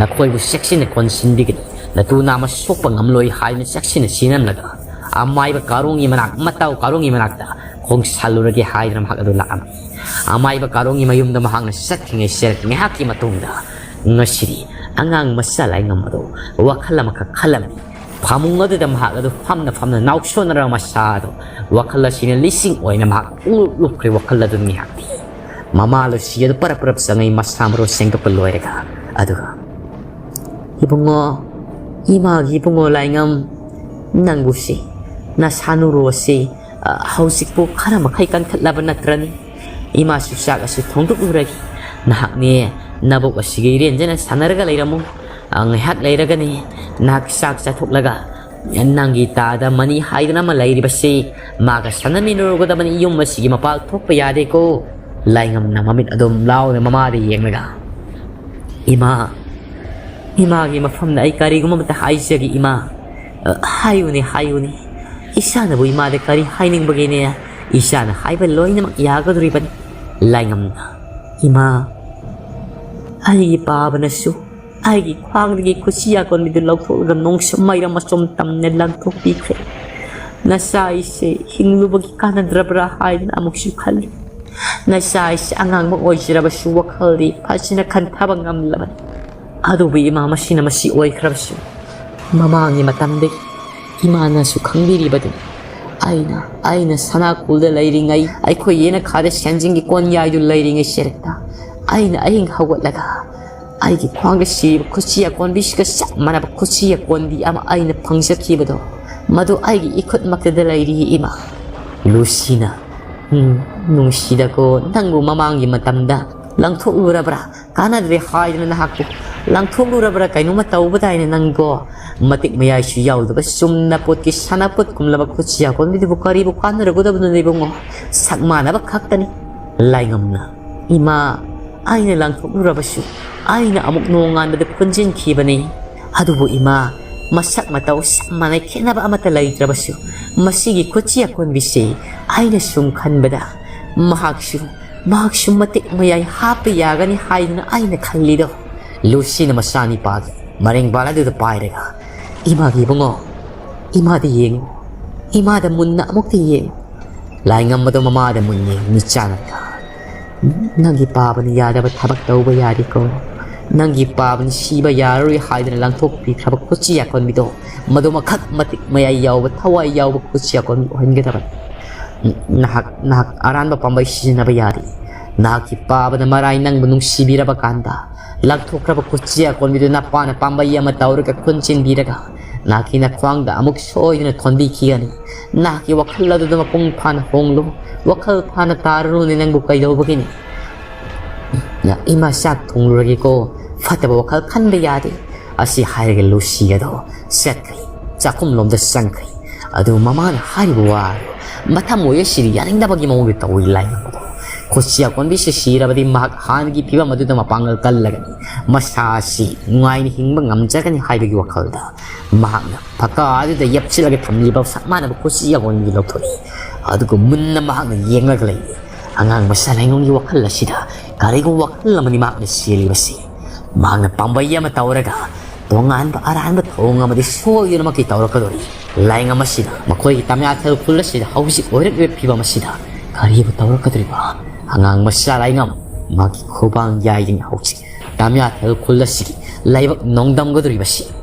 ꯅꯈꯣꯏꯕꯨ ꯆꯦꯛꯁꯤꯟꯅ ꯀꯣꯟꯁꯤꯟꯕꯤꯒꯅꯤ꯫ ꯅꯇꯨ ꯅꯥꯝꯃ ꯁꯣꯛꯄ ꯉꯝꯂꯣꯏ ꯍꯥꯏꯗꯨꯅ ꯆꯦꯛꯁꯤꯟꯅ ꯆꯦꯟꯍꯜꯂꯒ ꯑꯃꯥꯏꯕ ꯀꯥꯔꯣꯡꯒꯤ ꯃꯅꯥꯛ, ꯃꯇꯥꯎ ꯀꯥꯔꯣꯡꯒꯤ ꯃꯅꯥꯛꯇ ꯈꯣꯡꯁꯥꯜꯂꯨꯔꯒꯦ ꯍꯥꯏꯗꯨꯅ ꯃꯍꯥꯛ ꯑꯗꯨ ꯂꯥꯛꯑꯝꯃꯤ꯫ ꯑꯃꯥꯏꯕ ꯀꯥꯔꯣꯡꯒꯤ ꯃꯌꯨꯝꯗ ꯃꯍꯥꯛꯅ ꯆꯠꯈ꯭ꯔꯤꯉꯩ ꯆꯦꯔꯛ ꯉꯥꯏꯍꯥꯛꯀꯤ ꯃꯇꯨꯡꯗ ꯉꯁꯤꯗꯤ ꯑꯉꯥꯡ ꯃꯆꯥ ꯂꯥꯏꯉꯝ ꯑꯗꯨ ꯋꯥꯈꯜ ꯑꯃꯈꯛ ꯈꯜꯂꯝꯃꯤ꯫ ꯐꯃꯨꯡ ꯑꯗꯨꯗ ꯃꯍꯥꯛ ꯑꯗꯨ ꯐꯝꯅ ꯐꯝꯅ ꯅꯥꯎꯁꯣꯟꯅꯔꯕ ꯃꯁꯥ ꯑꯗꯨ ꯋꯥꯈꯜ ꯑꯁꯤꯅ ꯂꯤꯁꯤꯡ ꯑꯣꯏꯅ ꯃꯍꯥꯛ ꯄꯨꯡꯂꯨꯞ ꯂꯨꯞꯈ꯭ꯔꯦ ꯋꯥꯈꯜ ꯑꯗꯨ ꯉꯥꯏꯍꯥꯛꯇꯤ꯫ ꯃꯃꯥ ꯂꯨꯁꯤ ꯑꯗꯨ ꯄꯔꯞ ꯄꯔꯞ ꯆꯪꯉꯛꯏ ꯃꯁꯥ ꯃꯔꯨ ꯁꯦꯡꯗꯣꯛꯄ ꯂꯣꯏꯔꯒ꯫ ꯑꯗꯨꯒ, "ꯏꯕꯨꯡꯉꯣ, ꯏꯃꯥꯒꯤ ꯏꯕꯨꯡꯉꯣ ꯂꯥꯏꯉꯝ, ꯅꯪꯕꯨ ꯁꯤ ꯅꯁꯥ ꯅꯨꯔꯨ ꯑꯁꯤ, ꯑ, ꯍꯧꯖꯤꯛꯄꯨ ꯈꯔ ꯃꯈꯩ ꯀꯟꯈꯠꯂꯕ ꯅꯠꯇ꯭ꯔꯅꯤ? ꯏꯃꯥꯁꯨ ꯆꯥꯛ ꯑꯁꯤ ꯊꯣꯡꯗꯣꯛꯂꯨꯔꯒꯦ꯫ ꯅꯍꯥꯛꯅꯦ ꯅꯕꯣꯛ ꯑꯁꯤꯒ ꯏꯔꯦꯟꯖꯅ ꯁꯥꯟꯅꯔꯒ ꯂꯩꯔꯝꯃꯨ꯫ ꯑ, ꯉꯥꯏꯍꯥꯛ ꯂꯩꯔꯒꯅꯤ ꯅꯍꯥꯛ ꯆꯥꯛ ꯆꯥꯊꯣꯛꯂꯒ ꯅꯪꯒꯤ ꯇꯥꯗ ꯃꯅꯤ ꯍꯥꯏꯗꯅ ꯑꯃ ꯂꯩꯔꯤꯕꯁꯤ, ꯃꯥꯒ ꯁꯥꯟꯅꯃꯤꯟꯅꯔꯨꯒꯗꯕꯅꯤ꯫ ꯌꯨꯝ ꯑꯁꯤꯒꯤ ꯃꯄꯥꯜ ꯊꯣꯛꯄ ꯌꯥꯗꯦꯀꯣ꯫" ꯂꯥꯏꯉꯝꯅ ꯃꯃꯤꯠ ꯑꯗꯨꯝ ꯂꯥꯎꯅ ꯃꯃꯥꯗ ꯌꯦꯡꯂꯒ, "ꯏꯃꯥ, ꯏꯃꯥꯒꯤ ꯃꯐꯝꯗ ꯑꯩ ꯀꯔꯤꯒꯨꯝꯕ ꯑꯃꯇ ꯍꯥꯏꯖꯒꯦ, ꯏꯃꯥ꯫ ꯑ, ꯍꯥꯏꯌꯨꯅꯦ, ꯍꯥꯏꯌꯨꯅꯦ꯫ ꯏꯆꯥꯅꯕꯨ ꯏꯃꯥꯗ ꯀꯔꯤ ꯍꯥꯏꯅꯤꯡꯕꯒꯦꯅꯦ? ꯏꯆꯥꯅ ꯍꯥꯏꯕ ꯂꯣꯏꯅꯃꯛ ꯌꯥꯒꯗꯧꯔꯤꯕꯅꯤ꯫" ꯂꯥꯏꯉꯝꯅ, "ꯏꯃꯥ, ꯑꯩꯒꯤ ꯄꯥꯕꯅꯁꯨ ꯑꯩꯒꯤ ꯈ꯭ꯋꯥꯡꯗꯒꯤ ꯈꯨꯠꯁꯤ ꯌꯥꯀꯣꯟꯕꯤꯗꯨ ꯂꯧꯊꯣꯛꯂꯒ ꯅꯣꯡꯁꯨꯝ ꯃꯩꯔꯝ ꯑꯆꯣꯝ ꯇꯝꯅ ꯂꯪꯊꯣꯛꯄꯤꯈ꯭ꯔꯦ꯫ ꯅꯆꯥ ꯑꯩꯁꯦ ꯍꯤꯡꯂꯨꯕꯒꯤ ꯀꯥꯟꯅꯗ꯭ꯔꯕ꯭ꯔꯥ ꯍꯥꯏꯗꯨꯅ ꯑꯃꯨꯛꯁꯨ ꯈꯜꯂꯤ꯫ ꯅꯆꯥ ꯑꯩꯁꯦ ꯑꯉꯥꯡꯃꯛ ꯑꯣꯏꯖꯔꯕꯁꯨ ꯋꯥꯈꯜꯗꯤ ꯐꯖꯅ ꯈꯟꯊꯕ ꯉꯝꯂꯕꯅꯤ꯫ ꯑꯗꯨꯕꯨ ꯏꯃꯥ, ꯃꯁꯤꯅ ꯃꯁꯤ ꯑꯣꯏꯈ꯭ꯔꯕꯁꯨ, ꯃꯃꯥꯡꯒꯤ ꯃꯇꯝꯗꯒꯤ ꯏꯃꯥꯅꯁꯨ ꯈꯪꯕꯤꯔꯤꯕꯗꯨꯅꯤ꯫ ꯑꯩꯅ, ꯑꯩꯅ ꯁꯅꯥ ꯀꯨꯜꯗ ꯂꯩꯔꯤꯉꯩ, ꯑꯩꯈꯣꯏ ꯌꯦꯅꯈꯥꯗ ꯁꯦꯟꯖꯤꯡꯒꯤ ꯀꯣꯟꯌꯥꯏꯗꯨ ꯂꯩꯔꯤꯉꯩ ꯆꯦꯔꯛꯇ, ꯑꯩꯅ ꯑꯍꯤꯡ ꯍꯧꯒꯠꯂꯒ ꯑꯩꯒꯤ ꯈ꯭ꯋꯥꯡꯗ ꯁꯤꯔꯤꯕ ꯈꯨꯠꯁꯤ ꯑꯀꯣꯟꯕꯤꯁꯤꯒ ꯆꯞ ꯃꯥꯟꯅꯕ ꯈꯨꯠꯁꯤ ꯑꯀꯣꯟꯕꯤ ꯑꯃ ꯑꯩꯅ ꯐꯪꯖꯈꯤꯕꯗꯣ, ꯃꯗꯨ ꯑꯩꯒꯤ ꯏꯈꯨꯠꯃꯛꯇꯗ ꯂꯩꯔꯤ, ꯏꯃꯥ꯫ ꯂꯨꯁꯤꯅ, "ꯎꯝ, ꯅꯨꯡꯁꯤꯗꯀꯣ, ꯅꯪꯕꯨ ꯃꯃꯥꯡꯒꯤ ꯃꯇꯝꯗ ꯂꯪꯊꯣꯛꯂꯨꯔꯕ꯭ꯔꯥ? ꯀꯥꯟꯅꯗ꯭ꯔꯦ ꯍꯥꯏꯗꯅ ꯅꯍꯥꯛꯄꯨ ꯂꯪꯊꯣꯛꯂꯨꯔꯕ꯭ꯔꯥ? ꯀꯩꯅꯣꯝꯃ ꯇꯧꯕꯗꯥꯏꯅ ꯅꯪꯕꯣ? ꯃꯇꯤꯛ ꯃꯌꯥꯏꯁꯨ ꯌꯥꯎꯗꯕ ꯆꯨꯝꯅ ꯄꯣꯠꯀꯤ ꯁꯅꯥꯄꯣꯠ ꯀꯨꯝꯂꯕ ꯈꯨꯠꯁꯤ ꯑꯀꯣꯟꯕꯤꯗꯨꯕꯨ ꯀꯔꯤꯕꯨ ꯀꯥꯟꯅꯔꯨꯒꯗꯕꯅꯣ ꯏꯕꯨꯡꯉꯣ? ꯁꯛ ꯃꯥꯟꯅꯕ ꯈꯛꯇꯅꯤ꯫" ꯂꯥꯏꯉꯝꯅ, "ꯏꯃꯥ, ꯑꯩꯅ ꯂꯪꯊꯣꯛꯂꯨꯔꯕꯁꯨ ꯑꯩꯅ ꯑꯃꯨꯛ ꯅꯣꯡꯉꯥꯟꯕꯗ ꯈꯨꯟꯖꯤꯟꯈꯤꯕꯅꯤ꯫ ꯑꯗꯨꯕꯨ ꯏꯃꯥ, ꯃꯁꯛ ꯃꯇꯧ ꯆꯞ ꯃꯥꯟꯅꯩ, ꯈꯦꯠꯅꯕ ꯑꯃꯠꯇ ꯂꯩꯇ꯭ꯔꯕꯁꯨ, ꯃꯁꯤꯒꯤ ꯈꯨꯠꯁꯤ ꯑꯀꯣꯟꯕꯤꯁꯤ ꯑꯩꯅ ꯁꯨꯝ ꯈꯟꯕꯗ ꯃꯍꯥꯛꯁꯨ, ꯃꯍꯥꯛꯁꯨ ꯃꯇꯤꯛ ꯃꯌꯥꯏ ꯍꯥꯞꯄ ꯌꯥꯒꯅꯤ ꯍꯥꯏꯗꯨꯅ ꯑꯩꯅ ꯈꯜꯂꯤꯗꯣ꯫" ꯂꯨꯁꯤꯅ ꯃꯆꯥꯅꯤꯄꯥꯒꯤ ꯃꯔꯦꯡꯕꯥꯜ ꯑꯗꯨꯗ ꯄꯥꯏꯔꯒ, "ꯏꯃꯥꯒꯤ ꯏꯕꯨꯡꯉꯣ, ꯏꯃꯥꯗ ꯌꯦꯡꯉꯨ, ꯏꯃꯥꯗ ꯃꯨꯟꯅ ꯑꯃꯨꯛꯇ ꯌꯦꯡꯉꯨ꯫" ꯂꯥꯏꯉꯝꯕꯗꯣ ꯃꯃꯥꯗ ꯃꯨꯟꯅ ꯌꯦꯡꯉꯤ ꯆꯥꯅꯒ꯫ "ꯅꯪꯒꯤ ꯄꯥꯕꯅ ꯌꯥꯗꯕ ꯊꯕꯛ ꯇꯧꯕ ꯌꯥꯗꯦꯀꯣ꯫ ꯅꯪꯒꯤ ꯄꯥꯕꯅ ꯁꯤꯕ ꯌꯥꯔꯔꯣꯏ ꯍꯥꯏꯗꯅ ꯂꯪꯊꯣꯛꯄꯤꯈ꯭ꯔꯕ ꯈꯨꯠꯁꯤ ꯑꯀꯣꯟꯕꯤꯗꯣ, ꯃꯗꯨꯃꯈꯛ ꯃꯇꯤꯛ ꯃꯌꯥꯏ ꯌꯥꯎꯕ, ꯊꯋꯥꯏ ꯌꯥꯎꯕ ꯈꯨꯠꯁꯤ ꯑꯀꯣꯟꯕꯤ ꯑꯣꯏꯍꯟꯒꯗꯕꯅꯤ꯫ ꯅꯍꯥꯛ, ꯅꯍꯥꯛ ꯑꯔꯥꯟꯕ ꯄꯥꯝꯕꯩ ꯁꯤꯖꯤꯟꯅꯕ ꯌꯥꯗꯦ꯫ ꯅꯍꯥꯛꯀꯤ ꯄꯥꯕꯅ ꯃꯔꯥꯏ ꯅꯪꯕꯨ ꯅꯨꯡꯁꯤꯕꯤꯔꯕ ꯀꯥꯟꯗ, ꯂꯪꯊꯣꯛꯈ꯭ꯔꯕ ꯈꯨꯠꯁꯤ ꯑꯀꯣꯟꯕꯤꯗꯨ ꯅꯄꯥꯅ ꯄꯥꯝꯕꯩ ꯑꯃ ꯇꯧꯔꯒ ꯈꯨꯟ ꯆꯤꯟꯕꯤꯔꯒ, ꯅꯍꯥꯛꯀꯤ ꯅꯈ꯭ꯋꯥꯡꯗ ꯑꯃꯨꯛ ꯁꯣꯏꯗꯅ ꯊꯣꯟꯕꯤꯈꯤꯒꯅꯤ꯫ ꯅꯍꯥꯛꯀꯤ ꯋꯥꯈꯜ ꯑꯗꯨꯗ ꯃꯄꯨꯡ ꯐꯥꯅ ꯍꯣꯡꯂꯨ꯫ ꯋꯥꯈꯜ ꯐꯥꯅ ꯇꯥꯔꯨꯅꯦ, ꯅꯪꯕꯨ ꯀꯩꯗꯧꯕꯒꯤꯅꯤ?" "ꯏꯃꯥ, ꯆꯥꯛ ꯊꯣꯡꯂꯨꯔꯒꯦꯀꯣ꯫ ꯐꯠꯇꯕ ꯋꯥꯈꯜ ꯈꯟꯕ ꯌꯥꯗꯦ꯫" ꯑꯁꯤ ꯍꯥꯏꯔꯒ ꯂꯨꯁꯤ ꯑꯗꯣ ꯆꯠꯈ꯭ꯔꯦ꯫ ꯆꯥꯛꯈꯨꯝꯂꯣꯝꯗ ꯆꯪꯈ꯭ꯔꯦ꯫ ꯑꯗꯨ ꯃꯃꯥꯅ ꯍꯥꯏꯔꯤꯕ ꯋꯥ ꯑꯗꯨ ꯃꯊꯃꯣꯏ ꯑꯁꯤꯗ ꯌꯥꯅꯤꯡꯗꯕꯒꯤ ꯃꯑꯣꯡꯗ ꯇꯧꯏ ꯂꯥꯏꯉꯝꯕꯗꯣ꯫ ꯈꯨꯠꯁꯤ ꯑꯀꯣꯟꯕꯤꯁꯤ ꯁꯤꯔꯕꯗꯤ ꯃꯍꯥꯛ ꯍꯥꯟꯅꯒꯤ ꯐꯤꯕꯝ ꯑꯗꯨꯗ ꯃꯄꯥꯡꯒꯜ ꯀꯜꯂꯒꯅꯤ꯫ ꯃꯁꯥ ꯑꯁꯤ ꯅꯨꯡꯉꯥꯏꯅ ꯍꯤꯡꯕ ꯉꯝꯖꯒꯅꯤ ꯍꯥꯏꯕꯒꯤ ꯋꯥꯈꯜꯗ ꯃꯍꯥꯛꯅ ꯐꯀꯥ ꯑꯗꯨꯗ ꯌꯦꯞꯁꯤꯜꯂꯒ ꯊꯝꯂꯤꯕ ꯆꯞ ꯃꯥꯟꯅꯕ ꯈꯨꯠꯁꯤ ꯑꯀꯣꯟꯕꯤꯗꯨ ꯂꯧꯊꯣꯛꯏ꯫ ꯑꯗꯨꯒ ꯃꯨꯟꯅ ꯃꯍꯥꯛꯅ ꯌꯦꯡꯂꯒ ꯂꯩꯔꯤ꯫ ꯑꯉꯥꯡ ꯃꯆꯥ ꯂꯥꯏꯉꯝꯒꯤ ꯋꯥꯈꯜ ꯑꯁꯤꯗ ꯀꯔꯤꯒꯨꯝꯕ ꯋꯥꯈꯜ ꯑꯃꯅꯤ ꯃꯍꯥꯛꯅ ꯆꯦꯜꯂꯤꯕꯁꯤ꯫ ꯃꯍꯥꯛꯅ ꯄꯥꯝꯕꯩ ꯑꯃ ꯇꯧꯔꯒ ꯇꯣꯉꯥꯟꯕ ꯑꯔꯥꯟꯕ ꯊꯧꯑꯣꯡ ꯑꯃꯗꯤ ꯁꯣꯏꯗꯅꯃꯛꯀꯤ ꯇꯧꯔꯛꯀꯗꯧꯔꯤ꯫ ꯂꯥꯏꯉꯝ ꯑꯁꯤꯗ, ꯃꯈꯣꯏꯒꯤ ꯇꯃꯤꯌꯥꯊꯦꯜ ꯈꯨꯜ ꯑꯁꯤꯗ ꯍꯧꯖꯤꯛ ꯑꯣꯏꯔꯛꯂꯤꯕ ꯐꯤꯕꯝ ꯑꯁꯤꯗ ꯀꯔꯤꯕꯨ ꯇꯧꯔꯛꯀꯗꯧꯔꯤꯕ? ꯑꯉꯥꯡ ꯃꯆꯥ ꯂꯥꯏꯉꯝ, ꯃꯍꯥꯛꯀꯤ ꯈꯨꯕꯥꯡ ꯌꯥꯏꯗꯅ ꯍꯧꯖꯤꯛ ꯇꯃꯤꯌꯥꯊꯦꯜ ꯈꯨꯜ ꯑꯁꯤꯒꯤ ꯂꯥꯏꯕꯛ ꯅꯣꯡꯗꯝꯒꯗꯧꯔꯤꯕꯁꯤ꯫